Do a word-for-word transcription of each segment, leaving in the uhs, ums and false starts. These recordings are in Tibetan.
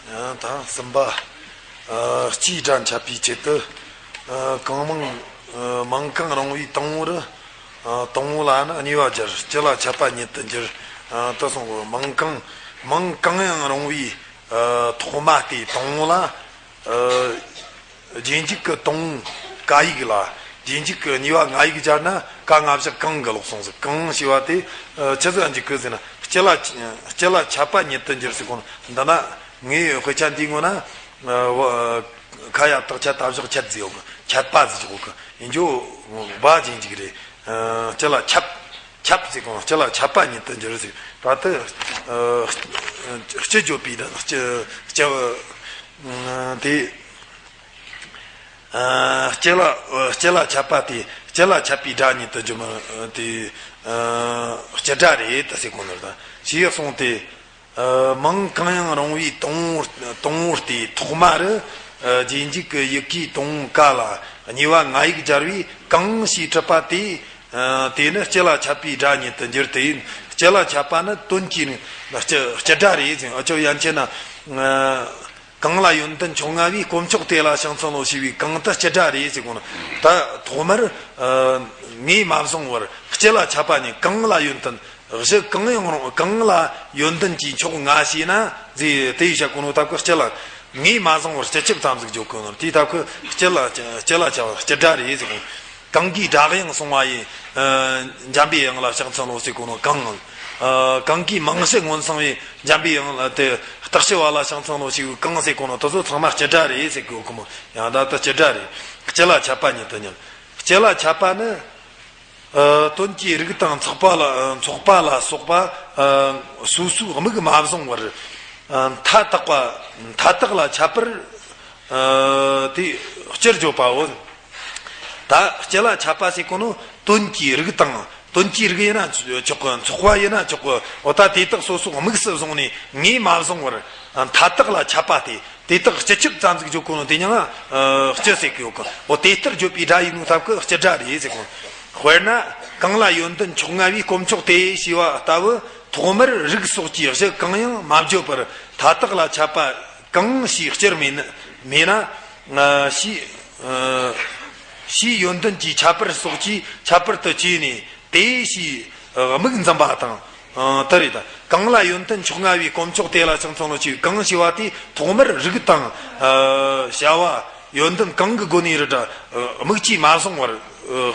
ད་གསུམ་པ། སྤྱིའི་སྒྲ་འཆད་པའི་ཆེད་དུ། གང་མང་། མང་གང་རུང་བའི་དང་པོ་རུ། དང་པོ་ལ་ནི་གཉིས་པ་སྦྱར། སྤྱི་ལ་ཆད་པ་ཉིད་དུ་འགྱུར། དུ་སོང་གི། མང་གང་། མང་གང་ཡང་རུང་བའི། ཐོག་མ་སྟེ་དང་པོ་ལ། རྗེས་འཇུག་གི་དང་པོ་ཀ་ཡིག་ལ། རྗེས་འཇུག་གི་གཉིས་པ་ང་ཡིག་སྦྱར་ན་ཀ་ང་བཞག་གང་གི་ལོག་སོང་ཟིག། གང་ཞེས་པ་དེ། ཆི་ཟིག་འཇུག་གི་ཟེར་ན། སྤྱི་ལ། སྤྱི་ལ་ཆད་པ་ཉིད་དུ་འགྱུར་ཟེར་གོ་ནོ། འདི་ན་ངའི་དཔེ་ཆ་འདིའི་ངོ་ན། ཁ་ཡ་བཏགས་ཁྱ་ད་བཞག་ཁྱད་ཟེར་ཡོད་གི། ཆད་པ་ཟེར་གོ་གི། ཡིན་རྒྱུ་བ་རྗེས་འཇུག་རེད། སྤྱི་ལ་ཆད། ཆད་ཟེར་གོ་ནོ། སྤྱི་ལ་ཆད་པ་ཉིད་དུ་འགྱུར་ཟེར། ད་ལྟ། སྤྱི་བརྗོད་པའི་སྤྱི། སྤྱི། དེ། སྤྱི་ལ། སྤྱི་ལ་ཆད་པ་དེ། སྤྱི་ལ་ཆད་པའི་སྒྲ་ཉིད་དུ་འགྱུར་མི་དེ། སྤྱི་སྒྲ་རེད་ད་ཟེར་གོ་ནོ་ད། ཞེས་གསུངས་ཏེ། མང་གང་ཡང་རུང་བའི་དང་པོ། དང་པོ་སྟེ་ཐོག་མ་རུ། རྗེས་འཇུག་གི་ཡི་གེའི་དང་པོ་ཀ་ལ་གཉིས་པ་ང་ཡིག་སྦྱར་བས་གང་ཞེས་གྲུབ་པ་དེ། དེ་ནི་སྤྱི་ལ་ཆད་པའི་སྒྲ་ཉིད་དུ་འགྱུར་ཏེ། སྤྱི་ལ་ཆད་པ་ནི་དོན་གྱི་སྤྱི། སྤྱི་སྒྲ་རེད་ཟེར། ཨ་ཅོ་ཡན་ཆད་ན། གང་ལ་ཡོན་ཏན་མཆོག་མངའ་བའི། དཀོན་མཆོག་དེ་ལ་ཕྱག་འཚལ་ལོ། ཞེས་པའི་གང་དེ་སྤྱི་སྒྲ་རེད་ཟེར་གོ་ནོ། ད་ཐོག་མར། ངས་མ་བཟུང་བར་སྤྱི་ལ་ཆད་པ་ནི་གང་ལ་ཡོན་ཏན། གཞི་གང་ཡང་རུང་། གང་ལ་ཡོན་ཏན་གྱི་མཆོག་མངའ་ཞེ་ན་ཟེར་དེ་ཡི་བཤད་གོ་ནོ་སྟབས་ཀྱིས་སྤྱི་ལ། ངས་མ་བཟུང་བར་སྤྱི་ཁྱབ་ཙམ་ཟིག་བརྗོད་གོ་ནོ། དེའི་སྟབས་ཀྱིས་སྤྱི་ལ། སྤྱི་ལ་ཆད་པ་སྤྱི་སྒྲ་རེད་ཟེར་གོ། གང་གིས་སྒྲ་དབྱངས་གསུང་བ་ཡི། འཇམ་པའི་དབྱངས་ལ་ཕྱག་འཚལ་ལོ་ཟེར་གོ་ནོ་གང་། གང་གིས་མང་ཞིག་མངོན་སངས་པའི་འཇམ་པའི་དབྱངས་ལ་དེ་བརྟག་ཞིབ་པ་ལ་ཕྱག་འཚལ་ལོ་ཞེས་པའི་གང་ཟེར་གོ་ནོ་དེ་ཚོ་ཚང་མ་སྤྱི་སྒྲ་རེད་ཟེར་གོ་གི་མོ། ཡང་ད་ལྟ་སྤྱི་སྒྲ་རེད། སྤྱི་ལ་ཆད་པ་ཉིད་དུ་འགྱུར། སྤྱི་ལ་ཆད་པ་ནི། དོན་གྱི་རིགས་དང་ཚོགས་པ་ལ། ཚོགས་པ་ལ་སོགས་པ། སོ་སོའི་དམིགས་མ་བཟུང་བར། མཐའ་དག་པ། མཐའ་དག་ལ་ཁྱབ་པར། དེ་སྤྱིར་བརྗོད་པའོ། ད་སྤྱི་ལ་ཆད་པ་ཟེར་གོ་ནོ་དོན་གྱི་རིགས་དང་། དོན་གྱི་རིགས་ཡིན་ན་ཆོག་གི། ཚོགས་པ་ཡིན་ན་ཆོག་གི། འོ་ད་དེ་དག་སོ་སོའི་དམིགས་སུ་བཟུང་ནས་ངས་མ་བཟུང་བར། མཐའ་དག་ལ་ཁྱབ་པ་སྟེ། དེ་དག་སྤྱི་ཁྱབ་ཙམ་ཟིག་བརྗོད་གོ་ནོ་དེ་མྱིང་ང་། སྤྱི་ཟེར་གི་ཡོད་གི། འོ་དེ་ལྟར་བརྗོད་པའི་སྒྲ་ཡིན་ནོ་སྟབས་ཀྱིས་སྤྱི་སྒྲ་རེད་ཟེར་གོ། དཔེར་ན། གང་ལ་ཡོན་ཏན་མཆོག་མངའ་བའི། དཀོན་མཆོག་དེ་ཞེས་པ་ལྟ་བུ། ཐོག་མར་རིགས་སོགས་ཀྱི་གཞི་གང་ཡང་མ་བརྗོད་པར་མཐའ་དག་ལ་ཁྱབ་པ་གང་ཞེས་སྤྱིར་མེད་ན། མེད་ན། ཞེས། ཞེས་ཡོན་ཏན་གྱི་ཁྱད་པར་སོགས་ཀྱི་ཁྱད་པར་དུ་བྱས་ནས་དེ་ཞེས་དམིགས་འཛིན་པ་དང་། དེ་རེད་ད། གང་ལ་ཡོན་ཏན་མཆོག་མངའ་བའི། དཀོན་མཆོག་དེ་ལ་ཕྱག་འཚལ་ལོ་ཞེས་པའི་གང་ཞེས་པ་དེ་ཐོག་མར་རིགས་དང་། བྱ་བ། ཡོན་ཏན་གང་གི་སྒོ་ནས་རེད་ད། དམིགས་ཀྱིས་མ་བཟུང་བར།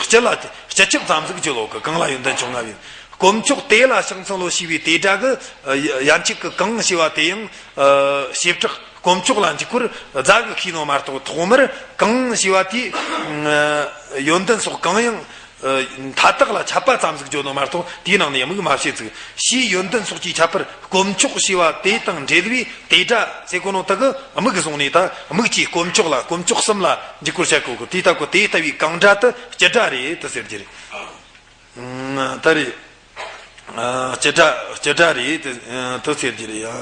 སྤྱི་ལ། སྤྱི་ཁྱབ་ཙམ་ཟིག་བརྗོད་ལོ་གི། གང་ལ་ཡོན་ཏན་མཆོག་མངའ་བའི། དཀོན་མཆོག་དེ་ལ་ཕྱག་འཚལ་ལོ་ཞེས་པའི་དེ་སྒྲ་གི། ཡན་ཆད་ཀྱི་གང་ཞེས་པ་དེ་ཡང་། བྱེ་བྲག་དཀོན་མཆོག་ལ་འཇུག་པར་རྫ་གིས་ཁས་ནོ་མ་གཏོགས། ཐོག་མར་གང་ཞེས་པ་དེ། ཡོན་ཏན་སོགས་གང་ཡང་། མཐའ་དག་ལ་ཁྱབ་པ་ཙམ་ཟིག་བརྗོད་ནོ་མ་གཏོགས་དེའི་ནང་ནས་དམིགས་མ་བྱེད་ཅིག། ཞེས་ཡོན་ཏན་སོགས་ཀྱི་ཁྱད་པར་དཀོན་མཆོག་ཞེས་པ་དེ་དང་འབྲེལ་བའི་དེ་སྒྲ་ཟེར་གོ་ནོ་དག་གི་དམིགས་བཟུང་ནས། ད་དམིགས་ཀྱིས་དཀོན་མཆོག་ལ། དཀོན་མཆོག་གསུམ་ལ་འཇུག་པར་བྱ་དགོས་གི། དེའི་སྟབས་ཀྱིས་དེ་ལྟ་བུའི་གང་སྒྲ་དེ་སྤྱི་སྒྲ་རེད་དེ་ཟེར་རྒྱུ་རེད། ད་རེད། སྤྱི་སྒྲ། སྤྱི་སྒྲ་རེད་དེ། དེ་ཟེར་རྒྱུ་རེད་ཡ།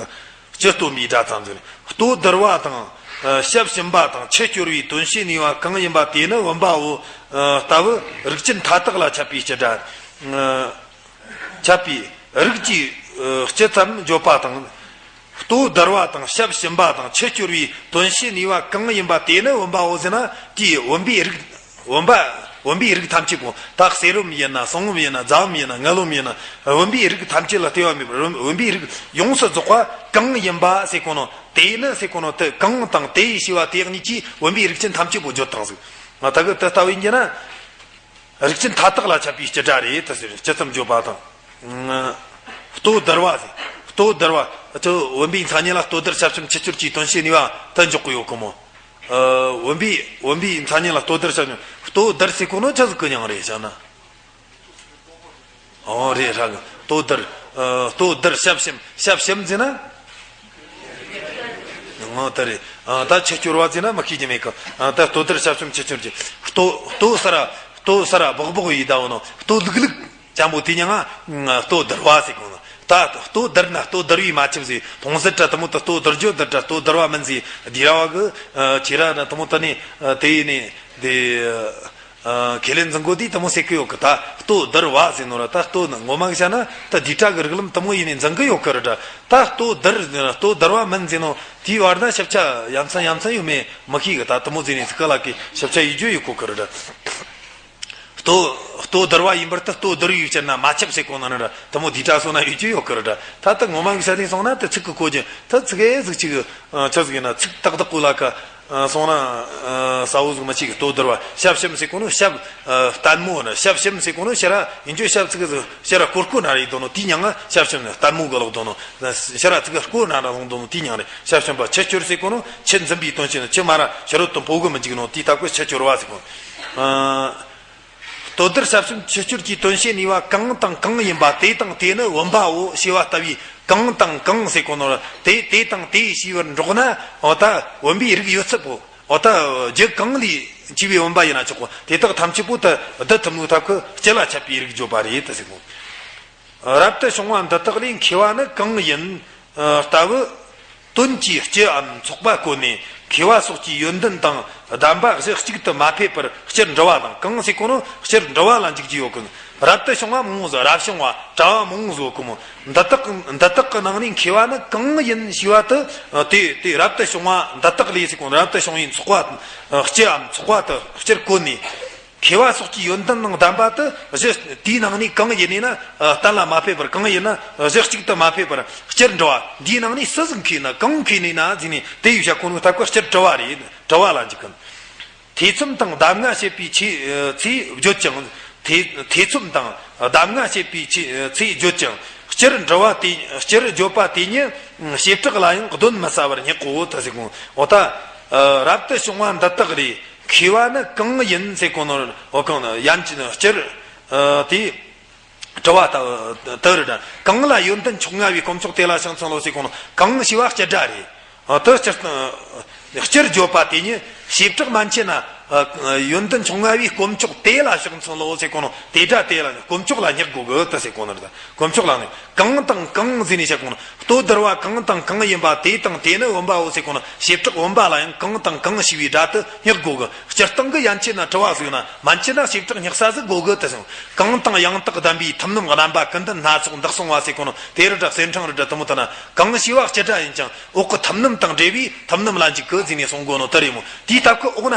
སྤྱི་སྟོན་པའི་སྒྲ་ཙམ་ཟེར། ལྟོ་ལྡིར་བ་དང་། ཞབས་ཞིམ་པ་དང་། ཆུ་སྐྱོར་བའི་དོན་བྱེད་ནུས་པ་གང་ཡིན་པ་དེ་ནི་བུམ་པའོ། ལྟ་བུ་རིགས་ཅན་མཐའ་དག་ལ་ཁྱབ་པའི་སྤྱི་སྒྲ། ཁྱབ་པའི་རིགས་ཀྱི་སྤྱི་ཙམ་བརྗོད་པ་དང་། ལྟོ་ལྡིར་བ་དང་། ཞབས་ཞིམ་པ་དང་། ཆུ་སྐྱོར་བའི་དོན་བྱེད་ནུས་པ་གང་ཡིན་པ་དེ་ནི་བུམ་པའོ་ཟེར་ན། དེའི་བུམ་པའི་རིགས། བུམ་པ། བུམ་པའི་རིགས་ཐམས་ཅད་པོ། ད་གསེར་བུམ་ཡིན་ན། གསང་བུམ་ཡིན་ན། རྫ་བུམ་ཡིན་ན། མངལ་བུམ་ཡིན་ན། བུམ་པའི་རིགས་ཐམས་ཅད་ལ་ལྟོས་པ་མེད་པར་བུམ། བུམ་པའི་རིགས་ཡོངས་སུ་རྫོགས་པ་གང་ཡིན་པ་ཟེར་གོ་ནོ། དེ་ནི་ཟེར་གོ་ནོ་དེ། གང་དང་དེ་ཞེས་པ་དེ་གཉིས་ཀྱིས་བུམ་པའི་རིགས་ཅན་ཐམས་ཅད་པོ་བརྗོད་བཏང་ཟིག། ང་ད་གི་དེ་ལྟ་བུ་ཡིན་གྱི་ན། རིགས་ཅན་མཐའ་དག་ལ་ཁྱབ་པའི་སྤྱི་སྒྲ་རེད་དེ་ཟེར། སྤྱི་ཙམ་བརྗོད་པ་དང་། ལྟོ་ལྡིར་བ་ཟེར། ལྟོ་ལྡིར་བ། ཨ་ཅོ་བུམ་པའི་མཚན་ཉིད་ལ་ལྟོ་ལྡིར་ཞབས་ཞིམ་ཆུ་སྐྱོར་གྱི་དོན་བྱེད་ནུས་པ་དེ་འཇོག་གི་ཡོད་གི་མོ། ཨ། བུམ་པའི། བུམ་པའི་མཚན་ཉིད་ལ་ལྟོ་ལྡིར་ཞབས་ཞིམ། ལྟོ་ལྡིར་ཟེར་གོ་ནོ་ཆི་ཟིག་གི་མྱིང་རེད་ཟེར་ན། ཨོ་རེད་ར་གི། ལྟོ་ལྡིར། ཨ། ལྟོ་ལྡིར་ཞབས་ཞིམ། ཞབས་ཞིམ་ཟེར་ན། ངོ་དེ་རེད། ཨ། ད་ཆུ་སྐྱོར་བ་ཟེར་ན་མི་ཤེས་ཀྱི་མེད་གི། ཨ། ད་ལྟོ་ལྡིར་ཞབས་ཞིམ་ཆུ་སྐྱོར་གྱི། ལྟོ། ལྟོ་སར། ལྟོ་སར་སྦག་སྦག་ཡིས་ད་བོ་ནོ། ལྟོ་ལུག་ལུག་ཅན་པོ་དེ་མྱིང་ང་ལྟོ་ལྡིར་བ་ཟེར་གོ་ནོ། ད་ལྟོ་ལྡིར་ན་ལྟོ་ལྡིར་བས་མ་ཁྱབ་ཟེར། དོང་ཟེར་དྲ་དེ་མོ་ད་ལྟོ་ལྡིར་རྒྱུ་ལྡིར་དྲ་ལྟོ་ལྡིར་བ་མིན་ཟེར། དེ་ར་བ་གི། ཨ། ཁྱེད་ར་ན་དེ་མོ་ད་ནི། ཨ། དེ་ཡིན་ནི། དེ། ཁས་ལེན་འཛིན་གོ་དུས་དེ་མོ་ཟེར་གི་ཡོད་གི། ད་ལྟོ་ལྡིར་བ་ཟེར་ནོ་ར། ད་ལྟོ་ནི་ངོ་མ་གི་བྱ་ན་ད་བསྡུས་གྲྭ་གི་རིགས་ལམ་དེ་མོ་ཡིན་ནས་འཛིན་གི་ཡོད་གི་ར། ད་ལྟོ་ལྡིར་ལྟོ་ལྡིར་བ་མིན་ཟེར་ནོ་དེའི་བར་ན་ཞིབ་ཆ་ཡ་མཚན་ཡ་མཚན་ཡོད་མེད་མི་ཤེས་གི། ད་དེ་མོ་ཟེར་ནས་ཚིག་ག་ལ་གི་ཞིབ་ཆ་ཡིད་རྒྱུ་ཡོད་གོ་གི་ར། ལྟོ་ལྟོ་ལྡིར་བ་ཡིན་པར་ད་ལྟོ་ལྡིར་ཡོད་ཅེ་ན་མ་ཁྱབ་ཟེར་གོ་ན་ནི་ར། དེ་མོ་བསྡུས་གྲྭ་སོང་ན་ཡོད་རྒྱུ་ཡོད་གི་ར། ད་ལྟ་ངོ་མ་གི་བྱ་དེ་སོང་ན་ད་ཚིག་གི་གོ་རྒྱུ་ད་ཚིག་གེ་ཟིག་ཅིག་ཆི་ཟིག་ཡིན་ན་ཚིག་ཏག་ཏག་གོ་ལ་ཀ་སོང་ན་ས་བོ་ཟིག་མི་ཆེ་གི། ལྟོ་ལྡིར་བ། ཞབས་ཞུམ་ཟེར་གོ་ནོ་ཞབས་ལྟད་མོ་ནི། ཞབས་ཞུམ་ཟེར་གོ་ནོ་ཕྱིར་ར་ཡིན་རྒྱུ་ཞབས་ཚིག་གི་ཕྱིར་ར་ཀོར་ཀོར་ན་རེ་དོ་ནོ་དེའི་མྱིང་ང་ཞབས་ཞུམ་ནི། ལྟད་མོ་གི་ལོག་དོ་ནོ་ཕྱིར་ར་ཚིག་གི་ཀོར་ན་ར་ལོང་དོ་ནོ་དེའི་མྱིང་རེད། ཞབས་ཞུམ་པ། ཆུ་སྐྱོར་ཟེར་གོ་ནོ་ཆུ་འཛིན་པའི་དོན་བྱེད་ནི། ཆུ་མ་ར་ཕྱི་རོལ་དུ་འཕོ་གི་མི་འཇུག་ནོ་དེའི་ཐབས་གི་ཆུ་སྐྱོར་བ་ཟེར་གོ་ནོ། ལྟོ་ལྡིར་ཞབས་ཞུམ་ཆུ་སྐྱོར་གྱི་དོན་བྱེད་ནུས་པ་གང་དང་གང་ཡིན་པ་དེ་དང་དེ་ནི་བུམ་པའོ་ཞེས་པ་ལྟ་བུའི་གང་དང་གང་ཟེར་གོ་ནོ་ར། དེ་དེ་དང་དེ་ཞེས་པར་འགྲོགས་ན་འོ་ད་བུམ་པའི་རིགས་ཡོད་ཚད་པོ། འོ་ད་རྒྱུ་གང་ལས་སྐྱེས་པའི་བུམ་པ་ཡིན་ན་ཆོག་གོ། དེ་དག་ཐམས་ཅད་པོ་ད་བསྡུ་ཐུབ་ནོ་ཐབས་ཀྱི་སྤྱི་ལ་ཁྱབ་པའི་རིགས་བརྗོད་པ་རེད་ད་ཟེར་གོ། རབ་ཏུ་བྱུང་བ་འདི་དག་ལས་མཁས་པ་ནི་གང་ཡིན་ལྟ་བུ། དོན་གྱི་སྤྱིའམ་ཚོགས་པ་བཀོད་ནས་མཁས་པ་སོགས་ཀྱི་ཡོན་ཏན་དང་ལྡན་པ་གཞི་གཅིག་ཏུ་མ་ཕེབས་པར་སྤྱིར་འབྲི་བ་དང་། གང་ཟེར་གོ་ནོ་སྤྱིར་འབྲི་བ་ལ་འཇུག་རྒྱུ་ཡོད་གི། རབ་ཏུ་བྱུང་བ་མང་བོ་ཟིག་རབ་བྱུང་བ་གྲྭ་བ་མང་བོ་ཟིག་གོ་མོ། འདི་དག་འདི་དག་གི་ནང་ནས་མཁས་པ་ནི་གང་ཡིན་ཞེས་པ་དེ། དེ་དེ་རབ་ཏུ་བྱུང་བ་འདི་དག་ལས་ཟེར་གོ་ནོ་རབ་ཏུ་བྱུང་བའི་ཚོགས་པ་སྤྱིའམ་ཚོགས་པ་དེ་སྤྱིར་བཀོད་ནས། མཁས་པ་སོགས་ཀྱི་ཡོན་ཏན་དང་ལྡན་པ་དེ་གཞི་དེའི་ནང་ནས་གང་ཡིན་ནས་ན་གཏན་ལ་མ་ཕེབས་པར། གང་ཡིན་ན་གཞི་གཅིག་ཏུ་མ་ཕེབས་པར་སྤྱིར་འབྲི་བ། འདིའི་ནང་ནས་སུ་ཟིག་མཁས་ན་གང་མཁས་ནས་ན་ཟེར་ནས་དེ་ཡི་བྱ་གོ་ནོ་ཐབས་ཀྱི་སྤྱིར་འབྲི་བ་རེད། འབྲི་བ་ལ་འཇུག་གི། ཐེ་ཚོམ་དང་གདམས་ངག་བྱེད་པའི་ཆེད་ཚེ་བརྗོད་ཅིང་། ཐེ་ཐེ་ཚོམ་དང་གདམས་ངག་བྱེད་པའི་ཆེད་ཚེ་བརྗོད་ཅིང་། སྤྱིར་འབྲི་བ་དེ་སྤྱིར་བརྗོད་པ་དེ་ཉིད་བྱེ་བྲག་ལ་ཡང་གདོན་མི་ཟ་བར་སྙེག་གོ་ད་ཟེར་གོ། འོ་ད་རབ་ཏུ་བྱུང་བ་འདི་དག་ལས། མཁས་པ་ནི་གང་ཡིན་ཟེར་གོ་ནོ། འོ་གང་ན་ཡན་ཅིན་སྤྱིར་དེ་དྲི་བ་ལྟ་བུ་རེད། གང་ལ་ཡོན་ཏན་མཆོག་མངའ་བའི་དཀོན་མཆོག་དེ་ལ་ཕྱག་འཚལ་ལོ་ཟེར་གོ་ནོ། གང་ཞེས་པ་སྤྱི་སྒྲ་རེད། དེ་སྤྱིར་སྤྱིར་བརྗོད་པ་དེ་ཉིད་བྱེ་བྲག་མན་ཆད་ན་ཡོན་ཏན་མཆོག་མངའ་བའི་དཀོན་མཆོག་དེ་ལ་ཕྱག་འཚལ་ལོ་ཟེར་གོ་ནོ། དེ་སྒྲ་དེ་ལ་དཀོན་མཆོག་ལ་སྙེག་དགོས་གི་ད་ཟེར་གོ་ནོ་རེད། དཀོན་མཆོག་ལ་ནི་གང་དང་གང་ཟེར་ནས་བཤད་གོ་ནོ། ལྟོ་ལྡིར་བ་གང་དང་གང་ཡིན་པ་དེ་དང་དེ་ནི་བུམ་པའོ་ཟེར་གོ་ནོ། བྱེ་བྲག་བུམ་པ་ལ་ཡང་གང་དང་གང་ཞེས་པའི་སྒྲ་དེ་སྙེག་དགོས་གི། སྤྱིར་བཏང་གི་ཡན་ཆད་ན་དྲི་བ་ཟིག་ན་མན་ཆད་ན་བྱེ་བྲག་སྙེག་ས་ཟིག་དགོས་གི་ད་ཟེར། གང་དང་ཡང་དག་ལྡན་པའི་ཐུབ་རྣམས་རྣམ་པ་ཀུན་ལྡན་སྣ་ཚོགས་འདི་གསུངས་པ་ཟེར་གོ་ནོ། དེ་རུ་འདྲ་གསེར་ཕྲེང་རུ་འདྲ་དེ་མོ་ལྟ་ན་གང་ཞེས་པ་སྤྱི་སྒྲ་ཡིན་ཀྱང་འོག་གི་ཐུབ་རྣམས་དང་འབྲེལ་བའི་ཐུབ་རྣམས་ལ་འཇུག་གི་ཟེར་ནས་གསུང་གོ་ནོ་དེ་རེད་མོ། དེའི་སྟབས་ཀྱིས་འོག་ན།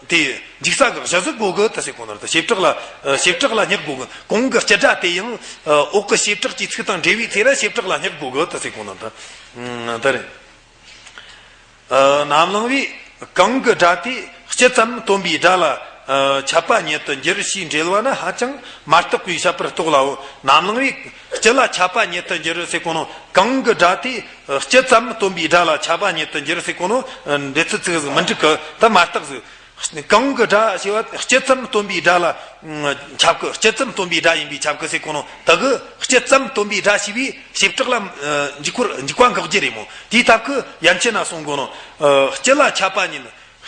དེ་འཇུག་ས་གི་གཞི་ཟིག་དགོས་གི་ད་ཟེར་གོ་ནོ་རེད། བྱེ་བྲག་ལ་བྱེ་བྲག་ལ་སྙེག་དགོས་གི། གོང་གི་སྤྱི་སྒྲ་དེ་ཡང་འོག་གི་བྱེ་བྲག་གི་ཚིག་དང་འབྲེལ་བའི་ཚེ་ལ་བྱེ་བྲག་ལ་སྙེག་དགོས་གི་ད་ཟེར་གོ་ནོ་ད་དེ་རེད། རྣམ་གླིང་བས་གང་གི་སྒྲ་དེ་སྤྱི་ཙམ་སྟོན་པའི་སྒྲ་ལ་ཁྱབ་པ་ཉིད་དུ་འགྱུར་ཞེས་འགྲེལ་བ་ནི་ཧ་ཅང་མ་རྟག་པའི་བཤད་པར་རྟོགས་ལའོ། རྣམ་གླིང་བས་སྤྱི་ལ་ཁྱབ་པ་ཉིད་དུ་འགྱུར་ཟེར་གོ་ནོ། གང་གི་སྒྲ་དེ་སྤྱི་ཙམ་སྟོན་པའི་སྒྲ་ལ་ཁྱབ་པ་ཉིད་དུ་འགྱུར་ཟེར་གོ་ནོ། འདི་ཚིག་ཚིག་ཟིག་མི་འགྲིག་གི། ད་མ་རྟག་ཟིག་གང་གི་སྒྲ་ཞེས་པ་སྤྱི་ཙམ་སྟོན་པའི་སྒྲ་ལ་ཁྱབ་གི། སྤྱི་ཙམ་སྟོན་པའི་སྒྲ་ཡིན་པས་ཁྱབ་གི་ཟེར་གོ་ནོ། ད་གི་སྤྱི་ཙམ་སྟོན་པའི་སྒྲ་ཞེས་པའི་བྱེ་བྲག་ལ་འཇུག་པར་འཇུག་པ་འགག་རྒྱུ་རེད་མོ། དེའི་སྟབས་ཀྱིས་ཡན་ཆད་ན་གསུང་གོ་ནོ། སྤྱི་ལ་ཁྱབ་པ་ཉིད།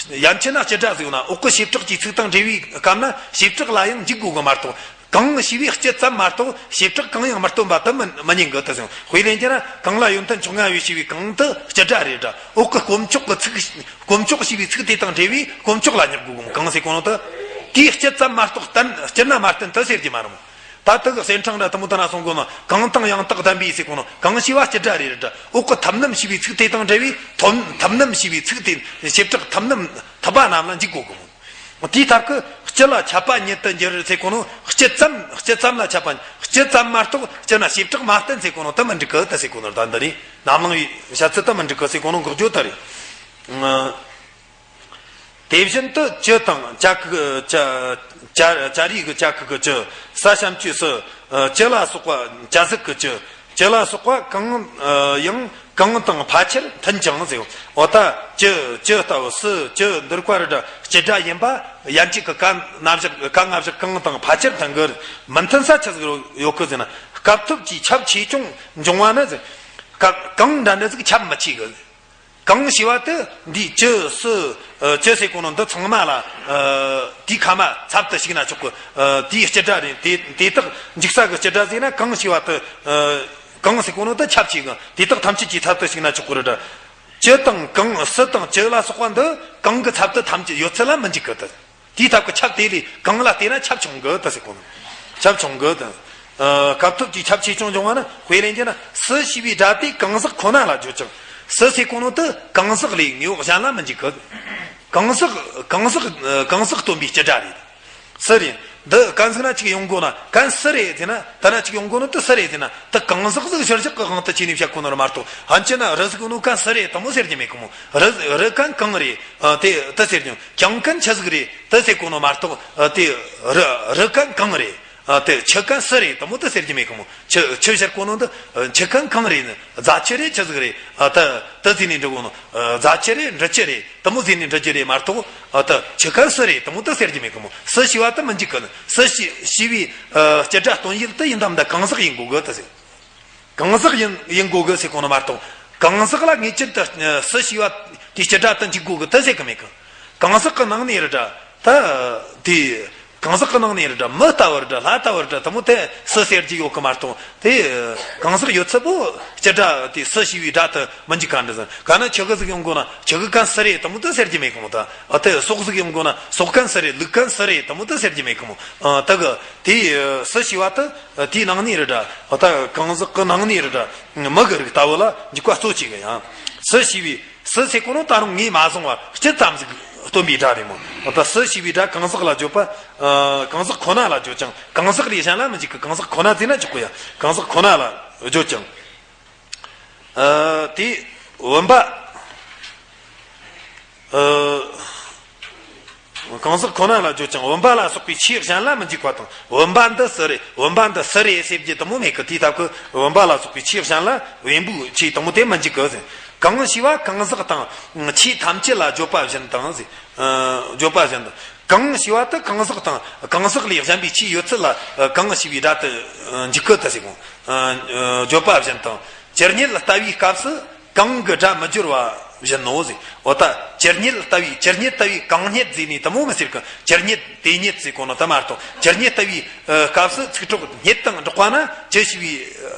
ཡན་ཆད་ན་སྤྱི་སྒྲ་ཟེར་ན་འོག་གི་བྱེ་བྲག་གི་ཚིག་དང་འབྲེལ་བའི་སྐབས་ན་བྱེ་བྲག་ལ་ཡང་འཇུག་དགོས་གི་མ་གཏོགས། གང་ཞེས་པའི་སྤྱི་ཙམ་མ་གཏོགས་བྱེ་བྲག་གང་ཡང་མི་སྟོན་པ་དེ་མི་མི་ཉན་གི་ད་ཟེར། དཔེ་ལེན་རྒྱུ་ན་གང་ལ་ཡོན་ཏན་མཆོག་མངའ་བའི་ཞེས་པའི་གང་དེ་སྤྱི་སྒྲ་རེད་ད། འོག་གི་དཀོན་མཆོག་གི་ཚིག་དཀོན་མཆོག་ཞེས་པའི་ཚིག་དེ་དང་འབྲེལ་བའི་དཀོན་མཆོག་ལ་སྙེག་དགོས་གི་མོ། གང་ཟེར་གོ་ནོ་ད། དེའི་སྤྱི་ཙམ་མ་གཏོགས་གཏན་སྤྱིར་ན་མ་བསྟན་དེ་ཟེར་རྒྱུ་མ་རེད་མོ། ད་དེ་གི་གསེར་ཕྲེང་ར་དེ་མོ་དེ་ན་གསུང་གོ་ནོ། གང་དང་ཡང་དག་ལྡན་པའི་ཟེར་གོ་ནོ། གང་ཞེས་པ་སྤྱི་སྒྲ་རེད་ད། འོག་གི་ཐུབ་རྣམས་ཞེས་པའི་ཚིག་དེ་དང་འབྲེལ་བའི་ཐུབ་ཐུབ་རྣམས་ཞེས་པའི་ཚིག་དེ་བྱེ་བྲག་ཐུབ་རྣམས་ཐུབ་པ་རྣམས་ལ་འཇུག་དགོས་གི་མོ། དེའི་ཐབས་ཀྱིས་སྤྱི་ལ་ཁྱབ་པ་ཉིད་དུ་འགྱུར་ཟེར་གོ་ནོ། སྤྱི་ཙམ་སྤྱི་ཙམ་ལ་ཁྱབ་པ་སྤྱི་ཙམ་མ་གཏོགས་སྤྱི་ན་བྱེ་བྲག་མ་བསྟན་ཟེར་གོ་ནོ་དེ་མི་འགྲིག་གི་ད་ཟེར་གོ་ནོ། ད་འདི་ནི་རྣམ་གླིང་བའི་བཤད་ཚུལ་དེ་མི་འགྲིག་གི་ཟེར་གོ་ནོ་འགག་རྒྱུ་དེ་རེད། དེ་བཞིན་དུ་ཅི་དང་ཅ་ཁུ་ཅ་ཅ་ཅ་རིགས་ཀྱི་ཅ་ཁུ་གི་ཅི། ས་བྱམས་ཀྱི་སུ། ཅི་ལ་སོགས་པ་ཅ་ཟིག་གི་ཅི། ཅི་ལ་སོགས་པ་གང་ཡང་གང་དང་ཕལ་ཆེར་མཐུན་ཀྱང་ཟེར། འོ་ད་ཅི་ཅི་ལྟ་བུ་སུ་ཅི་འདིར་བཀར་སྒྲ་སྤྱི་སྒྲ་ཡིན་པ་ཡན་ཆད་ཀྱི་ཀ་ན་བཞག་ཀ་ང་བཞག་གང་དང་ཕལ་ཆེར་མཐུན་གི། མི་མཐུན་ས་ཆི་ཟིག་ཡོད་གི་ཟེར་ན། སྐབས་ཐོབ་ཀྱི་ཁྱབ་ཆེ་ཆུང་འབྱུང་བ་ནི་ཟེར། སྐབས་གང་འདྲ་འདྲ་ཟིག་ཁྱབ་མི་ཆེ་གི། གང་ཞེས་པ་དེ་འདིའི་ཅི་སུ་ཅི་ཟེར་གོ་ནོ་འདི་ཚང་མ་ལ་དེའི་ཁ་མ་ཚབ་ཏུ་ཞུགས་ན་ཆོག་གི། དེའི་སྤྱི་སྒྲ་རེད། དེ་དེ་དག་འཇུག་ས་གི་སྤྱི་སྒྲ་ཟེར་ན་གང་ཞེས་པ་དེ་གང་ཟེར་གོ་ནོ་དེ་ཁྱབ་ཆེ་གི། དེ་དག་ཐམས་ཅད་ཀྱི་ཚབ་ཏུ་ཞུགས་ན་ཆོག་གི་རེད། ཅི་དང་གང་སུ་དང་ཅི་ལ་སོགས་པ་འདི་གང་གི་ཚབ་ཏུ་ཐམས་ཅད་ཡོད་ཚད་ལ་མི་འཇུག་གི་དེ། དེའི་སྟབས་ཀྱིས་ཁྱབ་དེ་ལས་གང་ལ་བལྟས་ན་ཁྱབ་ཆུང་གི་ད་ཟེར་གོ་ནོ། ཁྱབ་ཆུང་གི་ད། ཨ། སྐབས་ཐོབ་ཀྱི་ཁྱབ་ཆེ་ཆུང་འབྱུང་བ་ནི་དཔེ་ལེན་རྒྱུ་ན་སུ་ཞེས་པའི་སྒྲ་དེ་གང་ཟག་ཁོ་ན་ལ་བརྗོད་ཅིང་། སུ་ཟེར་གོ་ནོ་དེ་གང་ཟག་ལས་དངོས་པོ་གཞན་ལ་མི་འཇིག་གི། གང་ཟག་གང་ཟག་གང་ཟག་སྟོན་པའི་སྤྱི་སྒྲ་རེད། སུ་རེད། འདི་གན་ཟིག་ན་ཅིག་ཡོང་དགོས་ན་གན་སུ་རེད་ཟེར་ན། ད་ན་ཅིག་ཡོང་དགོས་ནོ་དེ་སུ་རེད་ཟེར་ན། དེ་གང་ཟག་ཟིག་གཞིར་བཞག་གི་དབང་དུ་བྱས་ནས་བཤད་གོ་ནོ་རེད་མ་གཏོགས། ཕན་ཆད་ན་རི་ཟིག་ཡོད་ནོ་གན་སུ་རེད་དེ་མོ་ཟེར་རྒྱུ་མེད་གི་མོ། རི་རི་གན་གང་རེད། ཨ། དེ་དེ་ཟེར་རྒྱུ། གྱང་གན་ཆི་ཟིག་རེད་དེ་ཟེར་གོ་ནོ་མ་གཏོགས། ཨ། དེ་རི་རི་གན་གང་རེད། ཨ། དེ་ཆུ་གན་སུ་རེད་དེ་མོ་དེ་ཟེར་རྒྱུ་མེད་གི་མོ། ཆུ་ཆུ་ཟེར་གོ་ནོ་འདི་ཆུ་གན་གང་རེད་ནི། རྫ་ཆུ་རེད་ཆི་ཟིག་རེད། ཨ། དེ་དེ་ཟེར་ནས་འབྲི་གོ་ནོ། ཨ། རྫ་ཆུ་རེད་འབྲི་ཆུ་རེད་དེ་མོ་ཟེར་ནས་འབྲི་རྒྱུ་རེད་མ་གཏོགས། ཨ། དེ་ཆུ་གན་སུ་རེད་དེ་མོ་དེ་ཟེར་རྒྱུ་མེད་གི་མོ། སུ་ཞེས་པ་དེ་མི་འཇིག་གི་ནི། སུ་ཞེས་ཞེས་པའི། ཨ། སྤྱི་སྒྲ་སྟོན་ཡུལ་དེ་ཡིན་དམ་ད་གང་ཟག་ཡིན་དགོས་གི་དེ་ཟེར། གང་ཟག་ཡིན་ཡིན་དགོས་གི་ཟེར་གོ་ནོ་མ་གཏོགས། གང་ཟག་ལ་ངེས་ཅན་དུ་སུ་ཞེས་པ་དེའི་སྤྱི་སྒྲ་དེ་འཇིག་དགོས་གི་དེ་ཟེར་གི་མེད་གི། གང་ཟག་གི་ནང་ནས་རེད་དྲ། ད་དེ་གང་ཟག་གི་ནང་ནས་རེད་དྲ། མི་ལྟ་བུ་རེད་དྲ། ལྷ་ལྟ་བུ་རེད་དྲ། དེ་མོ་དེ་སུ་ཟེར་རྒྱུ་ཡོད་གི་མ་གཏོགས། དེ་གང་ཟག་ཡོད་ཚད་པོ་སྤྱི་སྒྲ་དེ་སུ་ཞེས་པའི་སྒྲ་དེ་མི་འཇིག་ག་འདྲ་ཟེར། གན་ན་ཆུ་གི་ཟིག་ཡོང་དགོས་ན་ཆུ་གི་གན་སུ་རེད་དེ་མོ་དེ་ཟེར་རྒྱུ་མེད་གི་མོ། ད། ཨ། དེ་སོག་ཟིག་ཡོང་དགོས་ན་སོག་གན་སུ་རེད། ལུག་གན་སུ་རེད་དེ་མོ་དེ་ཟེར་རྒྱུ་མེད་གི་མོ། ཨ། ད་གི་དེ་སུ་ཞེས་པ་དེ། དེའི་ནང་ནས་རེད་དྲ། ད་གང་ཟག་གི་ནང་ནས་རེད་དྲ། མི་གི་རིགས་ལྟ་བུ་ལ་འཇིག་པ་གཙོ་ཆེ་གི་ཡང་། སུ་ཞེས་པའི་སུ་ཟེར་གོ་ནོ་ད་རུང་ངས་མ་བཟུང་བར་སྤྱི་ཙམ་ཟིག་སྟོན་པའི་སྒྲ་རེད་མོ། ད་སུ་ཞེས་པའི་སྒྲ་གང་ཟག་ལ་བརྗོད་པ། ཨ། གང་ཟག་ཁོ་ན་ལ་བརྗོད་ཅིང་། གང་ཟག་ལས་གཞན་ལ་མི་འཇིག་གི། གང་ཟག་ཁོ་ན་ཟེར་ན་ཆོག་གི་ཡ། གང་ཟག་ཁོ་ན་ལ་བརྗོད་ཅིང་། ཨ། དེ་བུམ་པ། ཨ། གང་ཟག་ཁོ་ན་ལ་བརྗོད་ཅིང་། བུམ་པ་ལ་སོགས་པའི་ཆོས་གཞན་ལ་མི་འཇིག་པ་དང་། བུམ་པ་འདི་སུ་རེད། བུམ་པ་འདི་སུ་རེད་ཟེར་རྒྱུ་དེ་མོ་མེད་གི། དེའི་སྟབས་ཀྱིས་བུམ་པ་ལ་སོགས་པའི་ཆོས་གཞན་ལ་བེམ་པོའི་ཆོས་དེ་མོ་དེ་མི་འཇིག་གི་ཟེར། གང་ཞེས་པ་གང་ཟག་དང་ཆོས་ཐམས་ཅད་ལ་བརྗོད་པ་བཞིན་དང་ཟེར། ཨ། བརྗོད་པ་བཞིན་དང་། གང་ཞེས་པ་དེ་གང་ཟག་དང་གང་ཟག་ལས་གཞན་པའི་ཆོས་ཡོད་ཚད་ལ། ཨ། གང་ཞེས་པའི་སྒྲ་དེ་འཇིག་གི་ད་ཟེར་གོ། ཨ། བརྗོད་པ་བཞིན་དང་། ཇི་སྙེད་ལྟ་བུའི་སྐབས་སུ་གང་གི་སྒྲ་མི་སྦྱོར་བ་བཞིན་ནོ་ཟེར། འོ་ད་ཇི་སྙེད་ལྟ་བུའི་ཇི་སྙེད་ལྟ་བུའི་གང་སྙེད་ཟེར་ནས་དེ་མོ་མི་ཟེར་གི། ཇི་སྙེད་དེ་སྙེད་ཟེར་གོ་ནོ་དེ་མ་གཏོགས། ཇི་སྙེད་ལྟ་བུའི་སྐབས་སུ་ཚིག་གྲོགས་སྙེད་དང་འགྲོགས་པ་ན་ཇི་ཞེས་པའི་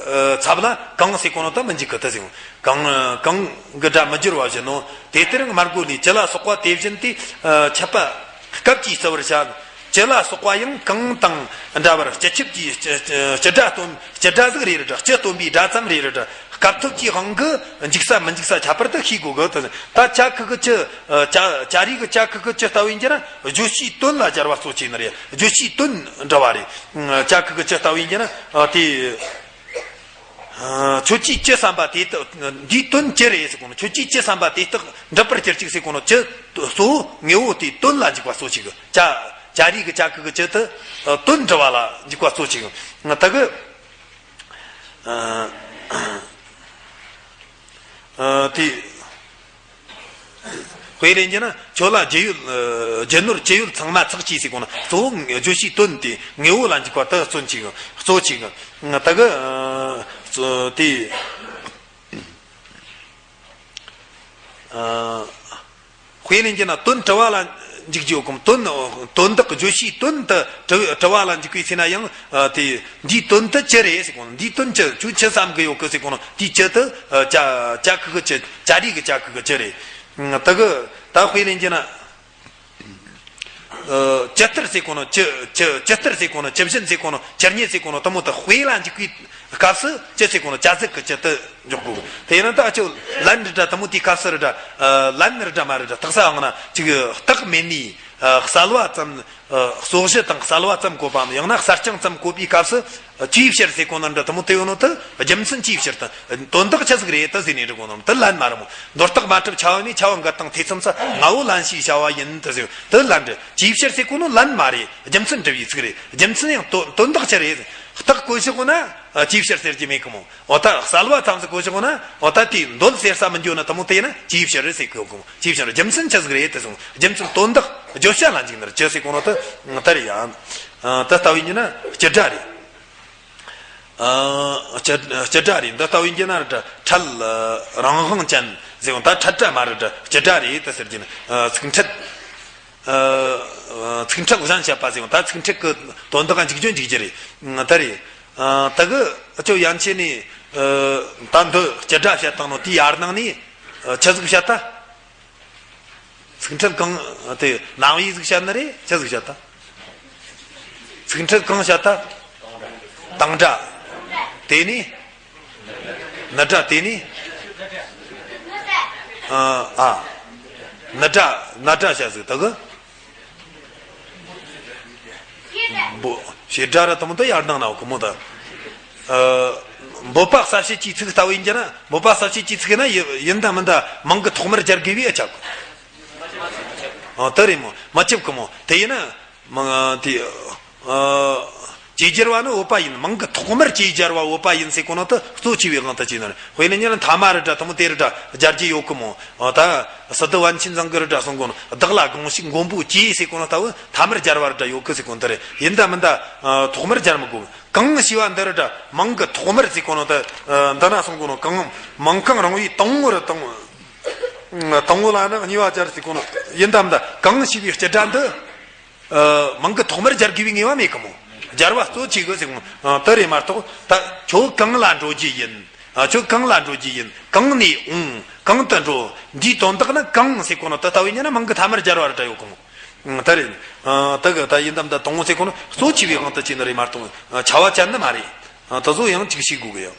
ཚབ་ལ་གང་ཟེར་གོ་ནོ་དེ་མི་འཇིག་གི་ད་ཟེར། གང་གང་གི་སྒྲ་མི་སྦྱོར་བ་བཞིན་ནོ། དེ་ལྟར་སྨྲ་སྒོ་ལས་ཇི་ལ་སོགས་པ་དེ་བཞིན་ཏེ། ཨ། འཆད་པ་སྐབས་ཀྱིས་བརྩི་བར་བྱ། ཇི་ལ་སོགས་པ་ཡང་གང་དང་འདྲ་བར་སྤྱི་ཁྱབ་ཀྱི་སྤྱི་སྤྱི་སྒྲ་སྟོན། སྤྱི་སྒྲ་ཟིག་རེ་རེ་དྲ། སྤྱི་སྟོན་པའི་སྒྲ་ཙམ་རེ་རེ་དྲ། སྐབས་ཐོབ་ཀྱི་དབང་གིས་འཇིག་ས་མི་འཇིག་ས་ཁྱད་པར་དུ་ཤེས་དགོས་གི་ད། ད་ཅ་ཁུ་གུ་ཅི། ཨ། ཅ་ཅ་རེ་གི་ཅ་ཁུ་གུ་ཅི་ལྟ་བུ་ཡིན་གྱི་ན་བརྗོད་བྱའི་དོན་ལ་སྦྱར་བ་གཙོ་ཆེ་ནི་རེད། བརྗོད་བྱའི་དོན་འདྲ་བ་རེད། ཨ། ཅ་ཁུ་གུ་ཅི་ལྟ་བུ་ཡིན་གྱི་ན། ཨ། དེ། ཨ། ཁྱོད་ཀྱིས་ཅི་བསམ་པ་དེ་དག་འདིའི་དོན་ཅི་རེད་ཟེར་གོ་ནོ། ཁྱོད་ཀྱིས་ཅི་བསམ་པ་དེ་དག་འགྲུབ་པར་གྱུར་ཅིག་ཟེར་གོ་ནོ། ཅི་གཙོ་བོ་དངོས་པོ་དེའི་དོན་ལ་འཇུག་པ་གཙོ་ཆེ་གི། ཅ་ཅ་རེ་གི་ཅ་ཁུ་གུ་ཅི་དེ་དོན་འདྲ་བ་ལ་འཇུག་པ་གཙོ་ཆེ་གི། ད་གི། ཨ། ཨ། དེ། དཔེ་ལེན་རྒྱུ་ན་ཁྱོད་ལ་རྒྱུ་ཡོད། ཨ། རྒྱུ་ནོར་ཅི་ཡོད་ཚང་མ་ཚོགས་ཀྱིས་ཟེར་གོ་ནོ། གཙོ་བོ་བརྗོད་བྱའི་དོན་དེ་དངོས་པོ་ལ་འཇུག་པ་དེ་གཙོ་ཆེ་གི། གཙོ་ཆེ་གི། ད་གི། ཨ། དེ། ཨ། དཔེ་ལེན་རྒྱུ་ན་དོན་དྲི་བ་ལ་འཇུག་རྒྱུ་ཡོད་གམ། དོན་དོན་དག་བརྗོད་བྱའི་དོན་དེ་དྲི་དྲི་བ་ལ་འཇུག་པའི་ཚེ་ན་ཡང་། ཨ། དེ་འདིའི་དོན་དེ་ཅི་རེད་ཟེར་གོ་ནོ། འདིའི་དོན་ཅི། ཁྱོད་ཅི་བསམ་གི་ཡོད་གི་ཟེར་གོ་ནོ། དེའི་ཅི་དེ། ཨ། ཅ་ཅ་ཁུ་གུ་ཅི། ཅ་རེ་གི་ཅ་ཁུ་གུ་ཅི་རེད། ད་གི་ད་དཔེ་ལེན་རྒྱུ་ན། ཨ། ཇི་ལྟར་ཟེར་གོ་ནོ། ཇི་ཇི་ཇི་ལྟར་ཟེར་གོ་ནོ། ཇི་བཞིན་ཟེར་གོ་ནོ། ཇི་སྙེད་ཟེར་གོ་ནོ། དེ་མོ་དེ་དཔེ་ལ་འཇུག་པའི་སྐབས་སུ་ཇི་ཟེར་གོ་ནོ། ཇ་ཟིག་གི་ཇི་དེ་འཇོག་དགོས། དེ་ཡིན་ན་ད་ཁྱོད་ལན་རེ་འདྲ་དེ་མོ་དེའི་སྐབས་སུ་རེ་འདྲ། ཨ། ལན་རེ་འདྲ་མ་རེ་འདྲ་བཏགས་ས་འོང་ན་ཅིག་རྟགས་མེད་ནི། ཨ། གསལ་བ་ཙམ། ཨ། རྩོད་གཞི་དང་གསལ་བ་ཙམ་བཀོད་པའམ། ཡང་ན་གསལ་རྐྱང་ཙམ་བཀོད་པའི་སྐབས་སུ། ཨ། ཅིའི་ཕྱིར་ཟེར་གོ་ནོ་འདྲ་དེ་མོ་དེ་ཡོད་ནོ་དེ་རྒྱུ་མཚན་ཅིའི་ཕྱིར་དང་དོན་དག་ཆི་ཟིག་རེད་དེ་ཟེར་ནས་འདྲི་གོ་ནོ་དེ་ལན་མ་རེད་མོ། མདོར་བཏགས་མ་གྲུབ་ཁྱབ་པ་ནས་ཁྱབ་པ་འགལ་དང་ཐེ་ཚོམ་ས་ངོ་བོ་ལན་ཞེས་བྱ་བ་ཡིན་དེ་ཟེར། དེ་ལན་རེད། ཅིའི་ཕྱིར་ཟེར་གོ་ནོ་ལན་མ་རེད། རྒྱུ་མཚན་འདྲི་བའི་ཚིག་རེད། རྒྱུ་མཚན་ཡང་དོན་དོན་དག་ཆི་རེད། རྟགས་བཀོད་བཞག་གོ་ན། ཨ། ཅིའི་ཕྱིར་ཟེར་རྒྱུ་མེད་གི་མོ། འོ་ད་གསལ་བ་ཙམ་ཟིག་བཀོད་བཞག་གོ་ན། འོ་ད་དེའི་མདོ་ཟེར་ས་མི་འགྱོ་ན་དེ་མོ་དེ་ཡིན་ན་ཅིའི་ཕྱིར་ཟེར་གོ་གི་མོ། ཅིའི་ཕྱིར། རྒྱུ་མཚན་ཆི་ཟིག་རེད་དེ་ཟེར། རྒྱུ་མཚན་དོན་དག་བརྗོད་བྱ་ལ་འཇུག་ནི་རེད། ཅི་ཟེར་གོ་ནོ་དེ་ད་རེད་ཡ། ཨ། ད་ལྟ་བུ་ཡིན་གྱི་ན་སྤྱི་སྒྲ་རེད། ཨ། སྤྱི་སྤྱི་སྒྲ་རེད། འདི་ལྟ་བུ་ཡིན་གྱི་ན་རེད་དྲ། ཁྲལ་རང་དབང་ཅན་ཟེར་བ་ད་ཁྲལ་སྒྲ་མ་རེད་དྲ། སྤྱི་སྒྲ་རེད་ད་ཟེར་གྱི་ན། ཨ། ཚིག་ཕྲད། ཨ། ཚིག་ཕྲད་གཞན་བཤད་པ་ཟེར་བ་ད་ཚིག་ཕྲད་ཀྱི་དོན་དག་འཇུག་རྒྱུ་འཇུག་རྒྱུ་རེད། ད་རེད། ཨ། ད་གི་ཨ་ཅོ་ཡན་ཆད་ནས། ཨ། ད་འདི་སྤྱི་སྒྲ་བཤད་བཏང་ནོ་དེའི་ཡར་ནང་ནས། ཨ། ཆི་ཟིག་བཤད་ད། ཚིག་ཕྲད་གང་དེ་ནང་བའི་ཟིག་བཤད་ནི་རེད། ཆི་ཟིག་བཤད་ད། ཚིག་ཕྲད་གང་བཤད་ད། དང་སྒྲ། དེ་ནས། ན་སྒྲ། དེ་ནས། ཨ། ཨ། ན་སྒྲ། ན་སྒྲ་བཤད་ཟིག་ད་གི། འབོ། བྱེད་སྒྲ་ར་དང་པོ་དེ་ཡར་ནང་ན་གོ་མོ་ད། ཨ། འབོད་པ་གསལ་བྱེད་ཀྱི་ཚིག་ལྟ་བུ་ཡིན་གྱི་ན། འབོད་པ་གསལ་བྱེད་ཀྱི་ཚིག་ན་ཡི་ཡིན་ད་མིན་ད་མིང་གི་ཐོག་མར་སྦྱར་དགོས་པའི་ཨ་ཆག་གོ། ཨ། དེ་རེད་མོ། མ་ཁྱབ་གི་མོ། དེ་ཡིན་ན། མིང་དེ། ཨ། ཅེས་སྦྱར་བ་ནི་འོད་པ་ཡིན། མིང་གི་ཐོག་མར་ཅེས་སྦྱར་བ་འོད་པ་ཡིན་ཟེར་གོ་ནོ་དེ་གཙོ་ཆེ་བའི་དབང་དུ་བྱས་ནི་རེད། དཔེར་ན་ཉིད་ལ་མཐའ་མ་རི་སྒྲ་དང་པོ་དེ་རི་སྒྲ་སྦྱར་རྒྱུ་ཡོད་གི་མོ། ཨ། ད་སི་ཏུ་པཎ་ཆེན་ཚང་གི་རི་སྒྲ་གསུང་གོ་ནོ། བདག་ལ་དགོངས་ཤིག་མགོན་པོ་ཀྱེ་ཟེར་གོ་ནོ་ལྟ་བུ་མཐའ་མར་སྦྱར་བ་རི་སྒྲ་ཡོད་གི་ཟེར་གོ་ནོ་དེ་རེད། ཡིན་ད་མིན་ད། ཨ། ཐོག་མར་སྦྱར་མི་དགོས། གང་ཞེས་པ་འདི་རི་སྒྲ་མིང་གི་ཐོག་མར་ཟེར་གོ་ནོ་དེ། ཨ། འདི་ན་གསུང་གོ་ནོ་གང་། མིང་གང་རུང་བའི་དང་པོ་རི་དང་། དང་པོ་ལ་ནི་གཉིས་པ་སྦྱར་ཟེར་གོ་ནོ། ཡིན་ད་མིན་ད་གང་ཞེས་པའི་སྤྱི་སྒྲ་འདི། ཨ། མིང་གི་ཐོག་མར་སྦྱར་དགོས་པའི་ངེས་པ་མེད་གི་མོ། སྦྱར་བ་གཙོ་ཆེ་གི་ཟེར་གོ། ཨ། དེ་རེད་མ་གཏོགས་ད་ཁྱོད་གང་ལ་འགྲོ་རྒྱུ་ཡིན། ཨ། ཁྱོད་གང་ལ་འགྲོ་རྒྱུ་ཡིན། གང་ནས་འོང་། གང་དུ་འགྲོ། འདིའི་དོན་དག་ནི་གང་ཟེར་གོ་ནོ་དེ་ལྟ་བུ་ཡིན་ན་མིང་གི་མཐའ་མར་སྦྱར་བ་རི་སྒྲ་ཡོད་གི་མོ། ཨ། དེ་རེད། ཨ། དེ་གི་ད་ཡིན་ད་མིན་ད་དང་པོ་ཟེར་གོ་ནོ་གཙོ་ཆེ་བའི་དབང་དུ་བྱས་ནི་རེད་མ་གཏོགས། ཨ། བྱ་བ་ཅན་ནི་མ་རེད། ཨ། དེ་ཚོ་ཡང་ཅིག་ཤེས་དགོས་གི་ཡ།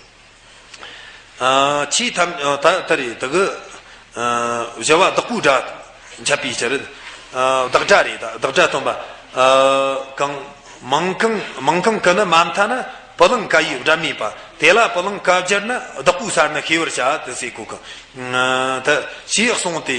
ཨ། ཆེས་ཐམས། ཨ། ད་ད་རེད་དེ་གི། ཨ། བྱ་བ་བདག་པོའི་སྒྲ་འཆད་པའི་ཕྱིར། ཨ། བདག་སྒྲ་རེད་ད། བདག་སྒྲ་སྟོན་པ། ཨ། གང་། མིང་གང་། མིང་གང་གི་ནི་མ་མཐའ་ན། པི་ལིང་ཀ་ཡི་སྒྲ་མེད་པ། དེ་ལ་པི་ལིང་ཀ་སྦྱར་ན་བདག་པོའི་ས་ནི་ཤེས་པར་བྱ་དེ་ཟེར་གོ་གི། ཨ། ད་ཞེས་གསུངས་ཏེ།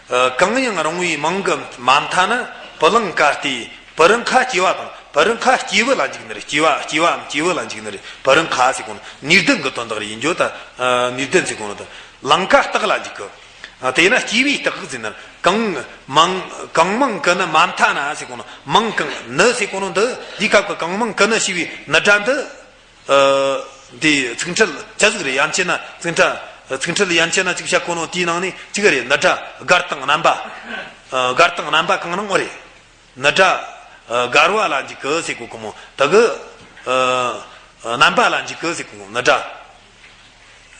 ཨ། གང་ཡང་རུང་བའི་མིང་གི་མ་མཐའ་ན་པི་ལིང་ཀ་སྟེ། པི་རང་ཁ་སྐྱེ་བ་དང་། པི་རང་ཁ་སྐྱེས་བུ་ལ་འཇུག་ནི་རེད། སྐྱེ་བ། སྐྱེ་བའམ་སྐྱེས་བུ་ལ་འཇུག་ནི་རེད། པི་རང་ཁ་ཟེར་གོ་ནོ་ནུས་ལྡན་གྱི་དོན་དག་རེད། ཡིན་རྒྱུ་ད། ཨ། ནུས་ལྡན་ཟེར་གོ་ནོ་ད། ལིང་ཀ་སྟག་ལ་འཇུག་གི། ཨ། དེས་ན་སྐྱེས་བུའི་སྟག་ཟེར་ན། གང་། མིང་། གང་མིང་གི་ནི་མ་མཐའ་ན་ཟེར་གོ་ནོ། མིང་གང་ནི་ཟེར་གོ་ནོ་འདི། འདིའི་སྐབས་ཀྱི་གང་མིང་གི་ནི་ཞེས་པའི་ནི་སྒྲ་འདི། ཨ། འདི་ཚིག་ཕྲད་ཆི་ཟིག་རེད། ཡན་ཆད་ན་ཚིག་ཕྲད། ཚིག་ཕྲད་ཡན་ཆད་ན་གཅིག་བཤད་གོ་ནོ་དེའི་ནང་ནས་གཅིག་རེད། ནི་སྒྲ་སྒར་དང་རྣམ་པ། ཨ། སྒར་དང་རྣམ་པ་གང་རུང་བ་རེད། ནི་སྒྲ། ཨ། སྒར་བ་ལ་འཇུག་གི་ཟེར་གོ་གི་མོ། དེ་གི། ཨ། རྣམ་པ་ལ་འཇུག་གི་ཟེར་གོ་གི་མོ། ནི་སྒྲ།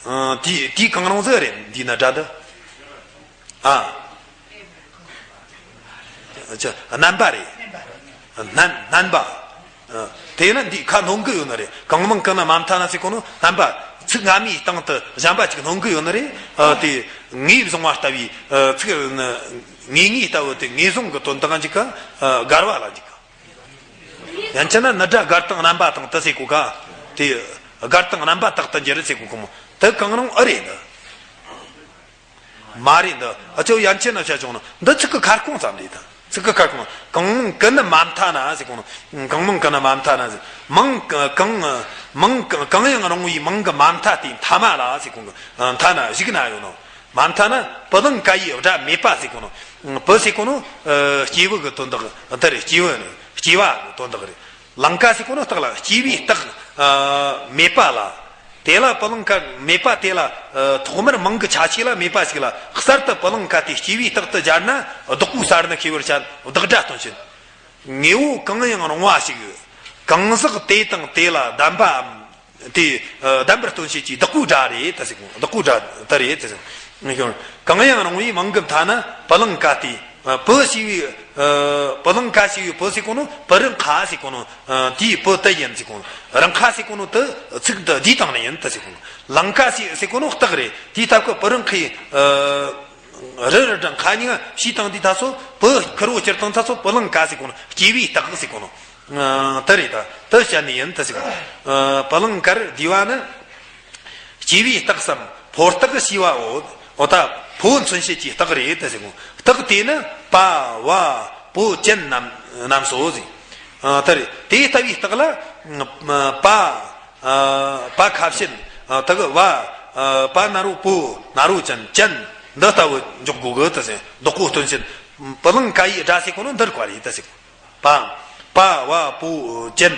ཨ། དེ་དེ་གང་རུང་ཟིག་རེད། འདི་ནི་སྒྲ་འདི། ཨ། ཅི། རྣམ་པ་རེད། རྣམ། རྣམ་པ། ཨ། དེས་ན་འདི་ཁ་སྣོན་གི་ཡོད་ནི་རེད། གང་མིང་གི་ནི་མ་མཐའ་ན་ཟེར་གོ་ནོ་རྣམ་པ། ཚིག་སྔ་མའི་སྟེང་དུ་གཞན་པ་ཅིག་སྣོན་གི་ཡོད་ནི་རེད། ཨ། དེ་ངོས་བཟུང་བ་ལྟ་བུའི། ཨ། ཚིག་ནི་ངོས་ངོས་ལྟ་བུ་དེ་ངོས་བཟུང་གི་དོན་དག་འཇུག་གི། ཨ། སྒར་བ་ལ་འཇུག་གི། ཡན་ཆད་ན་ནི་སྒྲ་སྒར་དང་རྣམ་པ་དང་དེ་ཟེར་གོ་ག། དེ་སྒར་དང་རྣམ་པ་དག་ཏུ་འགྱུར་ཟེར་གོ་གི་མོ། དེ་གང་རུང་ཨེ་རེད་འདི། མ་རེད་འདི། ཨ་ཅོ་ཡན་ཆད་ན་བཤད་བྱུང་ན་འདི་ཚིག་གི་ཁ་སྐོང་ཙམ་རེད་ད། ཚིག་གི་ཁ་སྐོང་། གང་མིང་གི་ནི་མ་མཐའ་ན་ཟེར་གོ་ནོ། གང་མིང་གི་ནི་མ་མཐའ་ན་ཟེར། མིང་གང་། མིང་གང་ཡང་རུང་བའི་མིང་གི་མ་མཐའ་སྟེ་མཐའ་མ་ལ་ཟེར་གོ་གི། མཐའ་ན་གཞུག་ན་ཡོད་ནོ། མ་མཐའ་ན་པི་ལིང་ཀ་ཡི་སྒྲ་མེད་པ་ཟེར་གོ་ནོ། པི་ཟེར་གོ་ནོ། ཨ། སྐྱེས་བུ་གི་དོན་དག་འདི་རེད། སྐྱེས་བུ་ནི་སྐྱེ་བ་གི་དོན་དག་རེད། ལིང་ཀ་ཟེར་གོ་ནོ་སྟག་ལ། སྐྱེས་བུའི་སྟག། ཨ། མེད་པ་ལ། དེ་ལ་པི་ལིང་ཀ་མེད་པ་དེ་ལ། ཨ། ཐོག་མར་མིང་གི་ཆ་ཤས་ལ་མེད་པ་ཞིག་ལ་གསར་དུ་པི་ལིང་ཀ་སྟེ་སྐྱེས་བུའི་སྟག་ཏུ་སྦྱར་ན་བདག་པོའི་ས་ནི་ཤེས་པར་བྱ། བདག་སྒྲ་སྟོན་བྱེད། དངོས་པོ་གང་ཡང་རུང་བ་ཞིག་གང་ཟག་དེ་དང་དེ་ལ་ལྡན་པའམ། དེ། ཨ། ལྡན་པར་སྟོན་བྱེད་ཀྱི་བདག་པོའི་སྒྲ་རེད་ད་ཟེར་གོ། བདག་པོའི་སྒྲ་ད་རེད་ད་ཟེར། གང་ཡང་རུང་བའི་མིང་གི་མཐའ་ན་པི་ལིང་ཀ་སྟེ། ཨ། པི་ཞེས་པའི། ཨ། པི་ལིང་ཀ་ཞེས་པའི་པི་ཟེར་གོ་ནོ། པི་རང་ཁ་ཟེར་གོ་ནོ། ཨ། དེའི་པི་དེ་ཡིན་ཟེར་གོ་ནོ། རང་ཁ་ཟེར་གོ་ནོ་དེ་ཚིག་འདི་འདིའི་སྟེང་ནས་ཡིན་ད་ཟེར་གོ་ནོ། ལིང་ཀ་ཟེར་ཟེར་གོ་ནོ་སྟག་རེད། དེའི་སྟབས་ཀྱིས་པི་རང་ཁའི། ཨ། རི་རི་སྒྲ་ཁ་གཉིས་ཀ་ཕྱིས་བཏང་དུས་ད་སོ་པི་ཁུར་བོ་ཁྱེར་བཏང་ད་སོ་པི་ལིང་ཀ་ཟེར་གོ་ནོ། སྐྱེས་བུའི་སྟག་ཟེར་གོ་ནོ། ཨ། དེ་རེད་ད། དེ་བཤད་ནི་ཡིན་ད་ཟེར་གོ། ཨ། པི་ལིང་ཀར་བསྡུས་པ་ནི། སྐྱེས་བུའི་སྟག་སམ་ཕོ་སྟག་ཞེས་པའོ། འོ་ད་ཕོ་མཚོན་བྱེད་ཀྱི་སྟག་རེད་ད་ཟེར་གོ། སྟག་དེ་ནི་པ་བ་པོ་ཅན་རྣམས་རྣམས་སོ་ཟེར། ཨ། དེ་རེད། དེ་ལྟ་བུའི་སྟག་ལ། ཨ། པ། ཨ། པ་ཁ་ཕྱེད། ཨ། དེ་གི་བ། ཨ། པ་ན་རོ་པོ་ན་རོ་ཅན། ཅན་འདི་ལྟ་བུ་འཇོག་དགོས་གི་ད་ཟེར། བདག་པོ་སྟོན་བྱེད། པི་ལིང་ཀ་ཡི་སྒྲ་ཟེར་གོ་ནོ་འདི་རིགས་པ་རེད་ད་ཟེར་གོ། པ། པ་བ་པོ་ཅན།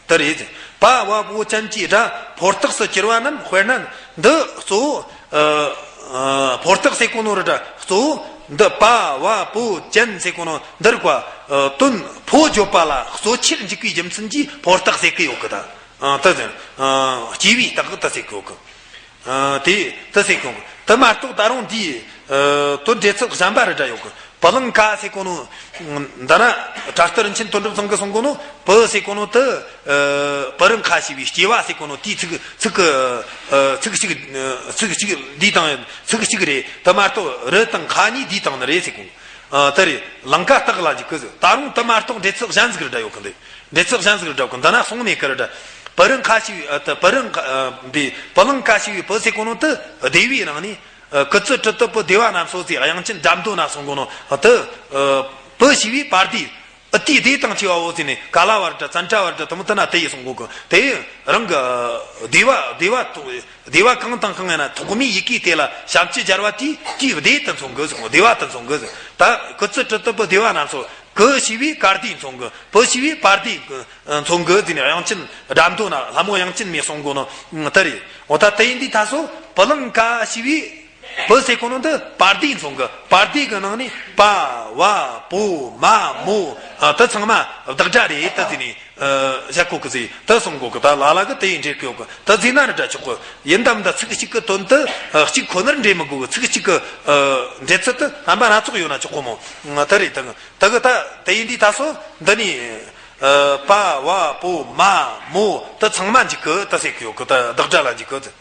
དེ་རེད། པ་བ་པོ་ཅན་གྱི་སྒྲ་ཕོ་སྟག་སུ་གྱུར་པ་རྣམས། དཔེར་ན་འདི་གཙོ་བོ། ཨ། ཨ། ཕོ་སྟག་ཟེར་གོ་ནོ་རི་སྒྲ་གཙོ་བོ་འདི་པ་བ་པོ་ཅན་ཟེར་གོ་ནོ་འདི་རིགས་པ། ཨ། དོན་ཕོ་བརྗོད་པ་ལ་གཙོ་ཆེར་འཇུག་པའི་རྒྱུ་མཚན་གྱིས་ཕོ་སྟག་ཟེར་གི་ཡོད་གི་ད། ཨ། དེ་ཟེར། ཨ། སྐྱེས་བུའི་སྟག་གི་ད་ཟེར་གི་ཡོད་གི། ཨ། དེ་དེ་ཟེར་གི་ཡོད་གི། དེ་མ་གཏོགས་ད་རུང་འདིའི། ཨ། དོན་འགྲེལ་ཚིག་གཞན་པ་རི་སྒྲ་ཡོད་གི། པི་ལིང་ཀ་ཟེར་གོ་ནོ། འདི་ན་དྲ་སྟོད་རིན་ཆེན་དོན་གྲུབ་ཚང་གི་གསུང་གོ་ནོ། པི་ཟེར་གོ་ནོ་དེ། ཨ། པི་རི་ཁ་ཞེས་པའི་སྐྱེ་བ་ཟེར་གོ་ནོ་དེའི་ཚིག་ཚིག་གི། ཨ། ཚིག་གཅིག་ཨ། ཚིག་གཅིག་འདི་དང་ཚིག་གཅིག་རེད། དེ་མ་གཏོགས་རི་དང་ཁ་གཉིས་འདི་དང་ནི་རེད་ཟེར་གོ། ཨ། དེ་རེད། ལིང་ཀ་སྟག་ལ་འཇུག་གི་ཟེར། ད་རུང་དེ་མ་གཏོགས་འགྲེལ་ཚིག་གཞན་ཟིག་རེ་འདྲ་ཡོད་གི་འདུག་འགྲེལ་ཚིག་གཞན་ཟིག་རེ་འདྲ་གི། འདི་ན་གསུངས་མེད་གི་རེ་འདྲ། པི་རི་ཁ་ཞེས་པའི། ཨ། དེ་པི་རི་ཁ། ཨ། འདི་པི་ལིང་ཀ་ཞེས་པའི་པི་ཟེར་གོ་ནོ་དེ་སྡེ་བའི་ནང་ནས། ཨ། ཀི་ཙི་ཀྲི་ཏི་པི་སྡེ་བ་རྣམས་སོ་ཟེར། དབྱངས་ཅན་དགྲ་འདུལ་ན་གསུང་གོ་ནོ་དེ། ཨ། པི་ཞེས་པའི་པ་སྡེ། ཨ། དེའི་སྡེ་དང་བཅས་པའོ་ཟེར་ནས། ཀ་ལ་བ་རི་ཏྲ། ཙན་དྲ་བ་རི་ཏྲ། དེ་མོ་དེ་ན་དེ་ཡི་གསུང་གོ་གི། དེ་རང་གི། ཨ། སྡེ་བ་སྡེ་བ་སྡེ་བ་གང་དང་གང་ཡིན་ན་ཐོག་མའི་ཡི་གེ་དེ་ལ་ཞབས་ཀྱུ་སྦྱར་བ་དེའི། དེའི་སྡེ་དེ་མཚོན་གི་ཟེར་གོ། སྡེ་བ་དེ་མཚོན་གི་ཟེར། ད་ཀི་ཙི་ཀྲི་ཏི་པི་སྡེ་བ་རྣམས་སོ། ཀི་ཞེས་པའི་ཀ་སྡེ་མཚོན་གི། པི་ཞེས་པའི་པ་སྡེ་མཚོན་གི་ཟེར་ནས། དབྱངས་ཅན་དགྲ་འདུལ་ན། ལྷ་མོ་དབྱངས་ཅན་མས་གསུང་གོ་ནོ་དེ་རེད། འོ་ད་དེ་ཡིན་དུས་ད་སོ་པི་ལིང་ཀ་ཞེས་པའི་པི་ཟེར་གོ་ནོ་འདི་པ་སྡེ་མཚོན་གི། པ་སྡེ་གི་ནང་ནས་པ་བ་པོ་མ་མོ། ཨ། དེ་ཚང་མ་བདག་སྒྲ་རེད་དེ་ཟེར་ནས། ཨ། བཞག་གོ་གི་ཟེར། དེ་གསུང་གོ་གི། ད་ལ་ལ་གིས་དེ་ཡི་འགྲེལ་གི་ཡོད་གི། དེ་ཟེར་ན་རེ་འདྲ་ཆོག་གི། ཡིན་དམ། ད་ཚིག་གཅིག་གི་དོན་དེ། ཨ། གཅིག་ཁོ་ནར་འགྲེལ་མི་དགོས་གི། ཚིག་གཅིག་གི། ཨ། འགྲེལ་ཚུལ་དེ་རྣམ་པ་སྣ་ཚོགས་ཡོད་ན་ཆོག་གི་མོ། ཨ། དེ་རེད། དེ་དེ་གི་ད་དེ་ཡིན་དུས་ད་སོ་འདི་ནས། ཨ། པ་བ་པོ་མ་མོ་དེ་ཚང་མ་འཇུག་གི་དེ་ཟེར་གི་ཡོད་གི། དེ་བདག་སྒྲ་ལ་འཇུག་གི་དེ།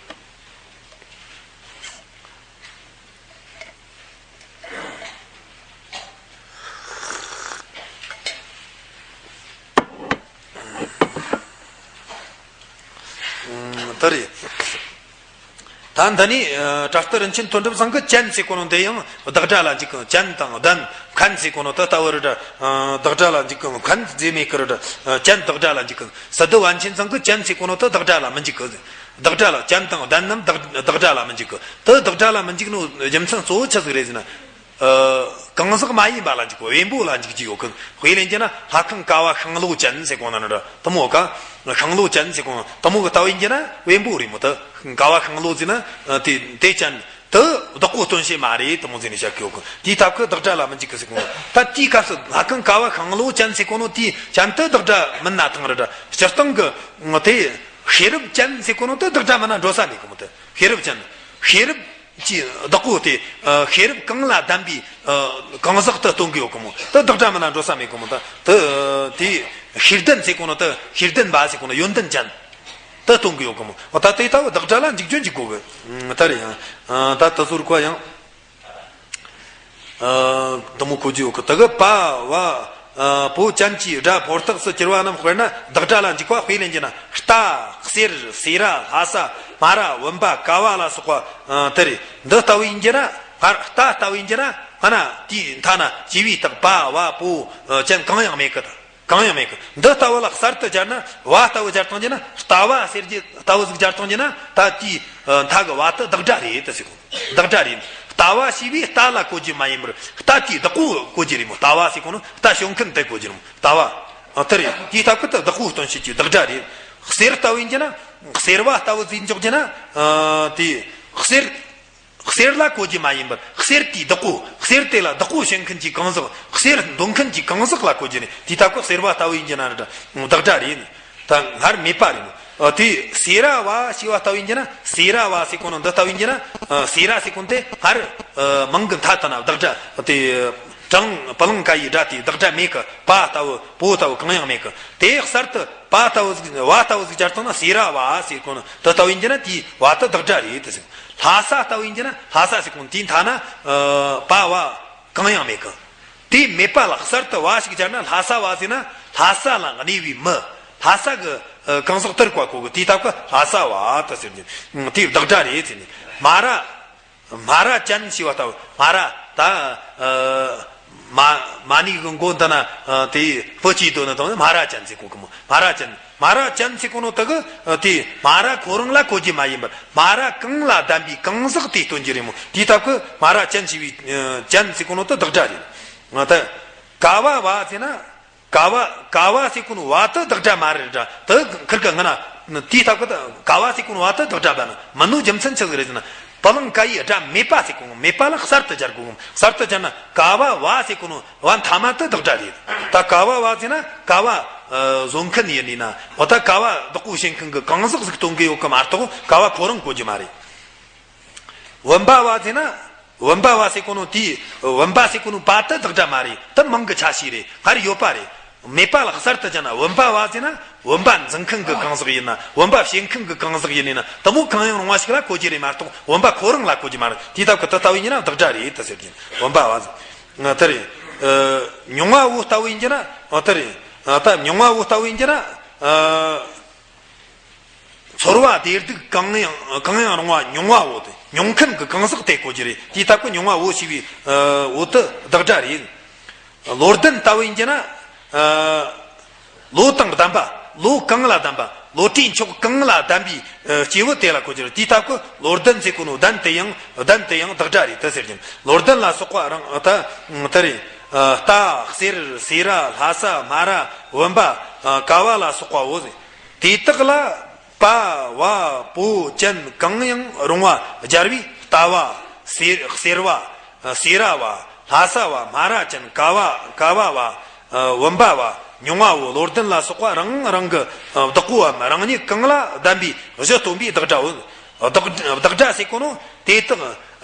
ཨ། དེ་རེད། ད་འདི་ནས། ཨ། དྲ་སྟོད་རིན་ཆེན་དོན་གྲུབ་ཚང་གིས་ཅན་ཟེར་གོ་ནོ་འདི་ཡང་བདག་སྒྲ་ལ་འཇུག་གི། ཅན་དང་ལྡན། མཁན་ཟེར་གོ་ནོ་དེ་ལྟ་བུ་རེ་འདྲ། ཨ། བདག་སྒྲ་ལ་འཇུག་གི། མཁན་ཟེར་མེད་གི་རེ་འདྲ། ཨ། ཅན་བདག་སྒྲ་ལ་འཇུག་གི། སི་ཏུ་པཎ་ཆེན་ཚང་གིས་ཅན་ཟེར་གོ་ནོ་དེ་བདག་སྒྲ་ལ་མི་འཇུག་གི། བདག་སྒྲ་ལ། ཅན་དང་ལྡན་རྣམས་བདག་བདག་སྒྲ་ལ་མི་འཇུག་གི། དེ་བདག་སྒྲ་ལ་མི་འཇུག་ནོ་རྒྱུ་མཚན་གཙོ་བོ་ཆི་ཟིག་རེད་ཟེར་ན། ཨ། གང་ཟག་མ་ཡིན་པ་ལ་འཇུག་གི། བེམ་པོ་ལ་འཇུག་རྒྱུ་ཡོད་གི། དཔེ་ལེན་རྒྱུ་ན་ལྷ་ཁང་ཀ་བ་ཤིང་ལོ་ཅན་ཟེར་གོ་ནོ་འདྲ། དེ་མོ་ཀ་ཤིང་ལོ་ཅན་ཟེར་གོ་ནོ་དེ་མོ་གི་ལྟ་བུ་ཡིན་རྒྱུ་ན་བེམ་པོ་རེད་མོ། དེ་ཀ་བ་ཤིང་ལོ་ཟེར་ན། ཨ། དེ་དེ་ཅན་དེ་བདག་པོ་སྟོན་བྱེད་མ་རེད་དེ་མོ་ཟེར་ནས་བཤད་གི་ཡོད་གི། དེའི་སྟབས་ཀྱིས་བདག་སྒྲ་ལ་མི་འཇུག་གི་ཟེར་གོ་ནོ། ད་དེའི་སྐབས་སུ་ལྷ་ཁང་ཀ་བ་ཤིང་ལོ་ཅན་ཟེར་གོ་ནོ་དེའི་ཅན་དེ་བདག་སྒྲ་མིན་ན་ཐང་རེ་འདྲ། སྤྱིར་བཏང་གི་དེ་ཤེས་རབ་ཅན་ཟེར་གོ་ནོ་དེ་བདག་སྒྲ་མིན་ན་འགྲོ་ས་མེད་གི་མོ། དེ་ཤེས་རབ་ཅན། ཤེས་རབ་ཀྱི་བདག་པོ་དེ། ཨ། ཤེས་རབ་གང་ལ་ལྡན་པའི། ཨ། གང་ཟག་དེ་སྟོན་གི་ཡོད་གི་མོ། དེ་བདག་སྒྲ་མིན་ན་འགྲོ་ས་མེད་གི་མོ། ད་དེ་དེ་ཤེས་ལྡན་ཟེར་གོ་ནོ་དེ། ཤེས་ལྡན་པ་ཟེར་གོ་ནོ་ཡོན་ཏན་ཅན་དེ་སྟོན་གི་ཡོད་གི་མོ། འོ་ད་དེ་ལྟ་བུ་བདག་སྒྲ་ལ་འཇུག་རྒྱུ་འཇུག་དགོས་གི། ཨ། ད་རེད་ཡང་། ཨ། ད་དེ་ཚོར་གོ་ཡང་། ཨ། དེ་མོ་གོ་རྒྱུ་ཡོད་གི། དེ་གི་པ་བ། ཨ། པོ་ཅན་གྱི་སྒྲ་ཕོ་རྟགས་སུ་གྱུར་པ་རྣམས་དཔེར་ན་བདག་སྒྲ་ལ་འཇུག་པ། དཔེ་ལེན་རྒྱུ་ན་རྟ། གསེར། སེ་ར། ལྷ་ས། སྨ་ར། བུམ་པ། ཀ་བ་ལ་སོགས་པ། ཨ། དེ་རེད། འདི་ལྟ་བུ་ཡིན་རྒྱུ་ན། སྔར་རྟ་ལྟ་བུ་ཡིན་རྒྱུ་ན། སྔ་ན་དེའི་མཐའ་ན་སྐྱེ་བའི་རྟགས་པ་བ་པོ་ཅན་གང་ཡང་མེད་གི། ད་གང་ཡང་མེད་གི། འདི་ལྟ་བུ་ལ་གསར་དུ་སྦྱར་ན། བ་ལྟ་བུ་སྦྱར་བཏང་རྒྱུ་ན། ལྟ་བ་ཟེར་རྒྱུ་ལྟ་བུ་ཟིག་སྦྱར་བཏང་རྒྱུ་ན། ད་དེའི། ཨ། མཐའ་གི་བ་དེ་བདག་སྒྲ་རེད་དེ་ཟེར་གོ། བདག་སྒྲ་རེད། ལྟ་བ་ཞེས་པས་རྟ་ལ་གོ་རྒྱུ་མ་ཡིན་པར་རྟ་དེའི་བདག་པོ་གོ་རྒྱུ་རེད་མོ། ལྟ་བ་ཟེར་གོ་ནོ་རྟ་ཞོན་མཁན་དེ་གོ་རྒྱུ་རེད་མོ། ལྟ་བ། ཨ། དེ་རེད། དེའི་སྟབས་ཀྱིས་དེ་བདག་པོ་སྟོན་བྱེད་ཀྱི་བདག་སྒྲ་རེད། གསེར་ལྟ་བུ་ཡིན་རྒྱུ་ན། གསེར་བ་ལྟ་བུ་ཟིག་འཇོག་རྒྱུ་ན། ཨ། དེ་གསེར། གསེར་ལ་གོ་རྒྱུ་མ་ཡིན་པར་གསེར་དེའི་བདག་པོ། གསེར་དེ་ལ་བདག་པོ་བྱེད་མཁན་གྱི་གང་ཟག། གསེར་འདོན་མཁན་གྱི་གང་ཟག་ལ་གོ་རྒྱུ་རེད། དེའི་སྟབས་ཀྱིས་གསེར་བ་ལྟ་བུ་ཡིན་རྒྱུ་ན་རེ་འདྲ་བདག་སྒྲ་རེད། ད་སྔར་མེད་པ་རེད་མོ། ཨ། དེ་སེ་ར་བ་ཞེས་པ་ལྟ་བུ་ཡིན་རྒྱུ་ན། སེ་ར་བ་ཟེར་གོ་ནོ་འདི་ལྟ་བུ་ཡིན་རྒྱུ་ན། ཨ། སེ་ར་ཟེར་གོ་ནོ་དེ་སྔར། ཨ། མིང་གི་མཐའ་དེ་ན་བདག་སྒྲ་དེ། གྲངས་པི་ལིང་ཀ་ཡི་སྒྲ་དེའི་བདག་སྒྲ་མེད་གི། པ་ལྟ་བུ་པོ་ལྟ་བུ་གང་ཡང་མེད་གི། དེ་གསར་དུ་པ་ལྟ་བུ་ཟིག་བ་ལྟ་བུ་ཟིག་སྦྱར་བཏང་ན། སེ་ར་བ་ཟེར་གོ་ནོ་དེ་ལྟ་བུ་ཡིན་རྒྱུ་ན་དེའི་བ་དེ་བདག་སྒྲ་རེད་དེ་ཟེར། ལྷ་ས་ལྟ་བུ་ཡིན་རྒྱུ་ན། ལྷ་ས་ཟེར་གོ་ནོ་དེའི་མཐའ་ན། ཨ། པ་བ་གང་ཡང་མེད་གི། དེ་མེད་པ་ལ་གསར་དུ་བ་ཞིག་སྦྱར་ན། ལྷ་ས་བ་ཟེར་ན་ལྷ་ས་ལ་གནས་པའི་མི། ལྷ་ས་གི། ཨ། གང་ཟག་དེར་གོ་གོ་གི། དེའི་སྟབས་ཀྱིས་ལྷ་ས་བ་དེ་ཟེར་རྒྱུ། དེའི་བདག་སྒྲ་རེད་ཟེར་ནས། སྨ་ར། སྨ་ར་ཅན་ཞེས་པ་ལྟ་བུ། སྨ་ར། ད། ཨ། མ་མ་ཎི་གི་མགོ་འདི་ན། ཨ། དེ་བུ་གཅིག་འདོན་ནི་དང་། སྨ་ར་ཅན་ཟེར་གོ་གི་མོ། སྨ་ར་ཅན། སྨ་ར་ཅན་ཟེར་གོ་ནོ་དེ་གི། ཨ། དེ་སྨ་ར་ཁོ་རང་ལ་གོ་རྒྱུ་མ་ཡིན་པར། སྨ་ར་གང་ལ་ལྡན་པའི་གང་ཟག་དེ་སྟོན་རྒྱུ་རེད་མོ། དེའི་སྟབས་ཀྱིས་སྨ་ར་ཅན་ཞེས་པའི། ཨ། ཅན་ཟེར་གོ་ནོ་དེ་བདག་སྒྲ་རེད། ཨ། ད་ཀ་བ་བ་ཟེར་ན། ཀ་བ། ཀ་བ་ཟེར་གོ་ནོ་བ་དེ་བདག་སྒྲ་མ་རེད་འདྲ། དེ་ཁིར་གི་སྔ་ན། དེའི་སྟབས་ཀྱིས་ཀ་བ་ཟེར་གོ་ནོ་བ་དེ་བདག་སྒྲ་མིན་ནོ་རྒྱུ་མཚན་ཆི་ཟིག་རེད་ཟེར་ན། པི་ལིང་ཀ་ཡི་སྒྲ་མེད་པ་ཟེར་གོ་ནོ། མེད་པ་ལ་གསར་དུ་སྦྱར་དགོས་གོ། གསར་དུ་སྦྱར་ན་ཀ་བ་བ་ཟེར་གོ་ནོ་བ་མཐའ་མ་དེ་བདག་སྒྲ་རེད། ད་ཀ་བ་བ་ཟེར་ན་ཀ་བ། ཨ། བཟོ་མཁན་ཡིན་ནི་ན། འོ་ད་ཀ་བ་བདག་པོ་བྱེད་མཁན་གྱི་གང་ཟག་ཟིག་སྟོན་གི་ཡོད་གི་མ་གཏོགས། ཀ་བ་ཁོ་རང་གོ་རྒྱུ་མ་རེད། བུམ་པ་བ་ཟེར་ན། བུམ་པ་བ་ཟེར་གོ་ནོ་དེའི་བུམ་པ་ཟེར་གོ་ནོ་པ་དེ་བདག་སྒྲ་མ་རེད། དེ་མིང་གི་ཆ་ཤས་རེད། སྔར་ཡོད་པ་རེད། མེད་པ་ལ་གསར་དུ་སྦྱར་ན་བུམ་པ་བ་ཟེར་ན་བུམ་པ་འཛིན་མཁན་གྱི་གང་ཟག་ཡིན་ན། བུམ་པ་བྱེད་མཁན་གྱི་གང་ཟག་ཡིན་ན། དེ་མོ་གང་ཡང་རུང་བ་ཞིག་ལ་གོ་རྒྱུ་རེད་མ་གཏོགས་བུམ་པ་ཁོ་རང་ལ་གོ་རྒྱུ་མ་རེད། དེའི་སྟབས་ཀྱིས་དེ་ལྟ་བུ་ཡིན་ན་བདག་སྒྲ་རེད་དེ་ཟེར་གྱི་ཡིན། བུམ་པ་བ་ཟེར། དེ་རེད། མྱོང་བ་བོ་ལྟ་བུ་ཡིན་གྱི་ན། དེ་རེད། ད་མྱོང་བ་བོ་ལྟ་བུ་ཡིན་གྱི་ན། ཚོར་བ་བདེ་སྡུག་གང་ཡང་གང་ཡང་རུང་བ་མྱོང་བ་བོ་དེ། མྱོང་མཁན་གྱི་གང་ཟག་དེ་གོ་རྒྱུ་རེད། དེའི་སྟབས་ཀྱིས་མྱོང་བ་བོ་ཞེས་པའི་བོ་དེ་བདག་སྒྲ་རེད། བློ་ལྡན་ལྟ་བུ་ཡིན་གྱི་ན། བློ་དང་ལྡན་པ། བློ་གང་ལ་ལྡན་པ། བློ་གྲོས་མཆོག་གང་ལ་ལྡན་པའི་སྐྱེས་བུ་དེ་ལ་གོ་རྒྱུ་རེད། དེའི་སྟབས་ཀྱིས་བློ་ལྡན་ཟེར་གོ་ནོ་ལྡན་དེ་ཡང་ལྡན་དེ་ཡང་བདག་སྒྲ་རེད་དེ་ཟེར་གྱི་ཡིན། བློ་ལྡན་ལ་སོགས་པ་རང་ད་དེ་རེད། རྟ། གསེར། སེ་ར། ལྷ་ས། སྨ་ར། བུམ་པ། ཀ་བ་ལ་སོགས་པའོ། དེ་དག་ལ་པ་བ་པོ་ཅན་གང་ཡང་རུང་བ་སྦྱར་བས་ལྟ་བ། སེ་གསེར་བ། སེ་ར་བ། ལྷ་ས་བ། སྨ་ར་ཅན། ཀ་བ། ཀ་བ་བ། བུམ་པ་བ། མྱོང་བ་བོ། བློ་ལྡན་ལ་སོགས་པ་རང་རང་གི་བདག་པོའམ་རང་ཉིད་གང་ལ་ལྡན་པའི་གཞི་སྟོན་པའི་བདག་སྒྲའོ། བདག་བདག་སྒྲ་ཟེར་གོ་ནོ་དེ་དག་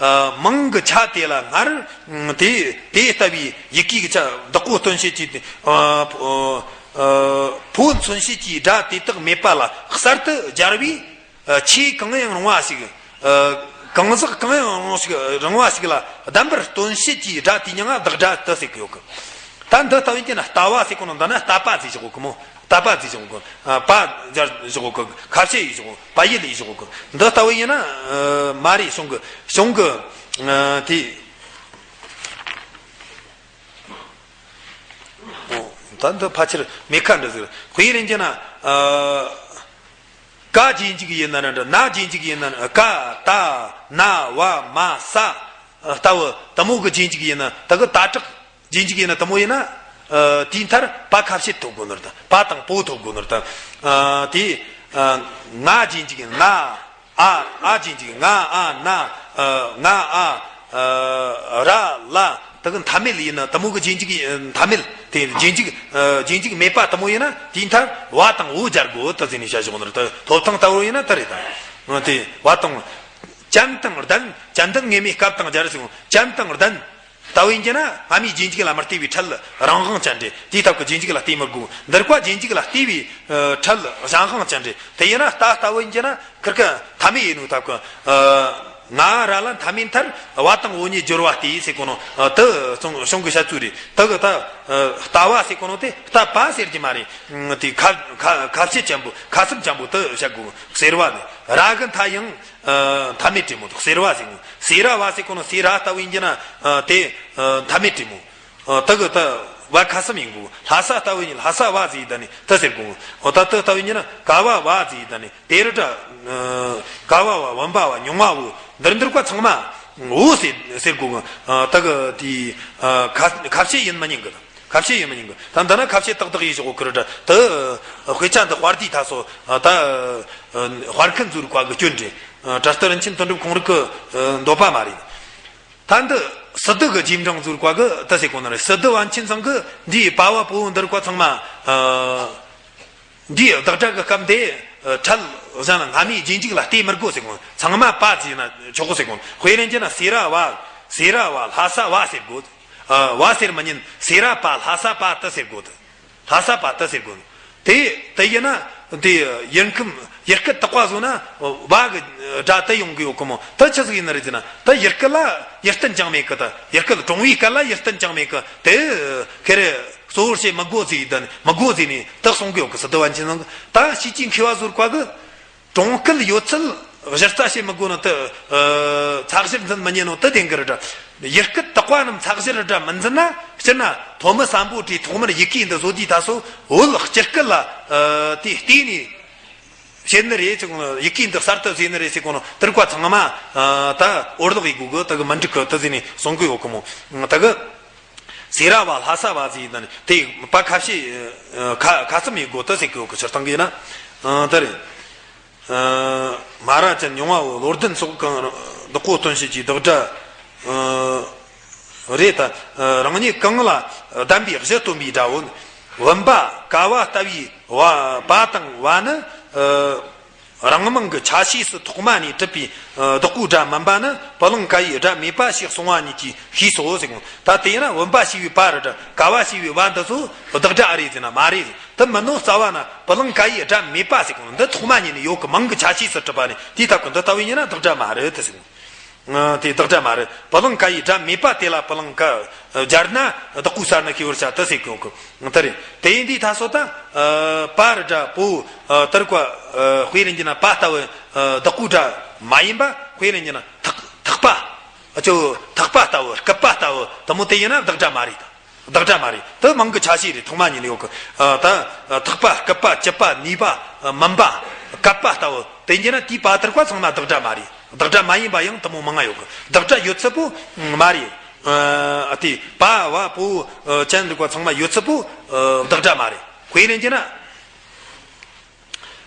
མིང་གི་ཆ་དེ་ལ་སྔར་དེ་དེ་ལྟ་བུའི་ཡི་གེ་གི་ཆ། བདག་པོ་སྟོན་བྱེད་ཀྱི་དེ། ཕོ་མཚོན་བྱེད་ཀྱི་སྒྲ་དེ་དག་མེད་པ་ལ་གསར་དུ་སྦྱར་བས། ཆོས་གང་ཡང་རུང་བ་ཞིག། གང་ཟག་གང་ཡང་རུང་ཞིག་རུང་བ་ཞིག་ལ་ལྡན་པར་སྟོན་བྱེད་ཀྱི་སྒྲ་དེ་མྱིང་ང་བདག་སྒྲ་དེ་ཟེར་གི་ཡོད་གི། ད་འདི་ལྟ་བུ་ཡིན་གྱི་ན་ལྟ་བ་ཟེར་གོ་ནོ་འདི་ན་ལྟ་པ་ཟེར་བཞག་གོ་གི་མོ། ལྟ་པ་ཟེར་བཞག་གོ་གི། པ་སྦྱར་བཞག་གོ་གི། ཁ་ཕྱེ་ཡིས་བཞག་གོ་གི། པ་ཡིས་ལས་བཞག་གོ་གི། འདི་ལྟ་བུ་ཡིན་ན་མ་རེད། གཞུང་གི་གཞུང་གི་དེ། ད་འདི་ཕལ་ཆེར་མེད་ཁ་འདྲ་ཟེར། དཔེ་རེད་གྱི་ན། ཀ་རྗེས་འཇུག་ཡིན་ན་འདྲ། ན་རྗེས་འཇུག་ཡིན་ན། ཀ་ཏ་ན་བ་མ་ས། ལྟ་བུ་དེ་མོ་གི་རྗེས་འཇུག་ཡིན་ན། ད་གི་ད་དྲག་རྗེས་འཇུག་ཡིན་ན་དེ་མོ་ཡིན་ན། དེའི་མཐར་པ་ཁ་ཕྱེ་ཐོབ་དགོས་ནོ་རེད་ད། པ་དང་པོ་ཐོབ་དགོས་ནོ་རེད་ད། དེ་ང་རྗེས་འཇུག་ཡིན་ན། ཨ། ཨ་རྗེས་འཇུག་ང་ཨ་ན། ང་ཨ་ར་ལ། དེ་གི་མཐའ་མེད་ཡིན་ན་དེ་མོ་གི་རྗེས་འཇུག་མཐའ་མེད་དེ་རྗེས་འཇུག་རྗེས་འཇུག་མེད་པ་དེ་མོ་ཡིན་ན་དེའི་མཐར་བ་དང་བོ་སྦྱར་དགོས་དེ་ཟེར་ནས་བཤད་བཞག་ནོ་རེད། ད་ཐོབ་ཐང་ལྟ་བུ་ཡིན་ན་དེ་རེད་ད། དེ་བ་དང་། ཅན་དང་ལྡན། ཅན་ལྡན་ངེས་མེད་སྐབས་དང་སྦྱར་ཟེར། ཅན་དང་ལྡན། ལྟ་བུ་ཡིན་གྱི་ན་སྔ་མའི་རྗེས་འཇུག་ལ་མི་ལྟོས་པའི་ཕྲད་རང་དབང་ཅན་རེད། དེའི་སྟབས་ཀྱིས་རྗེས་འཇུག་ལ་ལྟོས་མི་དགོས། འདིར་ཀ་རྗེས་འཇུག་ལ་ལྟོས་པའི་ཕྲད་གཞན་དབང་ཅན་རེད། དེ་ཡིན་ན་ལྟ་ལྟ་བུ་ཡིན་གྱི་ན་ཁིར་ཀ་མཐའ་མེད་ཡིན་ནོ་སྟབས་ཀྱིས། ང་ར་ལ་མཐའ་མེད་མཐར་བ་དང་བོ་གཉིས་སྦྱོར་བ་སྟེ་ཟེར་གོ་ནོ་དེ་གཞུང་གི་བཤད་ཚུལ་རེད། དེ་གི་ད་ལྟ་བ་ཟེར་གོ་ནོ་དེ་ལྟ་པ་ཟེར་གྱི་མ་རེད། དེ་ཁ་ཁ་ཁ་ཕྱེ་ཅན་པོ། ཁ་ཚུབ་ཅན་པོ་དེ་བཤད་དགོས། གསེར་བ་ནི་ར་གི་མཐའ་ཡང་། མཐའ་མེད་དྲི་མོ་དང་སེར་བ་ཟེར་གོ། སེ་ར་བ་ཟེར་གོ་ནོ་སེ་ར་ལྟ་བུ་ཡིན་གྱི་ན་དེ་མཐའ་མེད་དྲི་མོ། དེ་གི་ད་བ་ཁ་གསུམ་ཡིན་གོ། ལྷ་ས་ལྟ་བུ་ཡིན། ལྷ་ས་བ་ཟེར་ཡི་ད་ནི་དེ་ཟེར་གོ། འོ་ད་དེ་ལྟ་བུ་ཡིན་གྱི་ན་ཀ་བ་བ་ཟེར་ཡི་ད་ནི་དེ་རུ་ད་ཀ་བ་བ་བུམ་པ་བ་མྱོང་བ་བོ་འདིར་འདིར་ཀ་ཚང་མ་བོ་ཟེར་ཟེར་གོ། དེ་གི་དེ་ཁ་ཁ་ཕྱེ་ཡིན་མི་ཉན་གི། ཁ་ཕྱེ་ཡིན་མི་ཉན་གི། ད་འདི་ན་ཁ་ཕྱེ་ཏག་ཏག་ཡིན་ཞོག་གི་རེད། ད་དཔེ་ཆ་འདི་དཔར་དུས་ད་སོ་ད་དཔར་མཁན་ཚོའི་བཀའ་གི་སྐྱོན་རེད། གྲྭ་སྟོད་རིན་ཆེན་དོན་གྲུབ་ཁོང་རིག་གི་འདོད་པ་མ་རེད། ད་འདི་སི་ཏུ་གི་རྗེས་འབྲང་ཚོའི་བཀའ་གི་ད་ཟེར་གོ་ནི་རེད། སི་ཏུ་པཎ་ཆེན་ཚང་གི་འདིའི་པ་བ་པོ་འདིར་བཀའ་ཚང་མ། འདིའི་བདག་སྒྲ་གི་སྐབས་འདི་ཕྲད་གཞན་ལ་སྔ་མའི་རྗེས་འཇུག་ལ་ལྟོས་མི་དགོས་ཟེར་གོ། ཚང་མ་པ་ཟེར་ན་ཆོག་གོ་ཟེར་གོ། དཔེ་རེད་གྱི་ན་སེ་ར་བ། སེ་ར་བ་ལྷ་ས་བ་ཟེར་དགོས། ཨ། བ་ཟེར་མི་ཉན། སེ་ར་པ་ལྷ་ས་པ་དེ་ཟེར་དགོས་ཏེ། ལྷ་ས་པ་དེ་ཟེར་དགོས། དེ་དེ་ཡིན་ན་དེ་ཡུལ་ཁམས་ཡུལ་སྐད་དག་པ་བཟོ་ན་བ་གི་སྒྲ་དེ་ཡོང་གི་ཡོད་གི་མོ། དེ་ཆི་ཟིག་ཡིན་ནི་རེད་ཟེར་ན། དེ་ཡུལ་སྐད་ལ་ཡུལ་བསྟན་ཅང་མེད་གི། དེ་ཡུལ་སྐད་གྲོང་བའི་སྐད་ལ་ཡུལ་བསྟན་ཅང་མེད་གི། དེ་ཁེ་རེ་གཙོ་བོར་བྱེད་མི་དགོས་ཟེར་ཡི་དེ་མི་དགོས་ཟེར་ནས་དེ་གསུང་གི་ཡོད་གི། སི་ཏུ་པཎ་ཆེན་ཚང་གི། ད་ཤེས་བྱའི་མཁས་པ་ཚོའི་བཀའ་གི། གྲོང་སྐད་ཡོད་ཚད་གཞི་རྩ་བྱེད་མི་དགོས་ནོ་དེ། ཨ། ཚགས་གཞིར་འཛིན་མི་ཉན་ནོ་དེ་བདེན་གི་རེད་དྲ། ཡུལ་སྐད་དག་པ་རྣམས་ཚགས་གཞིར་ར་མི་འཛིན་ན། སྤྱིར་ན་ཐོན་མི་སམ་བྷོ་ཊས་ཐོག་མར་ཡི་གེ་འདི་བཟོ་དུས་ད་སོ་བོད་སྤྱི་སྐད་ལ། ཨ། དེ་བལྟས་ནས་བྱེད་ནི་རེད་ཟེར་གོ་ནོ། ཡི་གེ་འདི་གསར་དུ་བཟོས་ནི་རེད་ཟེར་གོ་ནོ། དེར་བཀའ་ཚང་མ། ཨ། ད་འོར་ལོག་ཡི་གུ་གི་དེ་གི་མི་འགྲིག་གི་དེ་ཟེར་ནས་གསུང་གི་ཡོད་གི་མོ། དེ་གི་སེ་ར་བ་ལྷ་ས་བ་ཟེར་ཡི་ད་ནི་དེ་པ་ཁ་ཕྱེ། ཨ། ཁ་ཁ་ཙམ་ཡི་གོ་དེ་ཟེར་གི་ཡོད་གི། སྤྱིར་བཏང་གི་ཡིན་ན། ཨ། དེ་རེད། སྨ་ར་ཅན་མྱོང་བའོ། བློ་ལྡན་སོགས་གང་བདག་པོ་སྟོན་བྱེད་ཀྱི་བདག་སྒྲ་རེད་ད། རང་ཉིད་གང་ལ་ལྡན་པའི་གཞི་སྟོན་པའི་སྒྲའོ། བུམ་པ་ཀ་བ་ལྟ་བུའི་བ་པ་དང་བ་ནི། རང་མིང་གི་ཆ་ཤས་སུ་ཐོག་མ་ནས་གྲུབ་པའི་བདག་པོའི་སྒྲ་མིན་པ་ནི་པི་ལིང་ཀ་ཡི་སྒྲ་མེད་པ་ཞེས་གསུངས་པ་ཉིད་ཀྱིས་ཤེས་སོ་ཟེར་གོ། ད་དེ་ཡིན་ན་བུམ་པ་ཞེས་པའི་པ་རི་སྒྲ་ཀ་བ་ཞེས་པའི་བ་འདི་ཚོ་བདག་སྒྲ་ཨེ་རེད་ཟེར་ན་མ་རེད། དེ་མིན་ནོ། རྩ་བ་ན་པི་ལིང་ཀ་ཡི་སྒྲ་མེད་པ་ཟེར་གོ་ནོ་འདི་ཐོག་མ་ཉིད་ནས་ཡོད་གི། མིང་གི་ཆ་ཤས་སུ་གྲུབ་པ་ནི་དེའི་སྟབས་ཀྱིས་འདི་ལྟ་བུ་ཡིན་ན་བདག་སྒྲ་མ་རེད་དེ་ཟེར་གོ། ཨ། དེ་བདག་སྒྲ་མ་རེད། པི་ལིང་ཀ་ཡི་སྒྲ་མེད་པ་དེ་ལ་པི་ལིང་ཀ་སྦྱར་ན་བདག་པོའི་ས་ནི་ཤེས་པར་བྱ་དེ་ཟེར་གོ་གི། དེ་རེད། དེ་ཡིན་དུས་ད་སོ་ད་ཨ་པ་རི་སྒྲ་པོ་ཨ་དེ་རིགས་པ་ཨ་དཔེ་ལེན་གྱི་ན་པ་ལྟ་བུ་ཨ་བདག་པོའི་སྒྲ་མ་ཡིན་པ། དཔེ་ལེན་གྱི་ན་ཐག་ཐག་པ། ཨ་ཅོ་ཐག་པ་ལྟ་བུ། སྐུད་པ་ལྟ་བུ་དེ་མོ་དེ་ཡིན་ན་བདག་སྒྲ་མ་རེད། ད་བདག་སྒྲ་མ་རེད། དེ་མིང་གི་ཆ་ཤས་རེད། ཐོག་མ་ཉིད་ནས་ཡོད་གི། ཨ་ད་ཐག་པ། སྐུད་པ། གྱི་པ། ནུས་པ། ཨ་མུན་པ། སྐད་པ་ལྟ་བུ་དེ་ཡིན་ན་དེའི་པ་དེ་རིགས་པ་ཚང་མ་བདག་སྒྲ་མ་རེད། བདག་སྒྲ་མ་ཡིན་པ་ཡང་དེ་མོ་མང་ང་ཡོད་གི། བདག་སྒྲ་ཡོད་ཚད་པོ་མ་རེད། ཨ་དེ་པ་བ་པོ་ཨ་ཅན་རིགས་པ་ཚང་མ་ཡོད་ཚད་པོ་ཨ་བདག་སྒྲ་མ་རེད། དཔེ་ལེན་གྱི་ན།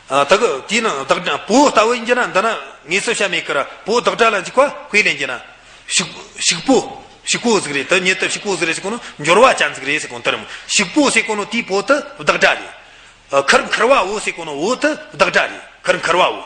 ཨ་ད་གི་དེའི་ནང་བདག་སྒྲ་པོ་ལྟ་བུ་ཡིན་གྱི་ན་འདི་ན་ངེས་སུ་བྱ་མེད་ཀི་ར། པོ་བདག་སྒྲ་ལ་འཇུག་པ། དཔེ་ལེན་གྱི་ན་ཕྱུག་ཕྱུག་པོ། ཕྱུག་པོ་ཟིག་རེད། དེ་ཉིད་དུ་ཕྱུག་པོ་ཟིག་རེད་ཟེར་གོ་ནོ་འབྱོར་བ་ཅན་ཟིག་རེད་ཟེར་གོ་ནོ་དེ་རེད་མོ། ཕྱུག་པོ་ཟེར་གོ་ནོ་དེའི་པོ་དེ་བདག་སྒྲ་རེད། ཨ་ཁུར་འཁུར་བ་བོ་ཟེར་གོ་ནོ་བོ་དེ་བདག་སྒྲ་རེད། ཁུར་འཁུར་བ་བོ།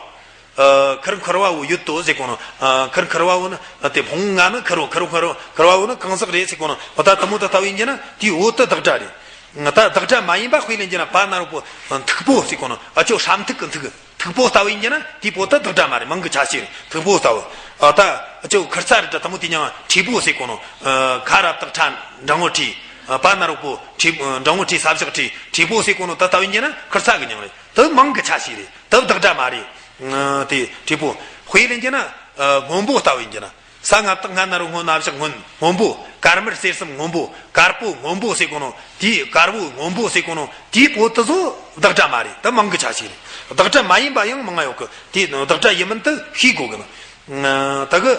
ཨ་ཁུར་འཁུར་བ་བོ་ཡོད་དོ་ཟེར་གོ་ནོ། ཨ་ཁུར་འཁུར་བ་བོ་ནི་ཨ་དེ་ཕུང་ང་ནི་འཁུར་བོ། འཁུར་འཁུར་འཁུར་བ་བོ་ནི་གང་ཟག་རེད་ཟེར་གོ་ནོ། འོ་ད་དེ་མོ་དེ་ལྟ་བུ་ཡིན་གྱི་ན་དེའི་བོ་དེ་བདག་སྒྲ་རེད། ད་བདག་སྒྲ་མ་ཡིན་པ་དཔེ་ལེན་གྱི་ན་པ་ན་རོ་པོ་མཐུག་པོ་ཟེར་གོ་ནོ། ཨ་ཅོ་ཧྲ་མཐུག་གི་མཐུག་མཐུག་པོ་ལྟ་བུ་ཡིན་གྱི་ན་དེའི་པོ་དེ་བདག་སྒྲ་མ་རེད། མིང་གི་ཆ་ཤས་རེད། མཐུག་པོ་ལྟ་བུ། ཨ་ད་ཨ་ཅོ་ཁུར་ཚ་རི་སྒྲ་དེ་མོ་དེ་མྱང་ཁྲི་པོ་ཟེར་གོ་ནོ། ཨ་ཁ་ར་བཏགས་ཁྲ་འགྲེང་བུ་ཁྲི། ཨ་པ་ན་རོ་པོ་ཁྲི། འགྲེང་བུ་ཁྲི་ས་བཞག་ཁྲི། ཁྲི་པོ་ཟེར་གོ་ནོ་དེ་ལྟ་བུ་ཡིན་གྱི་ན་ཁུར་ཚ་གི་མྱང་རེད། དེ་མིང་གི་ཆ་ཤས་རེད། དེ་བདག་སྒྲ་མ་རེད། ཨ་དེ་ཁྲི་པོ། དཔེ་ལེན་གྱི་ན་ཨ་སྔོན་པོ་ལྟ་བུ་ཡིན་གྱི་ན། ས་ང་བཏགས་སྔ་ན་རོ་སྔོ་ན་བཞག་སྔོན། སྔོན་པོ། དཀར་དམར་སེར་གསུམ་སྔོན་པོ། དཀར་པོ་སྔོན་པོ་ཟེར་གོ་ནོ་དེའི། དཀར་པོ་སྔོན་པོ་ཟེར་གོ་ནོ་དེའི་པོ་དེ་ཚོ་བདག་སྒྲ་མ་རེད། དེ་མིང་གི་ཆ་ཤས་རེད། བདག་སྒྲ་མ་ཡིན་པ་ཡང་མང་ང་ཡོད་གི། དེ་བདག་སྒྲ་ཡིན་མིན་དེ་ཤེས་དགོས་གི། ཨ་ད་གི་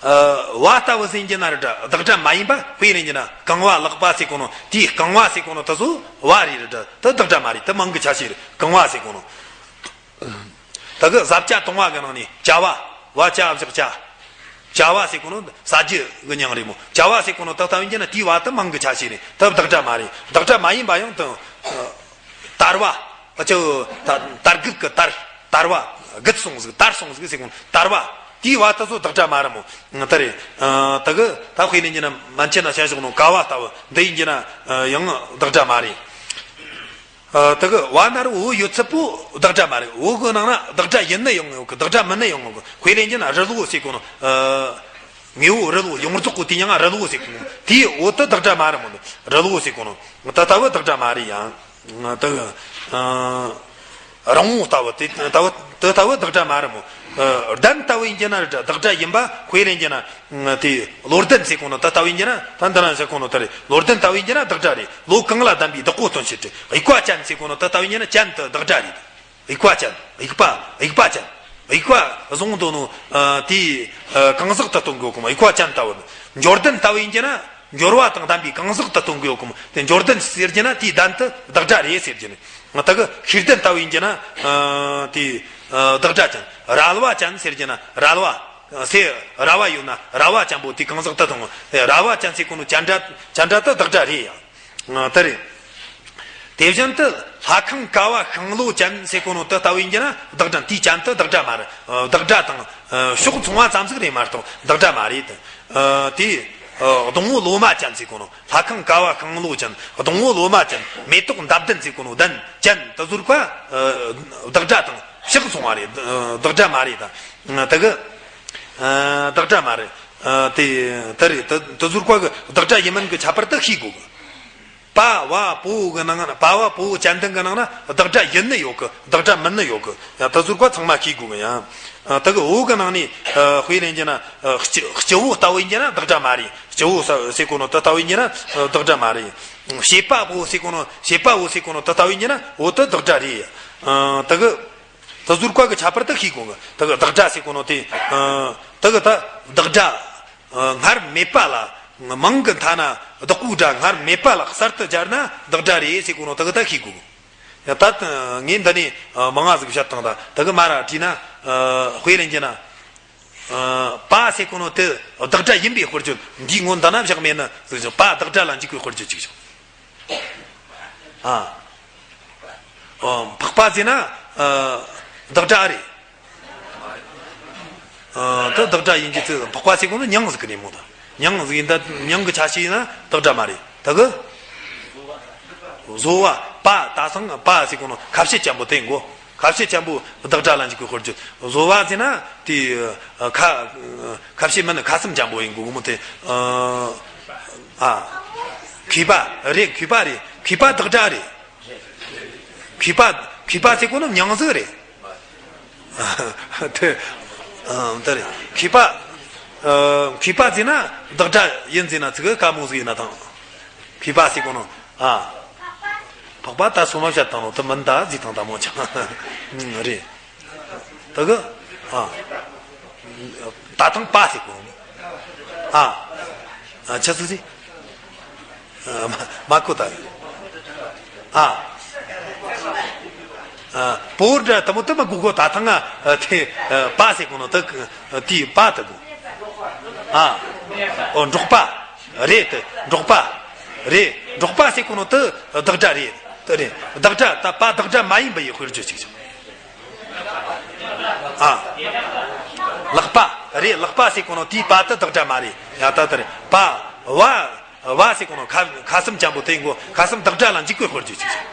ཨ་བ་ལྟ་བུ་ཟེར་གྱི་ན་རི་སྒྲ་བདག་སྒྲ་མ་ཡིན་པ། དཔེ་ལེན་གྱི་ན་རྐང་བ་ལག་པ་ཟེར་གོ་ནོ་དེའི་རྐང་བ་ཟེར་གོ་ནོ་དེ་ཚོ་བ་རེད། རི་སྒྲ་དེ་བདག་སྒྲ་མ་རེད། དེ་མིང་གི་ཆ་ཤས་རེད། རྐང་བ་ཟེར་གོ་ནོ། ད་གི་ཟབ་ཅ་དུང་བ་གི་ནང་ནས་བཅའ་བ། བ་ཅ་བཞག་བཅའ། བཅའ་བ་ཟེར་གོ་ནོ་ཟ་རྒྱུ་གི་མྱིང་རེད་མོ། བཅའ་བ་ཟེར་གོ་ནོ་དེ་ལྟ་བུ་ཡིན་གྱི་ན་དེའི་བ་དེ་མིང་གི་ཆ་ཤས་རེད། དེ་བདག་སྒྲ་མ་རེད། བདག་སྒྲ་མ་ཡིན་པ་ཡང་དེ། ཨ་དར་བ། ཨ་ཅོ་ད་དར་གུད་གི་དར། དར་བ། གུད་སོང་ཟིག་དར་སོང་ཟིག་ཟེར་གོ་ནོ་དར་བ། དེའི་བ་དེ་ཚོ་བདག་སྒྲ་མ་རེད་མོ། དེ་རེད། ཨ་ད་གི་ད་དཔེ་ལེན་གྱི་ན་མན་ཆད་ན་བྱ་བཞག་ནོ་ཀ་བ་ལྟ་བུ་འདི་ཡིན་གྱི་ན་ཨ་ཡང་བདག་སྒྲ་མ་རེད། ཨ་དེ་གི་བ་ན་རོ་བོ་ཡོད་ཚད་པོ་བདག་སྒྲ་མ་རེད། བོ་གི་ནང་ན་བདག་སྒྲ་ཡིན་ནི་ཡོང་ཡོད་གི། བདག་སྒྲ་མིན་ནི་ཡོང་ཡོད་གི། དཔེ་ལེན་གྱི་ན་རི་ལོ་ཟེར་གོ་ནོ། ཨ་དངོས་བོ་རི་ལོ་ཡོངས་རྫོགས་གོ་དེ་མྱང་ང་རི་ལོ་ཟེར་གོ་ནོ་དེའི་བོ་དེ་བདག་སྒྲ་མ་རེད་མོ། རི་ལོ་ཟེར་གོ་ནོ་ད་ལྟ་བུ་བདག་སྒྲ་མ་རེད་ཡ། དེ་གི་ཨ་རིང་བོ་ལྟ་བུ་དེ་ལྟ་བུ་དེ་ལྟ་བུ་བདག་སྒྲ་མ་རེད་མོ། ཨ་གདན་ལྟ་བུ་ཡིན་གྱི་ན་རི་སྒྲ་བདག་སྒྲ་ཡིན་པ། དཔེ་ལེན་གྱི་ན། དེ་བློ་ལྡན་ཟེར་གོ་ནོ་དེ་ལྟ་བུ་ཡིན་གྱི་ན། ད་འདི་ན་ཟེར་གོ་ནོ་དེ་རེད། བློ་ལྡན་ལྟ་བུ་ཡིན་གྱི་ན་བདག་སྒྲ་རེད། བློ་གང་ལ་ལྡན་པའི་བདག་པོ་སྟོན་བྱེད་དེ། དབྱུག་པ་ཅན་ཟེར་གོ་ནོ་དེ་ལྟ་བུ་ཡིན་གྱི་ན་ཅན་དེ་བདག་སྒྲ་རེད། དབྱུག་པ་ཅན། དབྱུག་པ། དབྱུག་པ་ཅན། དབྱུག་པ་བཟུང་འདོད་ནོ། ཨ་དེ་ཨ་གང་ཟག་ཏུ་སྟོན་དགོས་གོ་མོ། དབྱུག་པ་ཅན་ལྟ་བུ་ནི། འབྱོར་ལྡན་ལྟ་བུ་ཡིན་གྱི་ན་འབྱོར་བ་དང་ལྡན་པའི་གང་ཟག་ཏུ་སྟོན་དགོས་གོ་མོ། དེ་འབྱོར་ལྡན་ཟེར་གྱི་ན་དེའི་ལྡན་དེ་བདག་སྒྲ་རེད་ཟེར་གྱི་ནི། ད་གི་ཤེས་ལྡན་ལྟ་བུ་ཡིན་གྱི་ན། ཨ་དེ་ཨ་བདག་སྒྲ་ཅན། རལ་བ་ཅན་ཟེར་གྱི་ན་རལ་བ། སེ་རལ་བ་ཡོད་ན་རལ་བ་ཅན་པོ་དེ་གང་ཟག་ཏུ་མཐོང་། རལ་བ་ཅན་ཟེར་གོ་ནོ་ཅན་སྒྲ་ཅན་སྒྲ་དེ་བདག་སྒྲ་རེད་ཡ། ཨ་དེ་རེད། དེ་བཞིན་དུ་ལྷ་ཁང་ཀ་བ་ཤིང་ལོ་ཅན་ཟེར་གོ་ནོ་དེ་ལྟ་བུ་ཡིན་གྱི་ན་བདག་སྒྲ། དེའི་ཅན་དེ་བདག་སྒྲ་མ་རེད། ཨ་བདག་སྒྲ་དང་ཨ་ཕྱོགས་མཚུངས་པ་ཙམ་ཟིག་རེད་མ་གཏོགས་བདག་སྒྲ་མ་རེད། ཨ་དེ་ཨ་སྡོང་བོ་ལོ་མ་ཅན་ཟེར་གོ་ནོ། ལྷ་ཁང་ཀ་བ་ཤིང་ལོ་ཅན། སྡོང་བོ་ལོ་མ་ཅན། མེ་ཏོག་འདབ་ལྡན་ཟེར་གོ་ནོ་ལྡན་ཅན་དེ་ཚོ་རིགས་པ་ཨ་བདག་སྒྲ་དང་ཕྱོགས་མཚུངས་པ་རེད། ཨ་བདག་སྒྲ་མ་རེད་ད། ཨ་དེ་གི་ཨ་བདག་སྒྲ་མ་རེད། ཨ་དེ་དེ་རེད། དེ་དེ་ཚོ་རིགས་པ་གི་བདག་སྒྲ་ཡིན་མིན་གི་ཁྱད་པར་དེ་ཤེས་དགོས་གི། པ་བ་པོ་གི་ནང་ན། པ་བ་པོ་ཅན་ལྡན་གི་ནང་ན་བདག་སྒྲ་ཡིན་ནི་ཡོད་གི། བདག་སྒྲ་མིན་ནི་ཡོད་གི། ཡང་དེ་ཚོ་རིགས་པ་ཚང་མ་ཤེས་དགོས་གི་ཡ། ཨ་དེ་གི་བོ་གི་ནང་ནས་ཨ་དཔེ་ལེན་གྱི་ན། ཨ་སྤྱི་སྤྱི་བོ་ལྟ་བུ་ཡིན་གྱི་ན་བདག་སྒྲ་མ་རེད། སྤྱི་བོ་ཟེར་གོ་ནོ་དེ་ལྟ་བུ་ཡིན་གྱི་ན་ཨ་བདག་སྒྲ་མ་རེད། བྱེད་པ་བོ་ཟེར་གོ་ནོ། བྱེད་པ་བོ་ཟེར་གོ་ནོ་དེ་ལྟ་བུ་ཡིན་གྱི་ན་བོ་དེ་བདག་སྒྲ་རེད། ཨ་དེ་གི་དེ་ཚོ་རིགས་པ་གི་ཁྱད་པར་དེ་ཤེས་དགོས་གི། དེ་གི་བདག་སྒྲ་ཟེར་གོ་ནོ་དེ། ཨ་དེ་གི་ད་བདག་སྒྲ་ཨ་སྔར་མེད་པ་ལ། མིང་གི་མཐའ་ན་བདག་པོའི་སྒྲ་སྔར་མེད་པ་ལ་གསར་དུ་སྦྱར་ན་བདག་སྒྲ་རེད་ཟེར་གོ་ནོ་དེ་གི་ད་ཤེས་དགོས་གི། ཡ་ད་ངས་འདི་ནས་ཨ་མང་ང་ཟིག་བཤད་བཏང་། ད་དེ་གི་མ་ར་བྲིས་ན། ཨ་དཔེ་ལེན་གྱི་ན། ཨ་པ་ཟེར་གོ་ནོ་དེ་བདག་སྒྲ་ཡིན་པའི་དཔེར་བརྗོད། འདིའི་ངོ་འདི་ན་བཞག་མེད་ནི་ཟེར་ཞིང་། པ་བདག་སྒྲ་ལ་འཇུག་པའི་དཔེར་བརྗོད་ཅིག་བྱུང་། ཨ། ཨོ། འཕགས་པ་ཟེར་ན་ ཨ། བདག་སྒྲ་རེད། ཨ། ད་བདག་སྒྲ་ཡིན་གྱི་ཚེ་འཕགས་པ་ཟེར་གོ་ནོ་མྱང་ཟིག་གི་རེད་མོ། ད་མྱང་ཟིག་ཡིན། ད་མྱང་གི་ཆ་ཤས་ཡིན་ན་བདག་སྒྲ་མ་རེད། ད་གི་བཟོ་བ་པ། ད་སང་པ་ཟེར་གོ་ནོ་ཁ་བཤད་ཅན་པོ་དེ་གོ། ཁ་བཤད་ཅན་པོ་བདག་སྒྲ་ལ་འཇུག་པའི་དཔེར་བརྗོད། བཟོ་བ་ཟེར་ན་དེ་ཁ་ཁ་བཤད་མིན་ན་ཁ་གསུམ་ཅན་པོ་ཡིན་དགོས་གི་མོ་དེ། ཨ། མཁས་པ་རེད། མཁས་པ་རེད། མཁས་པ་བདག་སྒྲ་རེད། མཁས་པ། མཁས་པ་ཟེར་གོ་ནོ་མྱང་ཟིག་རེད། དེ། ཨ། དེ་རེད། མཁས་པ། ཨ། མཁས་པ་ཟེར་ན་བདག་སྒྲ་ཡིན་ཟེར་ན་ཚིག་ག་མོ་ཟིག་ཡིན་ན་ཐང་། མཁས་པ་ཟེར་གོ་ནོ། ཨ། འཕགས་པ་ད་སོ་མ་བཤད་བཏང་ནོ་དེ་མིན་ད་ཟིག་དང་ད་མོ་ཅང་། ཨ། རེད། ད་གི། ཨ། ད་ཐང་པ་ཟེར་གོ་ནོ། ཨ། ཨ། ཆི་ཟིག་ཟེར། ཨ། མ་མ་གོ་ད། ཨ། ཨ། པོ་འདྲ་དེ་མོ་དེ་མ་གོ་གོ། ད་ཐང་ང་དེ་པ་ཟེར་གོ་ནོ་དེ་དེའི་པ་དེ་གོ། ཨ། ཨོ། འབྲོག་པ་རེད། དེ་འབྲོག་པ་རེད། འབྲོག་པ་ཟེར་གོ་ནོ་དེ་བདག་སྒྲ་རེད། དེ་རེད། བདག་སྒྲ་ད་པ་བདག་སྒྲ་མ་ཡིན་པ་ཡི་དཔེར་བརྗོད་ཅིག་བྱུང་། ཨ། ལག་པ་རེད། ལག་པ་ཟེར་གོ་ནོ་དེའི་པ་དེ་བདག་སྒྲ་མ་རེད། ཡ། ད་དེ་རེད། པ། བ། བ་ཟེར་གོ་ནོ་ཁ་ཁ་གསུམ་ཅན་པོ་དེ་གོ། ཁ་གསུམ་བདག་སྒྲ་ལ་འཇུག་པའི་དཔེར་བརྗོད་ཅིག་བྱུང་།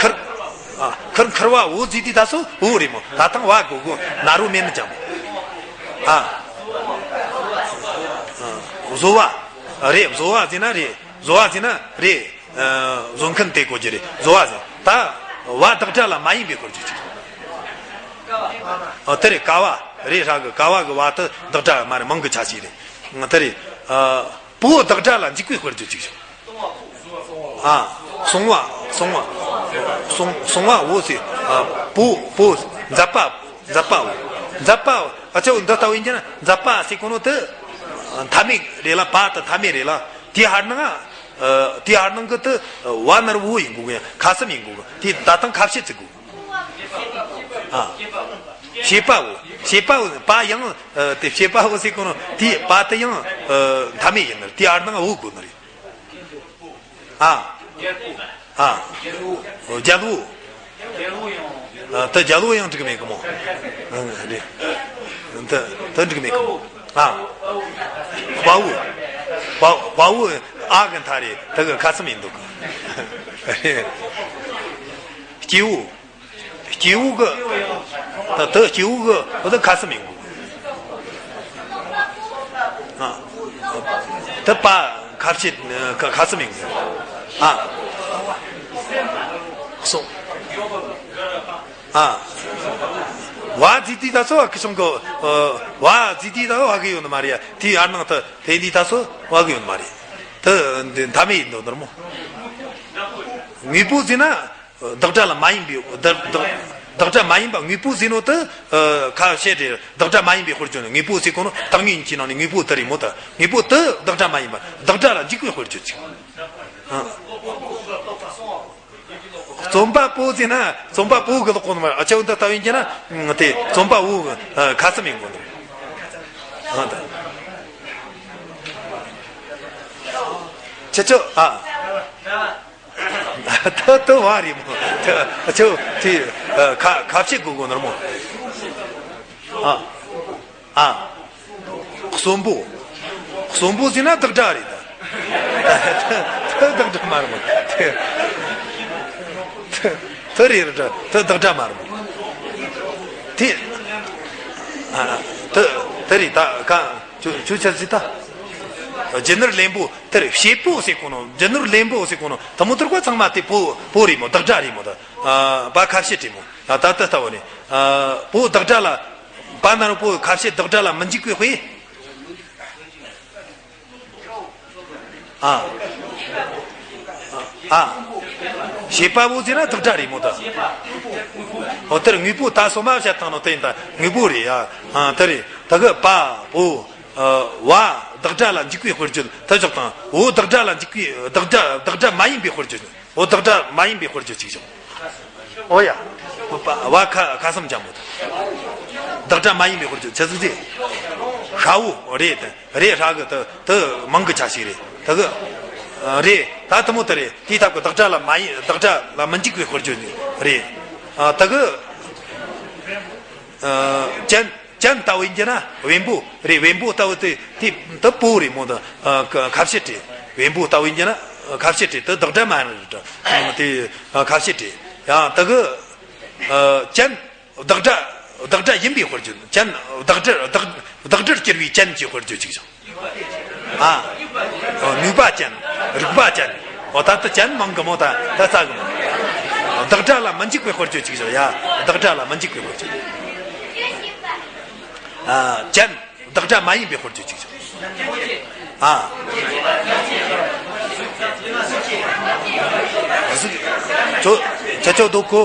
འཁུར། ཨ། འཁུར། འཁུར་བ། འོ་ཟེར་དུས་ད་སོ་འོ་རེད་མོ། ད་ཐང་བ་གོ་གོ། ན་རོ་མེད་ནི་ཅན་པོ། ཨ། ཨ། བཟོ་བ་རེད། བཟོ་བ་ཟེར་ན་རེད། བཟོ་བ་ཟེར་ན་རེད། ཨ། བཟོ་མཁན་དེ་གོ་རྒྱུ་རེད། བཟོ་བ་ཟེར། ད་བ་བདག་སྒྲ་ལ་མ་ཡིན་པའི་དཔེར་བརྗོད་ཅིག། ཨ། དེ་རེད། ཀ་བ་རེད། ཧྲ་གི་ཀ་བ་གི་བ་དེ་བདག་སྒྲ་མ་རེད། མིང་གི་ཆ་ཤས་རེད། དེ་རེད། ཨ། པོ་བདག་སྒྲ་ལ་འཇུག་པའི་དཔེར་བརྗོད་ཅིག་བྱུང་། ཨ། སོང་བ། སོང་བ། སོང་། སོང་བ་འོ་ཟེར། ཨ། པོ། པོ། མཛད་པ། མཛད་པ་འོ། མཛད་པ། ཨ་ཅོ། འདི་ལྟ་བུ་ཡིན་གྱི་ན་མཛད་པ་ཟེར་གོ་ནོ་དེ་མཐའ་མེད་རེད་ལ། པ་དེ་མཐའ་མེད་རེད་ལ། དེའི་ཧར་ནང་། ཨ། དེའི་ཧར་ནང་གི་དེ་བ་ན་རོ་བོ་ཡིན་དགོས་གི། ཁ་གསུམ་ཡིན་དགོས་གི། དེ་ད་ཐང་ཁ་བཤད་ཅིག་དགོས། ཨ། བྱེད་པ་འོ། བྱེད་པ་འོ། པ་ཡང་། ཨ། དེ་བྱེད་པ་འོ་ཟེར་གོ་ནོ་དེའི་པ་དེ་ཡང་། ཨ། མཐའ་མེད་ཡིན་ནི། དེའི་ཨར་ནང་འོ་དགོས་ནི་རེད། ཨ། ཨ། རྒྱལ་པོ། ཨ། དེ་རྒྱལ་པོ་ཡང་འགྲིག་མེད་གི་མོ། ཨ། རེད། དེ་དེ་འགྲིག་མེད་གི་མོ། ཨ། དཔའ་བོ། དཔའ་དཔའ་བོ་ཨ་གི་མཐའ་རེད། དེ་གི་ཁ་གསུམ་ཡིན་འདུག་གི། རེད། སྐྱེ་བོ། སྐྱེ་བོ་གི། ད་དེ་སྐྱེ་བོ་གི་འོ་དེ་ཁ་གསུམ་ཡིན་དགོས། ཨ། དེ་པ་ཁ་བཤད་ཁ་ཁ་གསུམ་ཡིན་དགོས། ཨ། སོ། ཨ། བ་ཟེར་དུས་ད་སོ་བ་གི་སོང་གི། ཨ། བ་ཟེར་དུས་ད་བ་གི་ཡོད་ནི་མ་རེད་ཡ། དེའི་ཨར་ནང་དེ་དེ་འདི་ད་སོ་བ་གི་ཡོད་ནི་མ་རེད། དེ་འདི་མཐའ་མེད་ཡིན་འདུག་ནོར་མོ། དངོས་པོ་ཟེར་ན། བདག་སྒྲ་ལ་མ་ཡིན་པའི། བདག་བདག་བདག་སྒྲ་མ་ཡིན་པ་དངོས་པོ་ཟེར་ནོ་དེ། ཨ། ཁ་བཤད་དེ་བདག་སྒྲ་མ་ཡིན་པའི་དཔེར་བརྗོད་ནི། དངོས་པོ་ཟེར་གོ་ནོ་བཏང་སྙོམས་ཀྱི་ནང་ནས་དངོས་པོ་དེ་རེད་མོ། ད་དངོས་པོ་དེ་བདག་སྒྲ་མ་ཡིན་པ་བདག་སྒྲ་ལ་འཇུག་པའི་དཔེར་བརྗོད་ཅིག། ཨ། རྩོམ་པ་པོ་ཟེར་ན་རྩོམ་པ་པོ་གི་ལོག་གོ་ནི་མ། ཨ་ཅོ་འདི་ལྟ་བུ་ཡིན་གྱི་ན་དེ་རྩོམ་པ་བོ་གི། ཨ། ཁ་གསུམ་ཡིན་དགོས་ནི། ཨ། ད་ཁྱེད་ཚོ། ཨ། ད་ད་བ་རེད་མོ། ད་ཁྱོད་དེ་ཁ་ཁ་བཤད་དགོས་དགོས་ནོར་མོ། ཨ། ཨ། གསོན་པོ། གསོན་པོ་ཟེར་ན་བདག་སྒྲ་རེད་ད། ད་བདག་སྒྲ་མ་རེད་མོ། དེ་དེ་རེད་རེད། ད་བདག་སྒྲ་མ་རེད་མོ། དེ། ཨ། དེ་དེ་རེད་ད་ག་ཁྱོད་ཁྱོད་ཆ་ཟིག་ད། རྒྱུ་ནོར་ལེན་པོ་དེར་བྱེད་པོ་ཟེར་གོ་ནོ། རྒྱུ་ནོར་ལེན་པོ་ཟེར་གོ་ནོ་དེ་མོ་དེར་གོ་ཚང་མ་དེ་པོ་པོ་རེད་མོ། བདག་སྒྲ་རེད་མོ། ད། ཨ། པ་ཁ་བཤད་རེད་མོ། ད་ད་ལྟ་བ་ནི། ཨ། པོ་བདག་སྒྲ་ལ། པ་ན་རོ་པོ་ཁ་བཤད་བདག་སྒྲ་ལ་མི་འཇུག་པའི་དཔེ། ཨ། ཨ། བྱེད་པ་པོ་ཟེར་ན་བདག་སྒྲ་རེད་མོ་ད། འོ་དེར་དངོས་པོ་ད་སོ་མ་བཤད་བཏང་ནོ་དེ་ཡིན་ད། དངོས་པོ་རེད་ཡ། ཨ། དེ་རེད། ད་གི་པ་པོ། ཨ། བ་བདག་སྒྲ་ལ་འཇུག་པའི་དཔེར་བརྗོད་དེ་བཞག་དང་། འོ་བདག་སྒྲ་ལ་འཇུག་པའི་བདག་སྒྲ་བདག་སྒྲ་མ་ཡིན་པའི་དཔེར་བརྗོད། འོ་བདག་སྒྲ་མ་ཡིན་པའི་དཔེར་བརྗོད་ཅིག་བཞག། འོ་ཡ། བ་ཁ་ཁ་གསུམ་ཅན་པོ་དང་། བདག་སྒྲ་མ་ཡིན་པའི་དཔེར་བརྗོད་ཆི་ཟིག་ཟེར། ཤ་བོ་རེད་དེ། རེད་ཧྲ་གི་དེ་དེ་མིང་གི་ཆ་ཞིག་རེད་དེ་གི། རེད། ད་དེ་མོ་དེ་རེད། དེའི་སྟབས་ཀྱིས་བདག་སྒྲ་ལ་མ་ཡིན། བདག་སྒྲ་ལ་མི་འཇུག་པའི་དཔེར་བརྗོད་རེད། ཨ། དེ་གི། ཨ། ཅན། ཅན་ལྟ་བུ་ཡིན་གྱི་ན་བེམ་པོ་རེད། བེམ་པོ་ལྟ་བུ་དེ་དེ་དེ་པོ་རེད་མོ། དེ་ཁ་བཤད་རེད། བེམ་པོ་ལྟ་བུ་ཡིན་གྱི་ན་ཁ་བཤད་རེད། དེ་བདག་སྒྲ་མ་རེད། དེ་ཁ་བཤད་རེད། ཡང་དེ་གི། ཅན། བདག་སྒྲ། བདག་སྒྲ་ཡིན་པའི་དཔེར་བརྗོད། ཅན། བདག་སྒྲར། བདག་བདག་སྒྲར་གྱུར་པའི་ཅན་གྱི་དཔེར་བརྗོད་ཅིག་བྱུང་། ཨ། ནུས་པ་ཅན། རིག་པ་ཅན། འོ་ད་ལྟ་ཅན་མང་གི་མོ། ད་ད་རྩ་གི་མོ། བདག་སྒྲ་ལ་མི་འཇུག་པའི་དཔེར་བརྗོད་ཅིག་བྱུང་། ཡ། བདག་སྒྲ་ལ་མི་འཇུག་པའི་དཔེར་བརྗོད། ཨ། ཅན། བདག་སྒྲ་མ་ཡིན་པའི་དཔེར་བརྗོད་ཅིག་བྱུང་། ཨ། གཟུགས། ཁྱོད་ཁྱོད་ཁྱོད་སྡོད་གོ།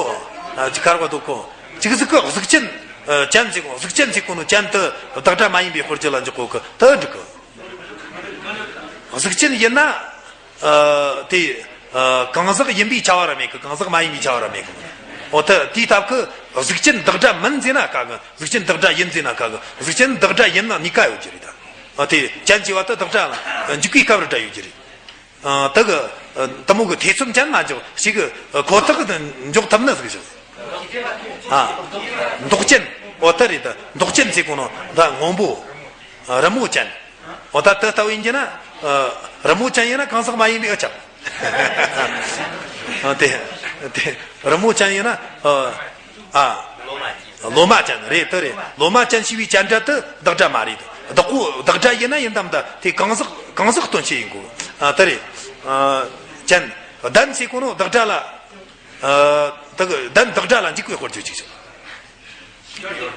ཨ། ཅིག་ཁར་བ་སྡོད་གོ། ཅིག་གཟུགས་ཀྱི། གཟུགས་ཅན། ཨ། ཅན་ཟེར་གོ། གཟུགས་ཅན་ཟེར་གོ་ནོ་ཅན་དེ་བདག་སྒྲ་མ་ཡིན་པའི་དཔེར་བརྗོད་ལ་འཇོག་གོ་གི། དེ་འགྲིག་གི། གཟུགས་ཅན་ཡིན་ན། ཨ། དེ། ཨ། གང་ཟག་ཡིན་པའི་ཁྱབ་པ་ར་མེད་གི། གང་ཟག་མ་ཡིན་པའི་ཁྱབ་པ་ར་མེད་གི། འོ་ད་དེའི་སྟབས་ཀྱིས་གཟུགས་ཅན་བདག་སྒྲ་མིན་ཟེར་ན་དཀའ་གི། གཟུགས་ཅན་བདག་སྒྲ་ཡིན་ཟེར་ན་དཀའ་གི། གཟུགས་ཅན་བདག་སྒྲ་ཡིན་ན་གཉིས་ཀ་ཡོད་ཀྱི་རེད་ད། ཨ། དེ་ཅན་ཅེས་པ་དེ་བདག་སྒྲ་ལ་འཇུག་པའི་སྐབས་རེ་འདྲ་ཡོད་ཀྱི་རེད། ཨ། དེ་གི། ཨ། དེ་མོ་གི་ཐེ་ཚོམ་ཅན་མ་འཇོག་ཞིག་གི། ཨ། ཁོ་ཐག་གི་འཇོག་ཐུབ་ནི་ཟིག་བྱུང་། ཨ། མདོག་ཅན། འོ་ད་རེད་ད། མདོག་ཅན་ཟེར་གོ་ནོ་ད་སྔོན་པོ། ཨ། རི་མོ་ཅན། འོ་ད་དེ་ལྟ་བུ་ཡིན་གྱི་ན། ཨ། རི་མོ་ཅན་ཡིན་ན་གང་ཟག་མ་ཡིན་པའི་ཨ་ཆགས། ཨ། དེ་དེ་རི་མོ་ཅན་ཡིན་ན། ཨ། ཨ། ལོ་མ་ཅན་རེད། དེ་རེད། ལོ་མ་ཅན་ཞེས་པའི་ཅན་སྒྲ་དེ་བདག་སྒྲ་མ་རེད། བདག་པོ་བདག་སྒྲ་ཡིན་ན་ཡིན་དམ་ད་དེ་གང་ཟག་གང་ཟག་སྟོན་བྱེད་ཡིན་དགོས། ཨ། དེ་རེད། ཨ། ཅན། ལྡན་ཟེར་གོ་ནོ་བདག་སྒྲ་ལ། ཨ། དེ་གི་ལྡན་བདག་སྒྲ་ལ་འཇུག་པའི་དཔེར་བརྗོད་ཅིག་བྱུང་།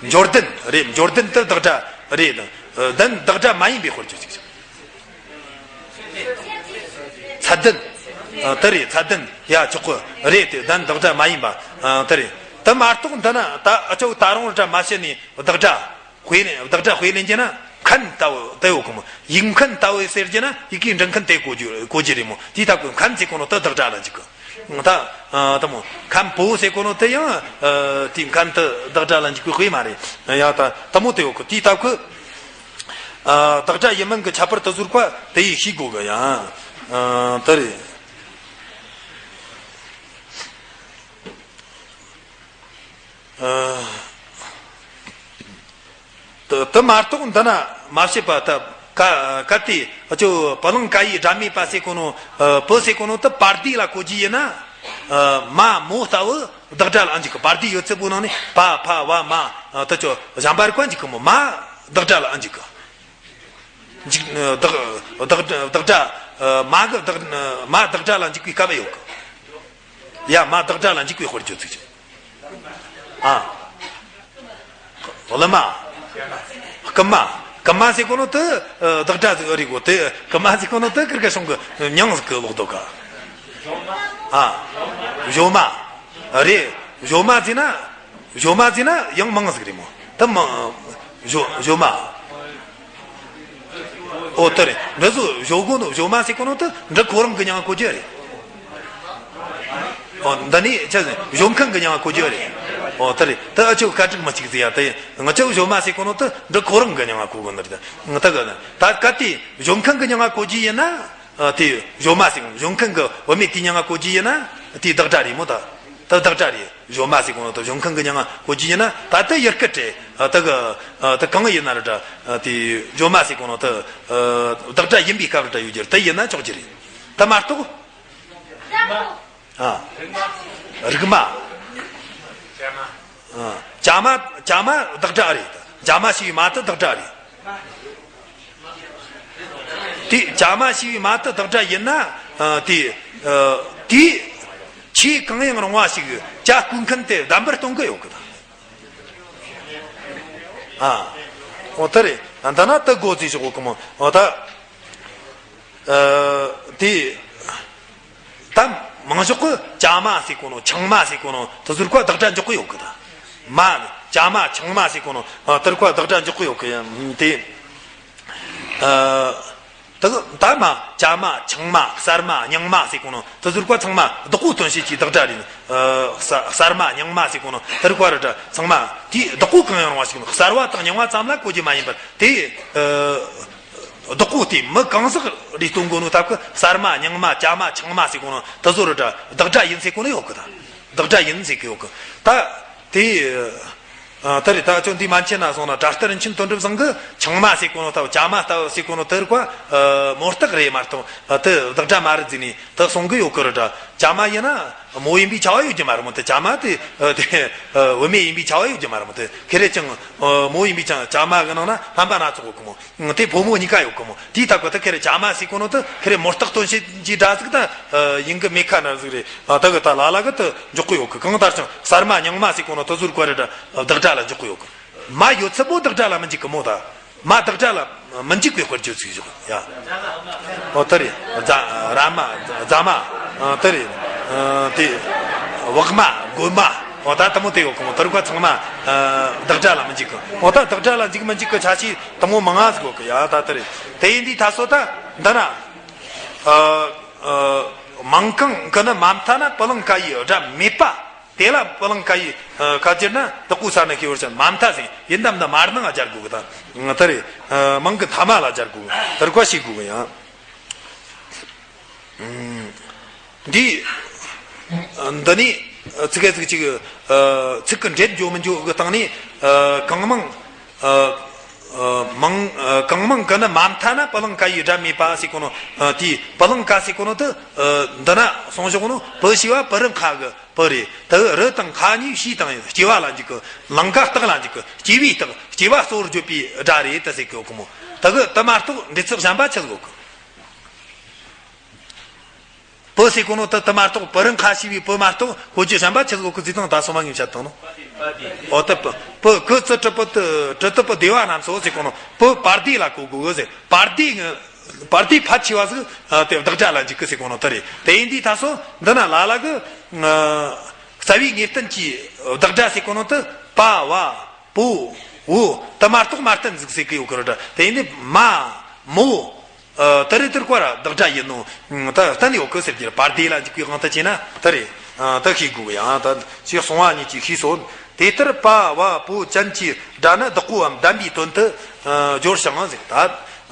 འབྱོར་ལྡན་རེད། འབྱོར་ལྡན་དེ་བདག་སྒྲ་རེད། ལྡན་བདག་སྒྲ་མ་ཡིན་པའི་དཔེར་བརྗོད་ཅིག་བྱུང་། ཚད་ལྡན། ཨ། དེ་རེད། ཚད་ལྡན་ཡ་ཆོག་གི་རེད། དེ་ལྡན་བདག་སྒྲ་མ་ཡིན་པ། ཨ། དེ་རེད། དེ་མ་གཏོགས་འདི་ན་ད་ཨ་ཅོ་ད་རུང་སྒྲ་མ་བཤད་ནས་བདག་སྒྲ། དཔེ་ལེན། བདག་སྒྲ་དཔེ་ལེན་རྒྱུ་ན་མཁན་ལྟ་བུ་དེ་ཡོད་གི་མོ། ཡིག་མཁན་ལྟ་བུ་ཟེར་རྒྱུ་ན་ཡི་གེ་འབྲི་མཁན་དེ་གོ་རྒྱུ་གོ་རྒྱུ་རེད་མོ། དེའི་སྟབས་ཀྱིས་མཁན་ཟེར་གོ་ནོ་དེ་བདག་སྒྲ་ལ་འཇུག་གི། ད། ཨ། དེ་མོ་མཁན་པོ་ཟེར་གོ་ནོ་དེ་ཡང་། ཨ། དེའི་མཁན་དེ་བདག་སྒྲ་ལ་འཇུག་པའི་དཔེ་མ་རེད། ཡ། ད་དེ་མོ་དེ་ཡོད་གི། དེའི་སྟབས་ཀྱིས། ཨ། བདག་སྒྲ་ཡིན་མིན་གྱི་ཁྱད་པར་དེ་ཟུར་པ་དེ་ཡིས་ཤེས་དགོས་གི་ཡ། ཨ། དེ་རེད། ཨ། དེ་དེ་མ་གཏོགས་འདི་ན་མ་བཤད་པ་ད་ག་གལ་ཏེ་ཨ་ཅོ་བ་ལང་ཀ་ཡི་སྒྲ་མེད་པ་ཟེར་གོ་ནོ། ཨ། བུ་ཟེར་གོ་ནོ་དེ་བར་དུས་ལ་གོ་རྒྱུ་ཡིན་ན། ཨ། མ་མོ་ལྟ་བུ་བདག་སྒྲ་ལ་ཨ་འཇུག་གི། བར་དུས་ཡོད་ཚད་པོ་ནང་ནས་པ་ཕ་བ་མ། ཨ། དེ་ཆོ་གཞན་པ་རིག་པ་འཇུག་གི་མོ། མ་བདག་སྒྲ་ལ་ཨ་འཇུག་གི། འཇུག། བདག་བདག་བདག་སྒྲ། ཨ། མ་གི་བདག་མ་བདག་སྒྲ་ལ་འཇུག་པའི་སྐབས་ཡོད་གི། ཡ། མ་བདག་སྒྲ་ལ་འཇུག་པའི་དཔེར་བརྗོད་ཅིག་བྱུང་། ཨ། ལི་མ། རྐུན་མ། རྐུན་མ་ཟེར་གོ་ནོ་དེ། ཨ། བདག་སྒྲ་ཟིག་ཨེ་རེད་གོ། དེ་རྐུན་མ་ཟེར་གོ་ནོ་དེ་ཀིར་ཀ་ཤོང་གི་མྱིང་ཟིག་གི་ལོག་འདུག་ག། ཨ། གཞོན་མ། རེད། གཞོན་མ་ཟེར་ན། གཞོན་མ་ཟེར་ན་ཡང་མིང་ཟིག་རེད་མོ། དེ་མ། གཞོན་གཞོན་མ། ཨོ་དེ་རེད། འདི་ཚོ་གཞོན་གོ་ནོ། གཞོན་མ་ཟེར་གོ་ནོ་དེ་འབྲི་ཁོ་རང་གི་མྱིང་ང་གོ་རྒྱུ་རེད། ཨོ། འདི་ནི་ཆ་ཟིན་གཞོན་མཁན་གི་མྱིང་ང་གོ་རྒྱུ་རེད། ཨོ་དེ་རེད། དེ་ཨ་ཅོ་སྐད་རིགས་མི་གཅིག་ཟེར་ཡ་དེ། ང་ཅོ་གཞོན་མ་ཟེར་གོ་ནོ་དེ་འབྲི་ཁོ་རང་གི་མྱིང་ང་གོ་གོ་ནི་རེད། ད་ག་ད་གལ་ཏེ་གཞོན་མཁན་གི་མྱིང་ང་གོ་རྒྱུ་ཡིན་ན། ཨ། དེ་གཞོན་མ་ཟེར། གཞོན་མཁན་གི་བུད་མེད་དེའི་མྱིང་ང་གོ་རྒྱུ་ཡིན་ན་དེ་བདག་སྒྲ་རེད་མོ། ད་དེ་བདག་སྒྲ་རེད། གཞོན་མ་ཟེར་གོ་ནོ་དེ་གཞོན་མཁན་གི་མྱིང་ང་གོ་རྒྱུ་ཡིན་ན་ད་དེ་ཡུལ་སྐད་རེད། ཨ། དེ་གི། ཨ། དེ་གང་ཡིན་ན་རེད་ད། ཨ། དེ་གཞོན་མ་ཟེར་གོ་ནོ་དེ། ཨ། བདག་སྒྲ་ཡིན་པའི་སྐབས་རེད་ད་ཡོད་རྒྱུ་རེད། དེ་ཡིན་ན་ཆོག་རྒྱུ་རེད། དེ་མ་གཏོགས། ཨ། རིག་མ། ཨ། བྱ་མ། བྱ་མ་བདག་སྒྲ་རེད། བྱ་མ་ཞེས་པའི་མ་དེ་བདག་སྒྲ་རེད། དེ་བྱ་མ་ཞེས་པའི་མ་དེ་བདག་སྒྲ་ཡིན་ན། ཨ། དེ། ཨ། དེ་ཆོས་གང་ཡང་རུང་བ་ཞིག་བྱ་བཀོལ་མཁན་དེ་བདེན་པར་སྟོན་གི་ཡོད་གི། ཨ། འོ་དེ་རེད། འདི་ན་དེ་དགོས་ཚེ་ཞོག་གི་མོ། འོ་ད། ཨ། དེ། ད་མང་ཤོས་ཀྱི་བྱ་མ་ཟེར་གོ་ནོ། ཆང་མ་ཟེར་གོ་ནོ་དེ་ཚོར་ཁོ་བདག་སྒྲ་འཇོག་གི་ཡོད་གི་ད། མ། བྱ་མ། ཆང་མ་ཟེར་གོ་ནོ། ཨ། དེར་ཁོ་བདག་སྒྲ་འཇོག་གི་ཡོད་གི་ཡ། དེ། ཨ། ད་ད་མ། བྱ་མ། ཆང་མ། གསར་མ། རྙིང་མ་ཟེར་གོ་ནོ་དེ་ཚོར་ཁོ་ཚང་མ་བདག་པོ་སྟོན་བྱེད་ཀྱི་བདག་སྒྲ་རེད། ཨ། གསར། གསར་མ། རྙིང་མ་ཟེར་གོ་ནོ་དེར་ཁོ་ར་ད་ཚང་མ་དེ་བདག་པོ་གང་ཡང་རུང་བ་ཞིག་ནོ། གསར་བ་དང་རྙིང་བ་ཙམ་ལ་གོ་རྒྱུ་མ་ཡིན་པར་དེ། ཨ། བདག་པོ་དེ་མི་གང་ཟག་ འདི་སྟོན་གོ་ནོ་སྟབས་ཀྱིས་གསར་མ་རྙིང་མ་ཅ་མ་ཆུང་མ་ཟེར་གོ་ནོ་དེ་ཚོ་ར་འདྲ་བདག་སྒྲ་ཡིན་ཟེར་གོ་ནོ་ཡོད་གི། ད་བདག་སྒྲ་ཡིན་ཟེར་གི་ཡོད་གི། ད་དེ་ཨ་ད་རེད། ད་ཅོ་འདི་མན་ཆད་ན་སོང་ན་དྲ་སྟེ་རིན་ཆེན་དོན་གྲུབ་ཚང་གིས་ཆུང་མ་ཟེར་གོ་ནོ་ད་ཅ་མ་ལྟ་བུ་ཟེར་གོ་ནོ་དེ་རིགས་པ་མོ་རྟགས་རེད་མ་གཏོགས་དེ་བདག་སྒྲ་མ་རེད་ཟེར་ནས་དེ་གསུང་གི་ཡོད་གི་ར་འདྲ། ཅ་མ་ཡིན་ན་མོ་ཡིན་པའི་ཁྱབ་པ་ཡོད་རྒྱུ་མ་རེད་མོ། དེ་ཅ་མ་དེ་དེ་བུད་མེད་ཡིན་པའི་ཁྱབ་པ་ཡོད་རྒྱུ་མ་རེད་མོ། དེ་ཁེ་རེ་ཅང་མོ་ཡིན་པའི་ཅང་ཅ་མ་གི་ནང་ན་སྨན་པ་སྣ་ཚོགས་ཡོད་གི་མོ། དེའི་སྟབས་ཀྱིས་དེ་ཁེ་རེ་ཅ་མ་ཟེར་གོ་ནོ་དེ་ཁེ་རེ་ཅ་མ་ཟེར་གོ་ནོ་དེ་ཁེ་རེ་མོ་རྟགས་སྟོན་བྱེད་ཀྱི་སྒྲ་ཟིག་ད་ཡིན་གི་མེད་ཁ་ན་ཟིག་རེད། ད་གི་ད་ལ་ལ་གི་དེ་འཇོག་གི་ཡོད་གི། གང་ལྟར་ཀྱང་གསར་མ་རྙིང་མ་ཟེར་གོ་ནོ་དེ་ཚོ་རིགས་པ་ར་འདྲ་བདག་སྒྲ་ལ་འཇོག་གི་ཡོད་གི། མ་ཡོད་ཚད་པོ་བདག་སྒྲ་ལ་མི་འཇུག་གི་མོ། ད་མ་བདག་སྒྲ་ལ་མི་འཇུག་པའི་དཔེར་བརྗོད་ཅིག་བཞག་ཡ། ཨོ་དེ་རེད། རྫ་ར་མ་རྫ་མ། ཨ་དེ་རེད། ཨ་དེ་བག་མ་རྒོད་མ། ཨོ་ད་དེ་མོ་དེ་ཡོད་གི་མོ། དེ་རིགས་པ་ཚང་མ་ཨ་བདག་སྒྲ་ལ་མི་འཇུག་གི། ཨོ་ད་བདག་སྒྲ་ལ་འཇུག་མི་འཇུག་གི་ཆ་ཤས་དེ་མོ་མང་ང་ཟིག་ཡོད་གི་ཡ། ད་དེ་རེད། དེ་ཡིན་དུས་ད་སོ་ད་འདི་ན་ཨ་ཨ་མང་གང་གི་ནི་མ་མཐའ་ན་པུ་ལིང་ཀ་ཡི་སྒྲ་མེད་པ། དེ་ལ་པུ་ལིང་ཀ་ཡི་ཨ་ཁ་སྦྱར་ན་བདག་པོའི་ས་ནས་ཤེས་པར་བྱ། མ་མཐའ་ཟེར་ཡིན་དམ་ད་མར་ནང་ང་སྦྱར་དགོས་གི། ད་དེ་རེད། ཨ་མང་གི་མཐའ་མ་ལ་སྦྱར་དགོས་གི། དེ་རིགས་པ་ཤེས་དགོས་གི་ཡ། འདི་འདི་ནི་ཚིག་གི་ཚིག་གཅིག་ཨ་ཚིག་གི་འགྲེལ་འཇོག་མི་འཇོག་གི་སྟེང་ནས་ཨ་གང་མང་ཨ་ཨ་མང་ཨ་གང་མང་གི་ནི་མ་མཐའ་ན་པུ་ལིང་ཀ་ཡི་སྒྲ་མེད་པ་ཟེར་གོ་ནོ། ཨ་དེའི་པུ་ལིང་ཀ་ཟེར་གོ་ནོ་དེ་ཨ་འདི་ན་གསུངས་བཞག་གོ་ནོ་པུ་ཞེས་པ་པུ་རུ་ཁ་གི་པུ་རེད། དེ་རུ་དང་ཁ་གཉིས་ཕྱིས་དང་ཡིན། སྐྱེ་བ་ལ་འཇུག་གི། ལིང་ག་རྟགས་ལ་འཇུག་གི། སྐྱེ་བའི་རྟགས། སྐྱེ་བ་གཙོ་བོར་བརྗོད་པའི་སྒྲ་རེད་དེ་ཟེར་གི་ཡོད་གི་མོ། དེ་གི་དེ་མ་གཏོགས་འབྲེལ་ཚིག་གཞན་པ་ཆི་ཟིག་ཡོད་གི། པུ་ཟེར་གོ་ནོ་དེ་དེ་མ་གཏོགས་པུ་རུ་ཁ་ཞེས་པའི་པུ་མ་གཏོགས་གོ་རྒྱུ་གཞན་པ་ཆི་ཟིག་ཡོད་གི་ཟེར་དང་ད་སོ་མ་ངས་བཤད་བཏང་ནོ། ཨོ་དེ་པུ་པུ་གི་ཙི་ཏྲི་པུ་ཏི་ཏྲི་ཏི་པུ་སྡེ་པ་རྣམས་སོ་ཟེར་གོ་ནོ་པུ་བར་སྡེ་ལ་གོ་དགོས་གི་ཟེར། བར་སྡེ་ངི་བར་དེ་ཕལ་ཆེ་བ་ཟིག་ཨ་དེ་བདག་སྒྲ་ལ་འཇུག་གི་ཟེར་གོ་ནོ་དེ་རེད། དེ་ཡིན་དུས་ད་སོ་འདི་ན་ལ་ལ་གི་ཨ་རྩ་བའི་ངེས་བསྟན་གྱི་བདག་སྒྲ་ཟེར་གོ་ནོ་དེ་པ་བ་པོ་བོ་དེ་མ་གཏོགས་མ་བསྟན་ཟིག་ཟེར་གི་ཡོད་གི་རེད། དེ་ཡིན་དུས་མ་མོ་ཨ་དེ་རེད། དེར་བཀར་བདག་སྒྲ་ཡིན་ནོ་ད་བསྟན་ཡོད་གི་ཟེར་གྱི་རེད། བར་དེ་ལ་འཇུག་པའི་དབང་དུ་བྱས་ན་དེ་རེད། ཨ་དེ་ཤེས་དགོས་གི་ཡང་ད་ཅེས་གསུང་བ་ཉིད་ཀྱིས་ཤེས་སོ། དེ་ལྟར་པ་བ་པོ་ཅན་གྱི་སྒྲ་ནི་བདག་པོའམ་ལྡན་པའི་དོན་དུ་ཨ་སྦྱོར་ཞིང་ཟེར། ད་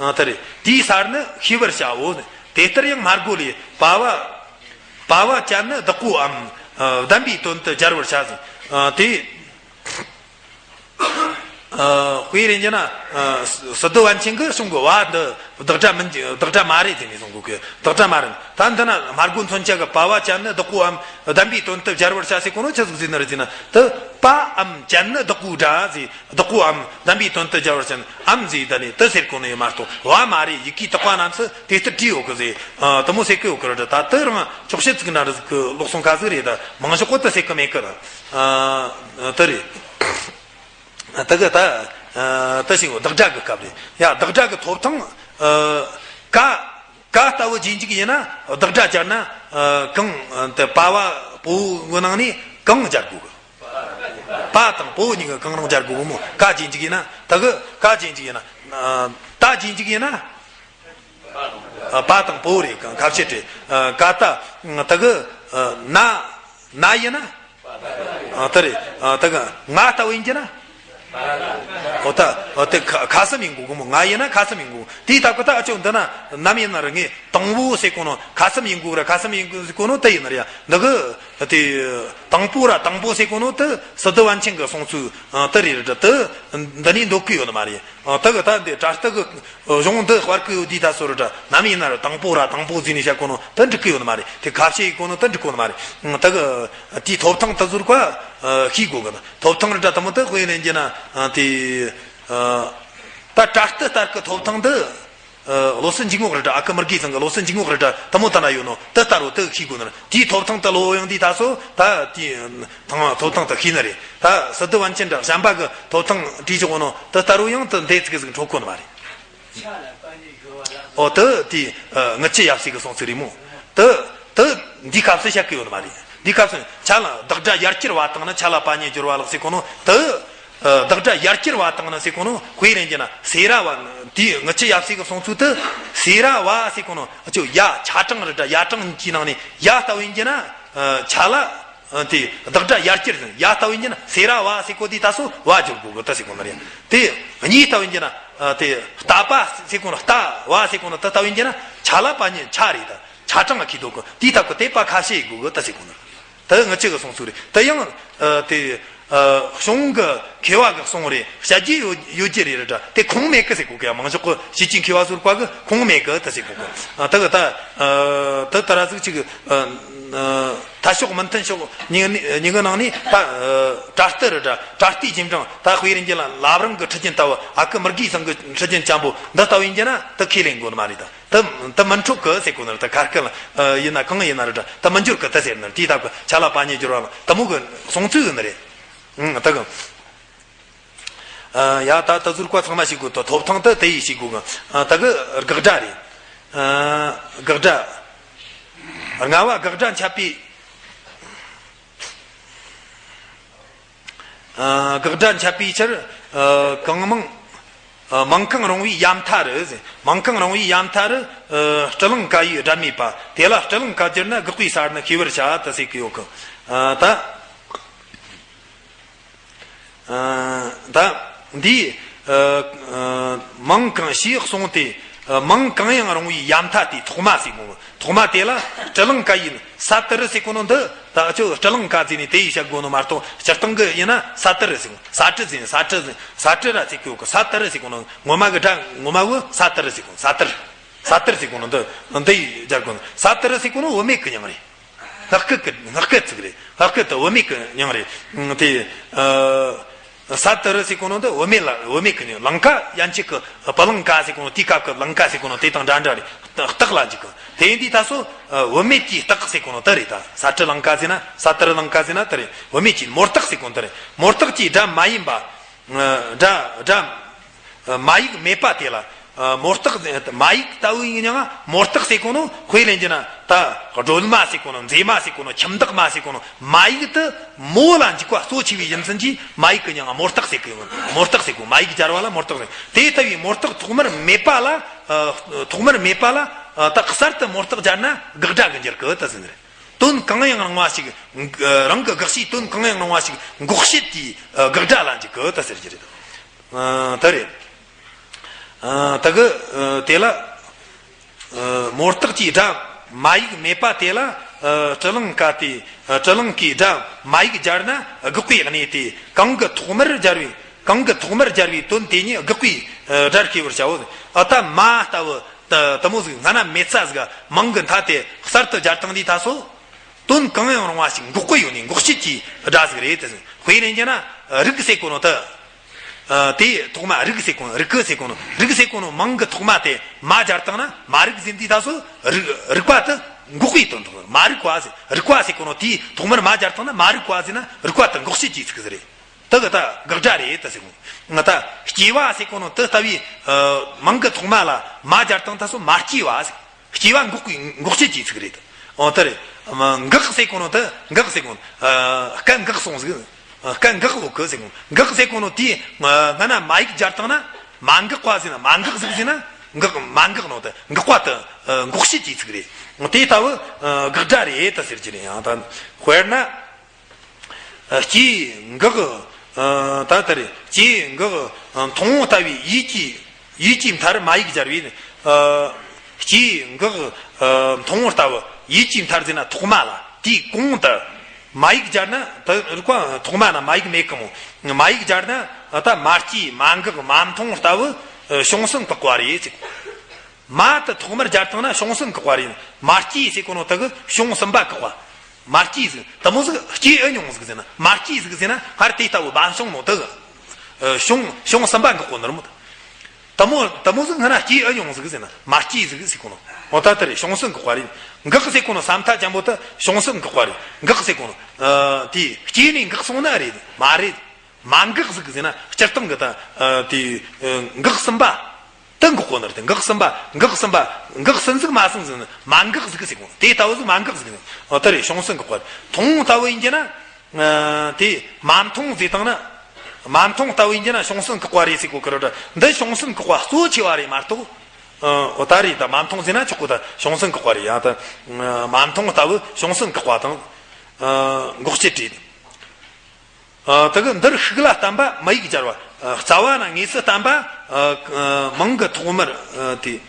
ཨ་དེ་རེད། དེའི་སར་ནི་ཤེས་པར་བྱའོ། དེ་ལྟར་ཡང་སྨྲ་སྒོ་ལས་པ་བ་པ་བ་ཅན་ནི་བདག་པོའམ་ཨ་ལྡན་པའི་དོན་དུ་སྦྱར་བར་བྱ་ཟེར། ཨ་དེ་ཨ་དཔེ་རེད་ཟེར་ན་ཨ་སི་ཏུ་པཎ་ཆེན་གྱིས་གསུང་གི་བ་འདི་བདག་སྒྲ་མིན། བདག་སྒྲ་མ་རེད་ཟེར་ནས་གསུང་གི། བདག་སྒྲ་མ་རེད། ད་འདི་ན་སྨྲ་སྒོ་མཚོན་བྱེད་ཀྱི་པ་བ་ཅན་ནི་བདག་པོའམ་ལྡན་པའི་དོན་དུ་སྦྱར་བར་བྱ་ཟེར་གོ་ནོ་ཆི་ཟིག་ཟེར་ན་རེད་ཟེར་ན། དེ་པའམ་ཅན་ནི་བདག་པོའི་སྒྲ་ཟེར། བདག་པོའམ་ལྡན་པའི་དོན་དུ་སྦྱར་བར་བྱ་ནི་ཨམ་ཟེར་ད་ནི་དེ་ཟེར་གོ་ནོ་ཡིན་མ་གཏོགས་བ་མ་རེད། ཡི་གེའི་བཏགས་པ་རྣམས་སུ་དེ་ལྟར་བྲིས་ཡོད་གི་ཟེར། ཨ་དེ་མོ་ཟེར་གི་ཡོད་གི་རེད། ད་དེ་རང་ཆོག་ཤེས་ཚིག་འདྲ་རེ་ཟིག་གི་ལོག་སོང་ཁ་ཟིག་རེད། ད་མང་ཤོས་ཀོ་དེ་ཟེར་གི་མེད་གི་ར། ཨ་དེ་རེད། ད་གི་ད་ཨ་ད་ཞིག་བདག་སྒྲ་གི་སྐབས་རེད་ཡ། བདག་སྒྲ་གི་ཐོབ་ཐང་ཨ་ཀ་ཀ་ལྟ་བུ་རྗེས་འཇུག་ཡིན་ན་བདག་སྒྲ་སྦྱར་ན་ཨ་གང་དེ་པ་བ་པོ་གི་ནང་ནས་གང་སྦྱར་དགོས་གི། པ་དང་པོ་གཉིས་ཀ་གང་རུང་སྦྱར་དགོས་གི་མོ། ཀ་རྗེས་འཇུག་ཡིན་ན། ད་གི་ཀ་རྗེས་འཇུག་ཡིན་ན། ཨ་ད་རྗེས་འཇུག་ཡིན་ན། ཨ་པ་དང་པོ་རེད། ཁ་ཁ་བཤད་རེད། ཨ་ཀ་ད་ད་གི་ཨ་ན་ན་ཡིན་ན། ཨ་དེ་རེད། ཨ་ད་གི་ང་ལྟ་བུ་ཡིན་གྱི་ན། ཨོ་ད་ཨོ་དེ་ཁ་ཁ་གསུམ་ཡིན་དགོས་གི་མོ། ང་ཡིན་ན་ཁ་གསུམ་ཡིན་དགོས། དེའི་སྟབས་ཀྱིས་ད་ཨ་ཅོ་འདི་ན་ནམ་ཡིན་ན་ར་ངས་དང་པོ་ཟེར་གོ་ནོ་ཁ་གསུམ་ཡིན་དགོས་ར། ཁ་གསུམ་ཡིན་དགོས་ཟེར་གོ་ནོ་དེ་ཡིན་ན་ར་ཡ། འདི་གི་དེ་དང་པོ་ར་དང་པོ་ཟེར་གོ་ནོ་དེ་སི་ཏུ་པཎ་ཆེན་གྱི་གསུང་ཚུལ་ཨ་དེ་རེད་ར། དེ་འདི་ནས་འདོད་གི་ཡོད་ནི་མ་རེད། ཨ་ད་གི་ད་འདི་དྲ་སྟེ་གི་གཞུང་འདི་དཔར་གི་ཡོད་དུས་ད་སོ་ར་འདྲ། ནམ་ཡིན་ན་ར་དང་པོ་ར་དང་པོ་ཟེར་ནས་བཤད་གོ་ནོ་དེ་འགྲིག་གི་ཡོད་ནི་མ་རེད། དེ་ཁ་བཤད་ཡིན་གོ་ནོ་དེ་འགྲིག་གོ་ནི་མ་རེད། ཨ་ད་གི་དེའི་ཐོབ་ཐང་དེ་ཚོ་རིགས་པ་ཨ་ཤེས་དགོས་གི། ཐོབ་ཐང་ར་འདྲ་དེ་མོ་དེ་དཔེ་ལེན་རྒྱུ་ན་ཨ་དེ་ཨ་ད་དྲ་སྟེ་ལྟར་གི་ཐོབ་ཐང་འདི། ཨ་བློ་སེམས་འཇུག་ངོགས་རེ་འདྲ། ཨ་ཁུ་མི་དགེ་ཚང་གི་བློ་སེམས་འཇུག་ངོགས་རེ་འདྲ་དེ་མོ་ད་ན་ཡོད་ནོ་དེ་ལྟར་རོ་དེ་ཤེས་དགོས་ནི། དེའི་ཐོབ་ཐང་དེ་ལོ་ཡང་དེ་ད་སོ་ད་དེའི་ཐང་ཐོབ་ཐང་དེ་ཤེས་ནི་རེད། ད་སི་ཏུ་པཎ་ཆེན་འདྲ་གཞན་པ་གི་ཐོབ་ཐང་བྲིས་ཆོག་ནོ་དེ་ལྟར་རོ་ཡང་དེ་འདས་ཚིག་ཟིག་འཕྲོད་གོ་ནི་མ་རེད། ཨོ་དེ་དེ་ཨ་དངུལ་ཆུ་ཡབ་སྲས་གི་གསུང་ཚིག་རེད་མོ། དེ་དེ་འདི་སྐབས་སུ་བཤད་གི་ཡོད་ནི་མ་རེད། འདི་སྐབས་སུ་ཆ་ལ་བདག་སྒྲ་ཡར་གྱུར་བ་དང་ནི་ཆ་ལ་པ་ཉིད་སྦྱོར་བ་ལགས་ཟེར་གོ་ནོ་དེ། ཨ་བདག་སྒྲ་ཡར་གྱུར་བ་དང་ནི་ཟེར་གོ་ནོ་དཔེ་རེད་རྒྱུ་ན་སེ་ར་བ་དེའི་དངུལ་ཆུ་ཡབ་སྲས་གི་གསུང་ཚུལ་དེ་སེ་ར་བ་ཟེར་གོ་ནོ་ཨ་ཅོ་ཡ་ཆ་གྲངས་རེ་འདྲ་ཡ་གྲངས་གཉིས་ཀྱི་ནང་ནས་ཡ་ལྟ་བུ་ཡིན་རྒྱུ་ན་ཨ་ཆ་ལ་ཨ་དེ་བདག་སྒྲ་ཡར་གྱུར་ཡ་ལྟ་བུ་ཡིན་རྒྱུ་ན་སེ་ར་བ་ཟེར་གོ་དེ་ད་སོ་བ་སྦྱོར་དགོས་གི་ད་ཟེར་གོ་ནི་རེད། དེ་གཉིས་ལྟ་བུ་ཡིན་རྒྱུ་ན་ཨ་དེ་ལྟ་བ་ཟེར་གོ་ནོ་ལྟ་བ་ཟེར་གོ་ནོ་དེ་ལྟ་བུ་ཡིན་རྒྱུ་ན། ཆ་ལ་པ་ཉིད་ཆ་རེད་ད། ཆ་གྲངས་ལ་ཁེལ་འདུག་གི། དེའི་སྟབས་ཀྱི་དེ་པ་ཁ་ཤས་ཡིན་དགོས་གི་ད་ཟེར་གོ་ནི། དེ་ངི་ཆོ་གི་གསུང་ཚུལ་རེད། དེ་ཡང་ཨ་དེ་ཨ་གཞུང་གི་མཁས་པ་གི་གསུང་རེད། བཤད་རྒྱུ་ཡོད་ཡོད་རྒྱུ་རེད་ར། དེ་ཁུངས་མེད་གི་ཟེར་གོ་གི། ཡ་མང་ཤོས་གི་ཕྱི་རྒྱལ་མཁས་པ་ཚོར་བཀའ་གི་ཁུངས་མེད་གི་ད་ཟེར་གོ་གི། ཨ་དེ་གི་ད་ཨ་དེ་ད་ར་ཟིག་ཅིག་ཨ་ཨ་ཐ་ཕྱོགས་མི་མཐུན་ཕྱོགས་གཉིས་གཉིས་གི་ནང་ནས་ད་ཨ་དྲ་ལྟ་ར་འདྲ། དྲ་ལྟའི་རྗེས་འབྲང་ད་དཔེ་རིན་གྱི་ལ་ལབ་རང་གི་ཁྲི་ཆེན་ལྟ་བུ། ཨ་ཁུ་མི་དགེ་ཚང་གི་ཁྲི་ཆེན་ཅན་པོ་འདི་ལྟ་བུ་ཡིན་རྒྱུ་ན་དེ་ཁས་ལེན་དགོས་ནི་མ་རེད་ད། དེ་དེ་མི་འཁྲུག་གི་ཟེར་གོ་ནི་རེད། ད་ཁ་སྐད་ལ་ཨ་ཡིན་ན་གང་ཡིན་ན་རེད་འདྲ། དེ་མི་འགྱུར་གི་ད་ཟེར་ནི་རེད། དེའི་སྟབས་ཀྱི་ཆ་ལ་པ་ཉིད་སྦྱོར་བ་ལ་དེ་མོ་གི་གསུང་ཚུལ་ཡོད་ནི་རེད། ཨང་། དེ་གི་ཨ་ཡ་ད་ད་ཟུར་བཀའ་ཚང་མ་ཞིག་དགོས་ད། ཐོབ་ཐང་དེ་དེ་ཡིས་ཞིག་དགོས་གི། ཨ་དེ་གི་དགག་སྒྲ་རེད། ཨ་དགག་སྒྲ། ལྔ་བ་དགག་སྒྲ་འཆད་པའི། ཨ་དགག་སྒྲ་འཆད་པའི་ཕྱིར། ཨ་གང་མང་། ཨ་མང་གང་རུང་བའི་ཡ་མཐའ་རུ། མང་གང་རུང་བའི་ཡ་མཐའ་རུ། ཨ་སྤྲུལ་ལེང་ཀ་ཡི་སྒྲ་མེད་པ་དེ་ལ་སྤྲུལ་ལེང་ཀ་སྦྱར་ན་དགག་པའི་ས་ནི་ཤེས་པར་བྱ་ད་ཟེར་གི་ཡོད་གི། ཨ་ད་ཨ་ད་འདིའི་ཨ་ཨ་མང་གང་ཞེས་གསུངས་ཏེ། ཨ་མང་གང་ཡང་རུང་བའི་ཡ་མཐའ་དེ་ཐོག་མ་ཟེར་གོ། ཐོག་མ་དེ་ལ་སྤྲུལ་ལེང་ཀ་ཡི་ས་ཏི་རུ་ཟེར་གོ་ནོ་འདི། ད་ཁྱོད་སྤྲུལ་ལེང་ཀ་ཟེར་ནས་དེ་ཡིས་བཤད་དགོས་ནོ་མ་གཏོགས། སྤྱིར་བཏང་གི་ཡིན་ན་ས་ཏི་རུ་ཟེར་གོ། ས་ཏི་རུ་ཟེར་ནས། ས་ཏི་རུ་ཟེར་ནས། ས་ཏི་རུ་ར་ཟེར་གོ་ནོ། ངོ་མ་གི་སྒྲ་ངོ་མ་བོ་ས་ཏི་རུ་ཟེར་གོ། ས་ཏི་རུ། ས་ཏི་རུ་ཟེར་གོ་ནོ་འདི་འདི་ཡིས་སྦྱར་དགོས་ནོ། ས་ཏི་རུ་ཟེར་གོ་ནོ་བུད་མེད་ཀྱི་མྱིང་རེད། སྔགས་སྐད་ཀྱི་སྔགས་སྐད་ཅིག་རེད། སྔགས་སྐད་དེ་བུད་མེད་ཀྱི་མྱིང་རེད། དེ་ཨ་ས་ཏི་རུ་ཟེར་གོ་ནོ་འདི་བུད་མེད་ལ་བུད་མེད་ཀྱི་མྱིང་། ལེང་ཀ་ཡན་ཆད་ཀྱི་སྤུ་ལེང་ཀ་ཟེར་གོ་ནོ། དེའི་སྐབས་ཀྱི་ལེང་ཀ་ཟེར་གོ་ནོ་དེ་དང་འདྲ་འདྲ་རེད། སྟག་ལ་འཇུག་གི། དེ་ཡིན་དུས་ད་སོ་ཨ་བུད་མེད་ཀྱི་སྟག་ཟེར་གོ་ནོ་དེ་རེད། ད་ས་ཏི་ལེང་ཀ་ཟེར་ན། ས་ཏི་ལེང་ཀ་ཟེར་ན་དེ་རེད། བུད་མེད་ཀྱི་མོ་སྟག་ཟེར་གོ་ནོ་དེ་རེད། མོ་སྟག་གི་སྒྲ་མ་ཡིན་པ། ཨ་སྒྲ་སྒྲ་མ་ཡིག་མེད་པ་དེ་ལ། ཨ་མོ་སྟག་མ་ཡིག་ལྟ་བུ་ཡིན་ཡང་མོ་སྟག་ཟེར་གོ་ནོ་དཔེ་ལེན་རྒྱུ་ན། ད་སྒྲོལ་མ་ཟེར་གོ་ནོ། མཛེས་མ་ཟེར་གོ་ནོ། ཁྱིམ་བདག་མ་ཟེར་གོ་ནོ། མ་ཡིག་དེ་མོ་ལ་འཇུག་པ་གཙོ་ཆེ་བའི་ཡིན་ཙམ་གྱིས་མ་ཡིག་གི་མྱིང་ང་མོ་སྟག་ཟེར་གི་ཡོད། མོ་སྟག་ཟེར་གོ། མ་ཡིག་སྦྱར་བ་ལ་མོ་སྟག་ཟེར། དེ་ལྟ་བུའི་མོ་སྟག་ཐོག་མར་མེད་པ་ལ། ཨ་ཐོག་མར་མེད་པ་ལ། ཨ་ད་གསར་དུ་མོ་སྟག་སྦྱར་ན་དགག་སྒྲ་གི་འགྱུར་གི་ད་ཟེར་ནི་རེད། དོན་གང་ཡང་རུང་བ་ཞིག། ཨ་རང་གི་དགག་བྱའི་དོན་གང་ཡང་རུང་བ་ཞིག་འགོག་བྱེད་ཀྱི་ཨ་དགག་སྒྲ་ལ་འཇུག་གི་ད་ཟེར་རྒྱུ་རེད། ཨ་དེ་རེད། ཨ་ད་གི་ཨ་དེ་ལ་ཨ་མོ་སྟག་གི་སྒྲ་མ་ཡིག་མེད་པ་དེ་ལ་ཨ་སྤྲུལ་ལེང་ཀ་སྟེ། ཨ་སྤྲུལ་ལེང་ཀའི་སྒྲ་མ་ཡིག་སྦྱར་ན་དགག་པའི་གནས་ཏེ། གང་གི་ཐོག་མར་སྦྱར་བའི། གང་གི་ཐོག་མར་སྦྱར་བའི་དོན་དེ་ཉིད་དགག་པའི་ཨ་སྒྲར་ཤེས་པར་བྱའོ། ཨ་ད་མ་ལྟ་བུ་ད་དེ་མོ་ཟིག་སྔ་ན་མེད་ས་ཟིག་ག་མང་གི་མཐའ་དེ་གསར་དུ་སྦྱར་བཏང་དུས་ད་སོ། དོན་གང་ཡང་རུང་བ་ཞིག་འགོག་གི་ཡོད་ནི་འགོག་བྱེད་ཀྱི་སྒྲ་ཟིག་རེད་དེ། དཔེ་ལེན་རྒྱུ་ན་རིགས་ཟེར་གོ་ནོ་དེ། ཨ་དེ་ཐོག་མ་རིགས་ཟེར་གོ་ནོ། རིགས་ཟེར་གོ་ནོ། རིགས་ཟེར་གོ་ནོ་མང་གི་ཐོག་མ་དེ་མ་སྦྱར་བཏང་ན་མ་རིག་ཟེར་དུས་ད་སོ་རིག་རིག་པ་དེ་འགོག་པའི་དོན་དུ་མ་རིག་པ་ཟེར། རིག་པ་ཟེར་གོ་ནོ་དེའི་ཐོག་མར་མ་སྦྱར་བཏང་ན་མ་རིག་པ་ཟེར་ན་རིག་པ་དེ་འགོག་བྱེད་ཀྱི་ཚིག་ཟིག་རེད། དེ་གི་ད་དགག་སྒྲ་རེད་ད་ཟེར་གོ། ང་ད་སྐྱེ་བ་ཟེར་གོ་ནོ་དེ་ལྟ་བུའི་ཨ་མང་གི་ཐོག་མ་ལ་མ་སྦྱར་བཏང་ད་སོ་མ་སྐྱེས་པ་ཟེར། སྐྱེ་བ་འགོག་པའི་འགོག་བྱེད་ཀྱི་ཚིག་རེད། འོ་དེ་རེད། འགག་ཟེར་གོ་ནོ་དེ་འགག་ཟེར་གོ་ནོ། ཨ་སྐད་འགག་སོང་ཟིག། ཨ་སྐད་འགག་ཡོད་གི་ཟེར་གོ། འགག་ཟེར་གོ་ནོ་དེ་སྔ་ན་མ་ཡིག་སྦྱར་བཏང་ན་མ་འགགས་པ་ཟེར་ན། མ་འགགས་ཟིག་ཟེར་ན་འགག་མ་འགག་ནོ་དེ་འགག་པ་དེ་ཨ་འགོག་བྱེད་ཀྱི་ཚིག་རེད། དེ་ལྟ་བུ་ཨ་དགག་སྒྲ་རེད་ད་ཟེར་གྱི་རེད། ཡང་ད་དཔེར་ན། ཨ་སྐྱེ་འགག། ཨ་ད་ལྟར་སྐྱེ་འགག་ཨ་མཐོང་ལྟ་བུའི་ཡུལ་གྱི་ཡུལ་གྱི་མཐར་མ་ཡིག་སྦྱར་བས། ཨ་སྐྱེ་འགག་ཨ་མཐོང་ལྟ་བུ་ཡུལ་གྱི་མཐར་ཟེར་ན་ཐོག་མ་ལ། དེའི་གོང་དུ་མ་ཡིག་སྦྱར་ན། ད་རིག་པ་ཐོག་མ་ན་མ་ཡིག་མེད་གི་མོ། མ་ཡིག་སྦྱར་ན་ད་མ་སྐྱེ་མ་འགག་མ་མཐོང་ལྟ་བུ་ཨ་བྱུང་སེམས་འགག་པ་རེད་ཅིག། མ་དེ་ཐོག་མར་སྦྱར་བཏང་ན་བྱུང་སེམས་འགག་པ་རེད། མ་སྐྱེས་ཟེར་གོ་ནོ་དེ་གི་བྱུང་སེམས་པ་འགག་པ། མ་སྐྱེས་ཟིག་དེ་མོ་ཟིག་སྐྱེ་ཨེ་མྱོང་ཟིག་ཟེར་ན། མ་སྐྱེས་ཟིག་ཟེར་ན་སྔར་དེ་ལྟ་བུ་མ་བྱུང་ནོ་དེ་གི་ཨ་བྱུང་བྱུང་སེམས་པ་འགག་གོ་ནི་རེད་མོ། དེ་མོ་དེ་མོ་ཟིག་སྔ་ན་སྐྱེ་ཨེ་མྱོང་ཟིག་ཟེར་ན། མ་སྐྱེས་ཟིག་ཟེར་གོ་ནོ། འོ་ད་དེ་རེད། བྱུང་སེམས་འགག་པ་རེད། འགག་ཟེར་གོ་ནོ་ས་མཐའ་ཅན་པོ་དེ་བྱུང་སེམས་འགག་པ་རེད། འགག་ཟེར་གོ་ནོ་ཨ་དེ་སྐྱེས་ནས་འགག་སོང་ན་རེད། མ་རེད། མ་འགགས་ཟིག་ཟེར་ན་སྤྱིར་བཏང་གི་ད་ཨ་དེ་ཨ་འགག་ཟིན་པ་དེ་འགོག་གོ་ནི་རེད། འགག་ཟིན་པ། འགག་ཟིན་པ། འགག་ཟིན་ཟིག་མ་སོང་ཟིག་ཟེར་ན་མ་འགགས་ཟིག་ཟེར་གོ། དེ་ལྟ་བུ་ཟིག་མ་འགགས་ཟིག་ཟེར་ན། ཨ་དེ་རེད། བྱུང་སེམས་འགག་པ་རེད། མཐོང་ལྟ་བུ་ཡིན་རྒྱུ་ན། ཨ་དེ་མ་མཐོང་ཟེར་བཏང་ན། མ་མཐོང་ལྟ་བུ་ཡིན་རྒྱུ་ན་བྱུང་སེམས་འགག་པ་རེད་ཟེར་གོ་གི་རེད། འདི་བྱུང་སེམས་འགག་པ་གཙོ་ཆེ་བ་རེད་མ་གཏོགས། ཨ་འོ་ད་རེད། ད་མ་མཐོང་ཟེར་ན་ཆོག་གོ། ད་བྱུང་སེམས་འགག་པ་རེད། ཡང་ད་མ་མཐོང་ལྟ་བུ་བྱུང་སེམས་འགག་པ་དང་ཨ་འགོག་བྱེད་རེད། ཨ་དེ་གི་འདིར་ཤུགས་ལ་བརྟེན་པ་མ་ཡིག་སྦྱར་བ། ཨ་རྩ་བ་ན་དངོས་སུ་བརྟེན་པ། ཨ་མང་གི་ཐོག་མར་ཨ་དེ་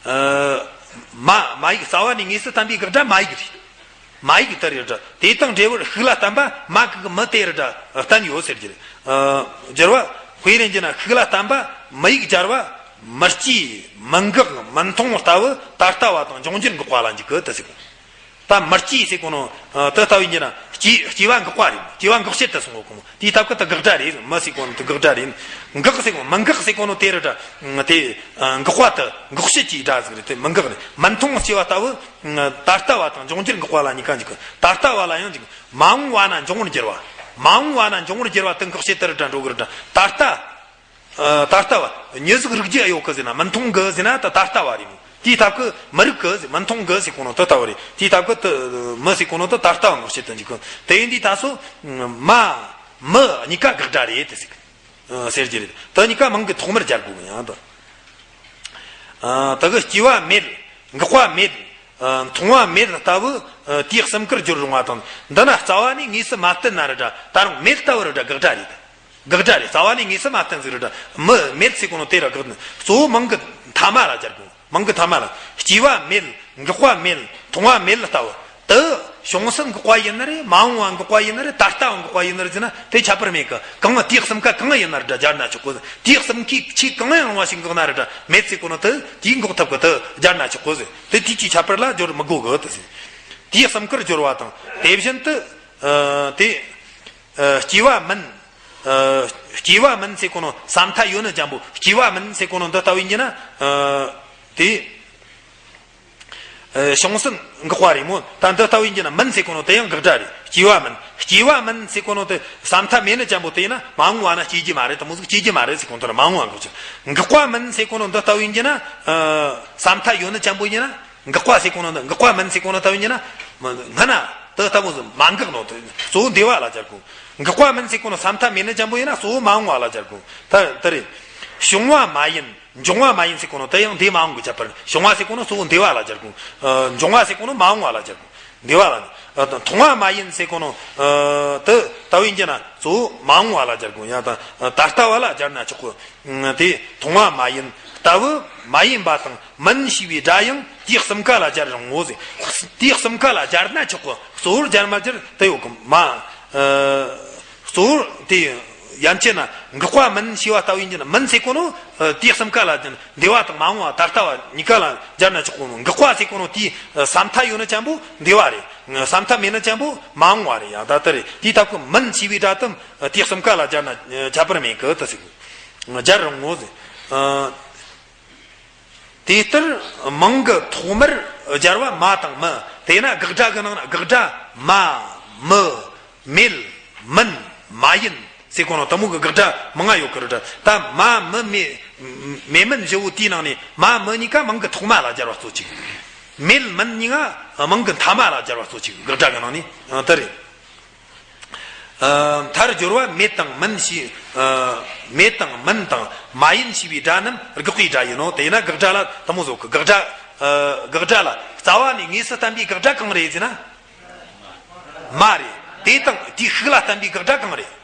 ཨ། མ་མ་ཡིག་རྩ་བ་ནས་དངོས་སུ་བསྟན་པའི་དགག་སྒྲ་མ་ཡིག་རེད། མ་ཡིག་དེ་རེད་སྒྲ། དེ་དང་འབྲས་བུར་ཤུགས་ལ་བསྟན་པ་མ་གི་གི་མི་དེ་རེད་སྒྲ་བསྟན་ཡོད་ཟེར་རྒྱུ་རེད། ཨ། སྦྱར་བ་དཔེ་རེད་འགྱུར་ན་ཤུགས་ལ་བསྟན་པ་མི་ཡིག་སྦྱར་བ་མི་སྐྱེ་མི་འགག་མི་མཐོང་ལྟ་བུ་ད་ལྟ་བ་དང་འབྱུང་འགྱུར་འགག་པ་ལ་འཇུག་གི་དེ་ཟེར་གོ། ད་མི་སྐྱེ་ཟེར་གོ་ནོ། ཨ། དེ་ལྟ་བུ་ཡིན་གྱི་ན་སྐྱེ་སྐྱེ་བ་འགག་པ་རེད། སྐྱེ་བ་འགག་བྱེད་དུ་སོང་གོ་གོ་མོ། དེའི་སྟབས་ཀྱིས་དེ་དགག་སྒྲ་རེད། མི་ཟེར་གོ་ནོ་དེ་དགག་སྒྲ་རེད། འགག་ཟེར་གོ་མི་འགག་ཟེར་གོ་ནོ་དེ་རེད་སྒྲ། དེ་འགག་པ་དེ་འགག་བྱེད་ཀྱི་སྒྲ་ཟིག་རེད། དེ་མི་འགག་རེད། མི་མཐོང་སྐྱེ་བ་ལྟ་བུ་ད་ལྟ་བ་དང་འབྱུང་འགྱུར་འགག་པ་ལ་གཉིས་ཀ་འཇུག་གི། ད་ལྟ་བ་ལ་ཡང་འཇུག་གི། མ་འོངས་པ་ན་འབྱུང་བར་འགྱུར་བ། མ་འོངས་པ་ན་འབྱུང་བར་འགྱུར་བ་དེ་འགག་བྱེད་དེ་རེད་སྒྲ་འགྲོ་གི་རེད་སྒྲ། ད་ལྟ། ཨ། ད་ལྟ་བ། མྱི་ཟིག་རིག་རྒྱུ་ཡོད་གི་ཟེར་ན་མི་མཐོང་གི་ཟེར་ན་ད་ད་ལྟ་བ་རེད་མོ། དེའི་སྟབས་ཀྱིས་མི་རིག་གི་ཟེར། མི་མཐོང་གི་ཟེར་གོ་ནོ་དེ་ལྟ་བུ་རེད། དེའི་སྟབས་ཀྱིས་དེ་མི་ཟེར་གོ་ནོ་དེ་ད་ལྟ་བ་འགག་བྱེད་དུ་འཇུག་གི། དེ་ཡིན་དུས་ད་སོ། མ་མི་གཉིས་ཀ་དགག་སྒྲ་རེད་དེ་ཟེར་གི། ཨ། ཟེར་རྒྱུ་རེད། དེ་གཉིས་ཀ་མིང་གི་ཐོག་མར་སྦྱར་དགོས་གི། ཡང་དེ། ཨ། དེ་གི་སྐྱེ་བ་མེད། འགག་པ་མེད། ཨ། མཐོང་བ་མེད་ལྟ་བུ། ཨ། དེའི་གསུམ་ཀར་སྦྱོར་རུང་བ་དང་། འདི་ན་རྩ་བ་ནས་དངོས་སུ་མ་བསྟན་ན་རེད་སྒྲ། ད་རུང་མེད་ལྟ་བུ་རེད་སྒྲ་དགག་སྒྲ་རེད། དགག་སྒྲ་རེད། རྩ་བ་ནས་དངོས་སུ་མ་བསྟན་ཟིག་རེད་སྒྲ། མི་མེད་ཟེར་གོ་ནོ་དེ་ར་དགག་ནི། གཙོ་བོ་མིང་གི་མཐའ་མ་ལ་སྦྱར་དགོས། མིང་གི་མཐའ་མ་ལ། སྐྱེ་བ་མེད། འགག་པ་མེད། མཐོང་བ་མེད་ལྟ་བུ། དེ་བྱུང་ཟིན་འགག་པ་ཡིན་ནི་རེད། མ་འོངས་པ་འགག་པ་ཡིན་ནི་རེད། ད་ལྟ་བ་འགག་པ་ཡིན་ནི་རེད་ཟེར་ན་དེ་ཁྱད་པར་མེད་གི། གང་དེའི་གསུམ་ཀ་གང་ཡིན་ན་རེད་སྒྲ་སྦྱར་ན་ཆོག་གོ། དེའི་གསུམ་ཀའི་ཆེས་གང་ཡང་རུང་བ་ཞིག་འགག་ན་རེད་སྒྲ། མེད་ཟེར་གོ་ནོ་དེ་དེའི་འགོག་ཐབས་གི་དེ་སྦྱར་ན་ཆོག་གོ་ཟེར། དེ་དེའི་ཆེས་ཁྱད་པར་ལ་སྦྱོར་མི་དགོས་གི་དེ་ཟེར། དེའི་གསུམ་ཀར་སྦྱོར་བ་དང་། དེ་བཞིན་དུ། ཨ། དེ། ཨ། སྐྱེ་བ་མིན། ཨ། སྐྱེ་བ་མིན་ཟེར་གོ་ནོ་ས་མཐའ་ཡོད་ནི་ཅན་པོ། སྐྱེ་བ་མིན་ཟེར་གོ་ནོ་འདི་ལྟ་བུ་ཡིན་གྱི་ན། ཨ། དེ། ཨ། བྱུང་ཟིན་འགག་པ་རེད་མོ། ད་འདི་ལྟ་བུ་ཡིན་གྱི་ན་མིན་ཟེར་གོ་ནོ་དེ་ཡང་དགག་སྒྲ་རེད། སྐྱེ་བ་མིན། སྐྱེ་བ་མིན་ཟེར་གོ་ནོ་དེ་ས་མཐའ་མེད་ནི་ཅན་པོ་དེ་ཡིན་ན་མ་འོངས་པ་ན་སྐྱེ་རྒྱུ་མ་རེད། དེ་མོ་ཟིག་སྐྱེ་རྒྱུ་མ་རེད་ཟེར་གོ་ནོ་དེ་ར་མ་འོངས་པ་འགག་ཅིང་། འགག་པ་མིན་ཟེར་གོ་ནོ་འདི་ལྟ་བུ་ཡིན་གྱི་ན། ཨ། ས་མཐའ་ཡོད་ནི་ཅན་པོ་ཡིན་ན། འགག་པ་ཟེར་གོ་ནོ་འདི། འགག་པ་མིན་ཟེར་གོ་ནོ་ལྟ་བུ་ཡིན་ན། སྔ་ན་དེ་ལྟ་བུ་ཟིག་མ་འགག་ནོ་དེ་གཙོ་བོ་འདས་པ་ལ་སྦྱར་དགོས། འགག་པ་མིན་ཟེར་གོ་ནོ་ས་མཐའ་མེད་ནི་ཅན་པོ་ཡིན་ན་གཙོ་བོ་མ་འོངས་པ་ལ་སྦྱར་དགོས། ད་དེ་རེད། བྱུང་བ་མ་ཡིན། འབྱུང་བ་མ་ཡིན་ཟེར་གོ་ནོ་དེ་ཡང་འདས་མ་འོངས་ཀྱི་ཁྱད་པར། བྱུང་བ་ཟེར་གོ་ནོ་གཙོ་བོ་འདས་པ་ལ་སྦྱར་དགོས། ཨ། འབྱུང་བ་ཟེར་གོ་ནོ་མ་འོངས་པ་ལ་སྦྱར་དགོས། འདས་པ་ལ། ཨ། མཐོང་བ་མ་ཡིན་ཟེར་གོ་ནོ། ཨ། དེ་ལྟ་བུ་ཡིན་གྱི་ན་གཙོ་བོ་མ་འོངས་པ་ལ་སྦྱར་དགོས། ཡང་ད་ད་ལྟ་བ་ལ་སྦྱར་ན་ཆོག་གོ། ཨ། དེ་མཐོང་བ་མ་ཡིན་ལྟ་བུ་མ་ཡིན་པ་དང་མིན་ཞེས་པའི་སྒྲ་ཡང་དེའི་གསུམ་ཀ་ལ་སྦྱར་རུང་ངོ་ཟེར། དེའི་གསུམ་ཀ་ལ་སྦྱར་ན་ཆོག་གོ། གཙོ་བོར་སྦྱར་མ་སྦྱར་དེ་ཡོད་གི་མ། ཨ། གཙོ་བོར་དེ་ཡན་ཆད་ན་འགག་པ་མིན་ཞེས་པ་ལྟ་བུ་ཡིན་གྱི་ན། མིན་ཟེར་གོ་ནོ། ཨ། དེའི་གསུམ་ཀ་ལ་སྦྱར། འདས་པ་དང་མ་འོངས་པ་ད་ལྟ་བ་གཉིས་ཀ་ལ་སྦྱར་ན་ཆོག་གོ་ནོ། འགག་པ་ཟེར་གོ་ནོ་དེའི་ས་མཐའ་ཡོད་ནི་ཅན་པོ་འདས་པ་རེད། ས་མཐའ་མེད་ནི་ཅན་པོ་མ་འོངས་པ་རེད། ཡང་ད་དེ་རེད། དེའི་སྟབས་ཀྱིས་མིན་ཞེས་པའི་སྒྲ་དེ་དེའི་གསུམ་ཀ་ལ་སྦྱར་ན་ཁྱད་པར་མེད་གི་དེ་ཟེར་གོ། སྦྱར་རུང་ངོ་ཟེར། ཨ། དེ་ལྟར་མིང་གི་ཐོག་མར་སྦྱར་བ་མ་དང་མི། དེས་ན་དགག་སྒྲ་གི་ནང་ན་དགག་སྒྲ་མ། མི། མེད། མིན། མ་ཡིན་ཟེར་གོ་ནོ་དེ་མོ་གི་དགག་སྒྲ་མང་ང་ཡོད་གི་རེད། ད་མ་མི་མེད། མེད་མིན་བཞི་བོ་དེའི་ནང་ནས་མ་མི་གཉིས་ཀ་མིང་གི་ཐོག་མ་ལ་སྦྱར་བ་གཙོ་ཆེ་གི། མེད་མིན་གཉིས་ཀ་མིང་གི་མཐའ་མ་ལ་སྦྱར་བ་གཙོ་ཆེ་གི། དགག་སྒྲ་གི་ནང་ནས། ཨ། དེ་རེད། ཨ། མཐར་སྦྱོར་བ་མེད་དང་མིན་ཞེས། ཨ། མེད་དང་མིན་དང་མ་ཡིན་ཞེས་པའི་སྒྲ་རྣམས་དགག་པའི་སྒྲ་ཡིན་ནོ། དེས་ན་དགག་སྒྲ་ལ་དེ་མོ་བཟོ་གི། དགག་སྒྲ། ཨ། དགག་སྒྲ་ལ་རྩ་བ་ནས་དངོས་སུ་བསྟན་པའི་དགག་སྒྲ་གང་རེད་ཟེར་ན། མ་རེད། དེ་དང་དེའི་ཤུགས་ལ་བསྟན་པའི་དགག་སྒྲ་གང་རེད།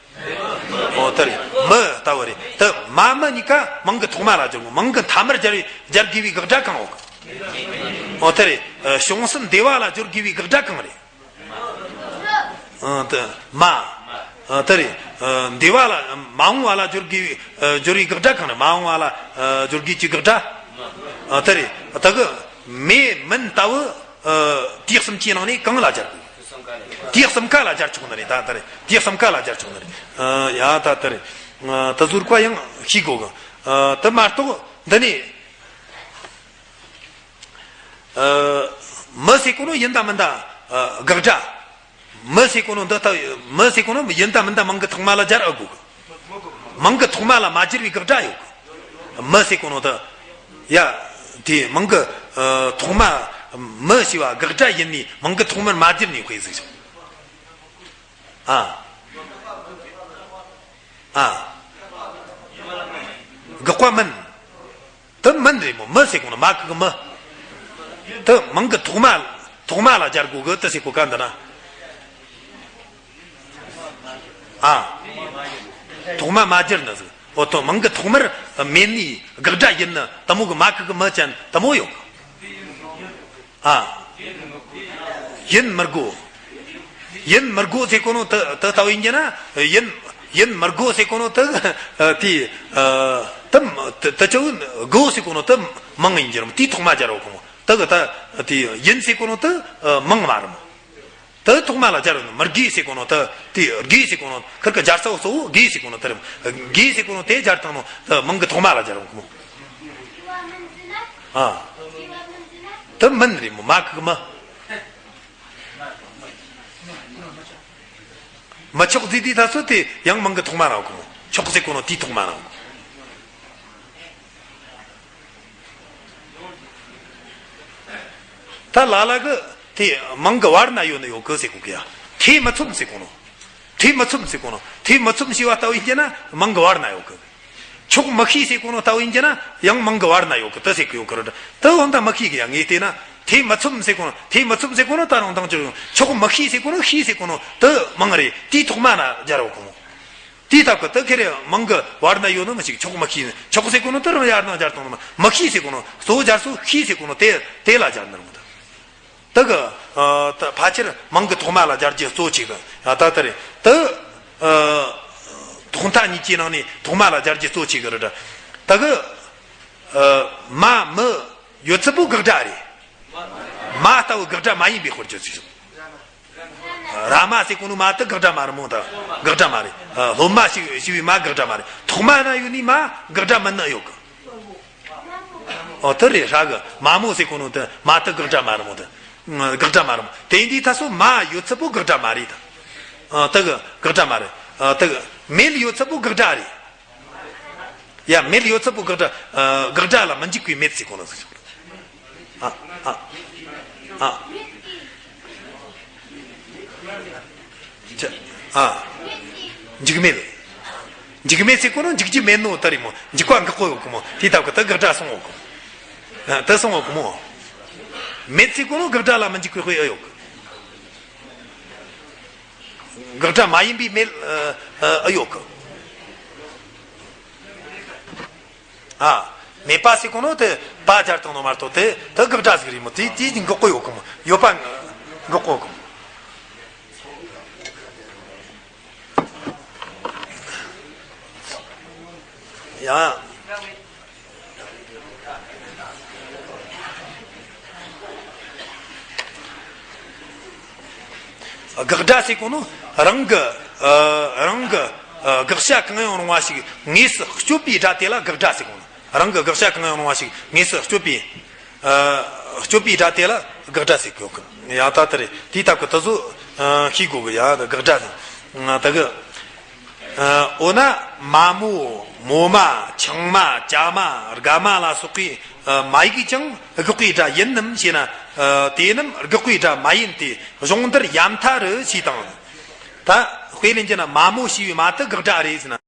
ཨོ་དེ་རེད། མི་ལྟ་བུ་རེད། དེ་མ་མི་གཉིས་ཀ་མིང་གི་ཐོག་མ་ལ་སྦྱར་དགོས། མིང་གི་མཐའ་མར་སྦྱར་བའི་སྦྱར་དགོས་པའི་དགག་སྒྲ་གང་ཡོད་གི། ཨོ་དེ་རེད། ཨ། བྱུང་ཟིན་འདས་པ་ལ་སྦྱོར་དགོས་པའི་དགག་སྒྲ་གང་རེད། ཨ། དེ་མ། ཨ། དེ་རེད། ཨ། འདས་པ་ལ་མ་འོངས་པ་ལ་སྦྱོར་དགོས་པའི། ཨ། སྦྱོར་བའི་དགག་སྒྲ་གང་རེད། མ་འོངས་པ་ལ། ཨ། སྦྱོར་དགོས་ཀྱི་དགག་སྒྲ། ཨ། དེ་རེད། ད་གི་མེད་མིན་ལྟ་བུ། ཨ། དེའི་གསུམ་གྱི་ནང་ནས་གང་ལ་སྦྱར་དགོས། དེའི་གསུམ་ཀ་ལ་སྦྱར་ཆོག་ནི་རེད། ད་དེ་རེད། དེའི་གསུམ་ཀ་ལ་སྦྱར་ཆོག་ནི་རེད། ཨ། ཡ་ད་དེ་རེད། ཨ། དེ་ཚོར་བ་ཡང་ཤེས་དགོས་གི། ཨ། དེ་མ་གཏོགས་འདི་ནས། ཨ། མི་ཟེར་གོ་ནོ་ཡིན་དང་མིན་དང་། ཨ། དགག་སྒྲ། མི་ཟེར་གོ་ནོ་འདི་ལྟ། མི་ཟེར་གོ་ནོ་ཡིན་དང་མིན་དང་མིང་གི་ཐོག་མ་ལ་སྦྱར་ཨེ་དགོས་གི། མིང་གི་ཐོག་མ་ལ་མ་སྦྱར་བའི་དགག་སྒྲ་ཡོད་གི། མི་ཟེར་གོ་ནོ་འདི། ཡ། དེ་མིང་གི། ཨ། ཐོག་མ་མི་ཞེས་པ་དགག་སྒྲ་ཡིན་ནི་མིང་གི་ཐོག་མར་མ་སྦྱར་ནི་དཔེ་ཟིག་བྱུང་། ཨ། ཨ། དགག་པ་མིན། དེ་མིན་རེད་མོ། མི་ཟེར་གོ་ནོ་མ་གི་གི་མི། དེ་མིང་གི་ཐོག་མ། ཐོག་མ་ལ་སྦྱར་དགོས་གི་དེ་ཟེར་གོ་ག་འདི་ན། ཨ། ཐོག་མ་མ་སྦྱར་ནི་ཟིག། ཨོ་དེ་མིང་གི་ཐོག་མར་མེད་ནི་དགག་སྒྲ་ཡིན་ནི་དེ་མོ་གི་མ་གི་གི་མི་ཅན་དེ་མོ་ཡོད་གི། ཨ། ཡིན་མི་དགོས། ཡིན་མི་དགོས་ཟེར་གོ་ནོ་དེ་དེ་ལྟ་བུ་ཡིན་གྱི་ན། ཡིན་ཡིན་མི་དགོས་ཟེར་གོ་ནོ་དེ་ཨ་དེ་ཨ་དེ་དེ་དེ་ཅི་དགོས་ཟེར་གོ་ནོ་དེ་མང་ཡིན་གྱི་རེད་མོ། དེའི་ཐོག་མ་སྦྱར་བ་གོ་མོ། དེ་གི་ད་དེ་ཡིན་ཟེར་གོ་ནོ་དེ་ཨ་མང་མ་རེད་མོ། དེ་ཐོག་མ་ལ་སྦྱར་བ་ནི་མི་དགོས་ཟེར་གོ་ནོ་དེ་དེ་དགོས་ཟེར་གོ་ནོ་ཁིར་གི་སྦྱར་ས་བོ་གཙོ་བོ་དགོས་ཟེར་གོ་ནོ་དེ་རེད་མོ། དགོས་ཟེར་གོ་ནོ་དེ་སྦྱར་བཏང་ནོ་དེ་མང་གི་ཐོག་མ་ལ་སྦྱར་བ་གོ་མོ། ཨ། དེ་མིན་རེད་མོ། མ་གི་མི། མི་ཆོག་ཟེར་དུས་ད་སོ་དེ་ཡང་མང་གི་ཐོག་མ་རང་གོ། ཆོག་ཟེར་གོ་ནོ་དེའི་ཐོག་མ་རང་གོ། ད་ལ་ལ་གི་དེ་མང་གི་བར་ན་ཡོད་ནི་ཡོད་གི་ཟེར་གོ་གི་ཡ། ཐེ་མི་ཚོམ་ཟེར་གོ་ནོ། ཐེ་མི་ཚོམ་ཟེར་གོ་ནོ། ཐེ་མི་ཚོམ་ཞེས་པ་ལྟ་བུ་ཡིན་གྱི་ན་མང་གི་བར་ན་ཡོད་གི། ཆོག་མི་ཤེས་ཟེར་གོ་ནོ་ལྟ་བུ་ཡིན་གྱི་ན་ཡང་མང་གི་བར་ན་ཡོད་གི་དེ་ཟེར་གི་ཡོད་གི་རེད། དེ་འོན་ཏང་མི་ཤེས་གི་ཡ། ངས་བལྟས་ན་ཐེ་མི་ཚོམ་ཟེར་གོ་ནོ། ཐེ་མི་ཚོམ་ཟེར་གོ་ནོ་ད་རུང་འདང་ཅི་ཡོང་། ཆོག་མི་ཤེས་ཟེར་གོ་ནོ། ཤེས་ཟེར་གོ་ནོ་དེ་མང་རེད། དེའི་ཐོག་མ་ན་སྦྱར་བ་གོ་མོ། དེའི་སྟབས་ཀྱི་དེ་ཁེ་རེ་མང་གི་བར་ན་ཡོད་ནི་མི་ཞིག་ཆོག་མི་ཤེས་ནི། ཆོག་ཟེར་གོ་ནོ་དེ་རང་ཡར་ན་སྦྱར་བཏང་ནི་མ། མི་ཤེས་ཟེར་གོ་ནོ་གཙོ་བོ་སྦྱར་སོ། ཤེས་ཟེར་གོ་ནོ་དེ་དེ་ལ་སྦྱར་ནི་རུང་དེ། དེ་གི་ཨ་ད་ཕལ་ཆེར་མང་གི་ཐོག་མ་ལ་སྦྱར་རྒྱུ་གཙོ་ཆེ་གི། ཨ་ད་ལྟ་རེད་དེ། ཨ་ཐོག་མཐའ་གཉིས་ཀྱི་ནང་ནས་ཐོག་མ་ལ་སྦྱར་རྒྱུ་གཙོ་ཆེ་གི་རེད། དེ་གི་ཨ་མ་མི་ཡོད་ཚད་པོ་དགག་སྒྲ་རེད། མ་ལྟ་བུ་དགག་སྒྲ་མ་ཡིན་པའི་དཔེར་བརྗོད་ཅིག་ར་མ་ཟེར་གོ་ནོ་མ་དེ་དགག་སྒྲ་མ་རེད་མོ། ད་དགག་སྒྲ་མ་རེད། ཨ་སློབ་མ་ཞིག་ཞེས་པའི་མ་དགག་སྒྲ་མ་རེད། ཐོག་མ་ན་ཡོད་ནི་མ་དགག་སྒྲ་མིན་ནི་ཡོད་གི། ཨོ་དེ་རེད་ཧྲ་གི། མ་མོ་ཟེར་གོ་ནོ་དེ་མ་དེ་དགག་སྒྲ་མ་རེད་མོ། དེ་དགག་སྒྲ་མ་རེད་མོ། དེ་ཡིན་དུས་ད་སོ་མ་ཡོད་ཚད་པོ་དགག་སྒྲ་མ་རེད་ད། ཨ་དེ་གི་དགག་སྒྲ་མ་རེད། ཨ་དེ་གི་མེད་ཡོད་ཚད་པོ་དགག་སྒྲ་རེད། ཡ་མེད་ཡོད་ཚད་པོ་དགག་སྒྲ། ཨ་དགག་སྒྲ་ལ་མི་འཇུག་པའི་མེད་ཟེར་གོ་ནོ་ཟེར། ཨ་ཨ་ཨ། ཅི། ཨ། འཇུག་མེད། འཇུག་མེད་ཟེར་གོ་ནོ་འཇུག་རྒྱུ་མེད་ནོ་ད་རེད་མོ། འཇུག་པ་འགག་གོ་ཡོད་གི་མོ། དེའི་སྟབས་ཀྱི་དེ་དགག་སྒྲ་སོང་ཡོད་གི། ཨ་དེ་སོང་ཡོད་གི་མོ། མེད་ཟེར་གོ་ནོ་དགག་སྒྲ་ལ་མི་འཇུག་པའི་དཔེ་ཨེ་ཡོད་གི། དགག་སྒྲ་མ་ཡིན་པའི་མེད་ཨ་ཨ་ཡོད་གི། ཨ། མེད་པ་ཟེར་གོ་ནོ་དེ་པ་སྦྱར་བཏང་ནོ་མ་གཏོགས་དེ་དེ་དགག་སྒྲ་ཟིག་རེད་མོ། དེ་དེ་འགག་གོ་ཡོད་གི་མོ། ཡོད་པ་འགག་གོ་གི་མོ། ཡ། དགག་སྒྲ་ཟེར་གོ་ནོ་རང་གི་ཨ་རང་གི་ཨ་དགག་བྱ་གང་ཡང་རུང་བ་ཞིག་དངོས་སུ་གཅོད་པའི་སྒྲ་དེ་ལ་དགག་སྒྲ་ཟེར་གོ་ནོ། རང་གི་དགག་བྱ་གང་ཡང་རུང་བ་ཞིག་དངོས་སུ་གཅོད་པའི་ཨ་གཅོད་པའི་སྒྲ་དེ་ལ་དགག་སྒྲ་ཟེར་གོ་གི། ཡ་ད་ལྟ་རེད། དེའི་སྟབས་ཀྱི་དེ་ཚོ་ཨ་ཤེས་དགོས་གི། ཡ་དགག་སྒྲ་ཟེར་ད་གི། ཨ་འོ་ན་མ་མོ་མོ་མ་ཆང་མ་ཅ་མ་རྒ་མ་ལ་སོགས་པའི་ཨ་མ་ཡིག་ཀྱང་དགག་པའི་སྒྲ་ཡིན་ནམ་ཞེ་ན། ཨ་དེ་རྣམས་དགག་པའི་སྒྲ་མ་ཡིན་ཏེ། གཞུང་འདིར་ཡ་མཐའ་རུ་ཞེས་དང་། ད་དཔེ་ལེན་གྱི་ན་མ་མོ་ཞེས་པའི་མ་དེ་དགག་སྒྲ་རེད་ཟེར་ན།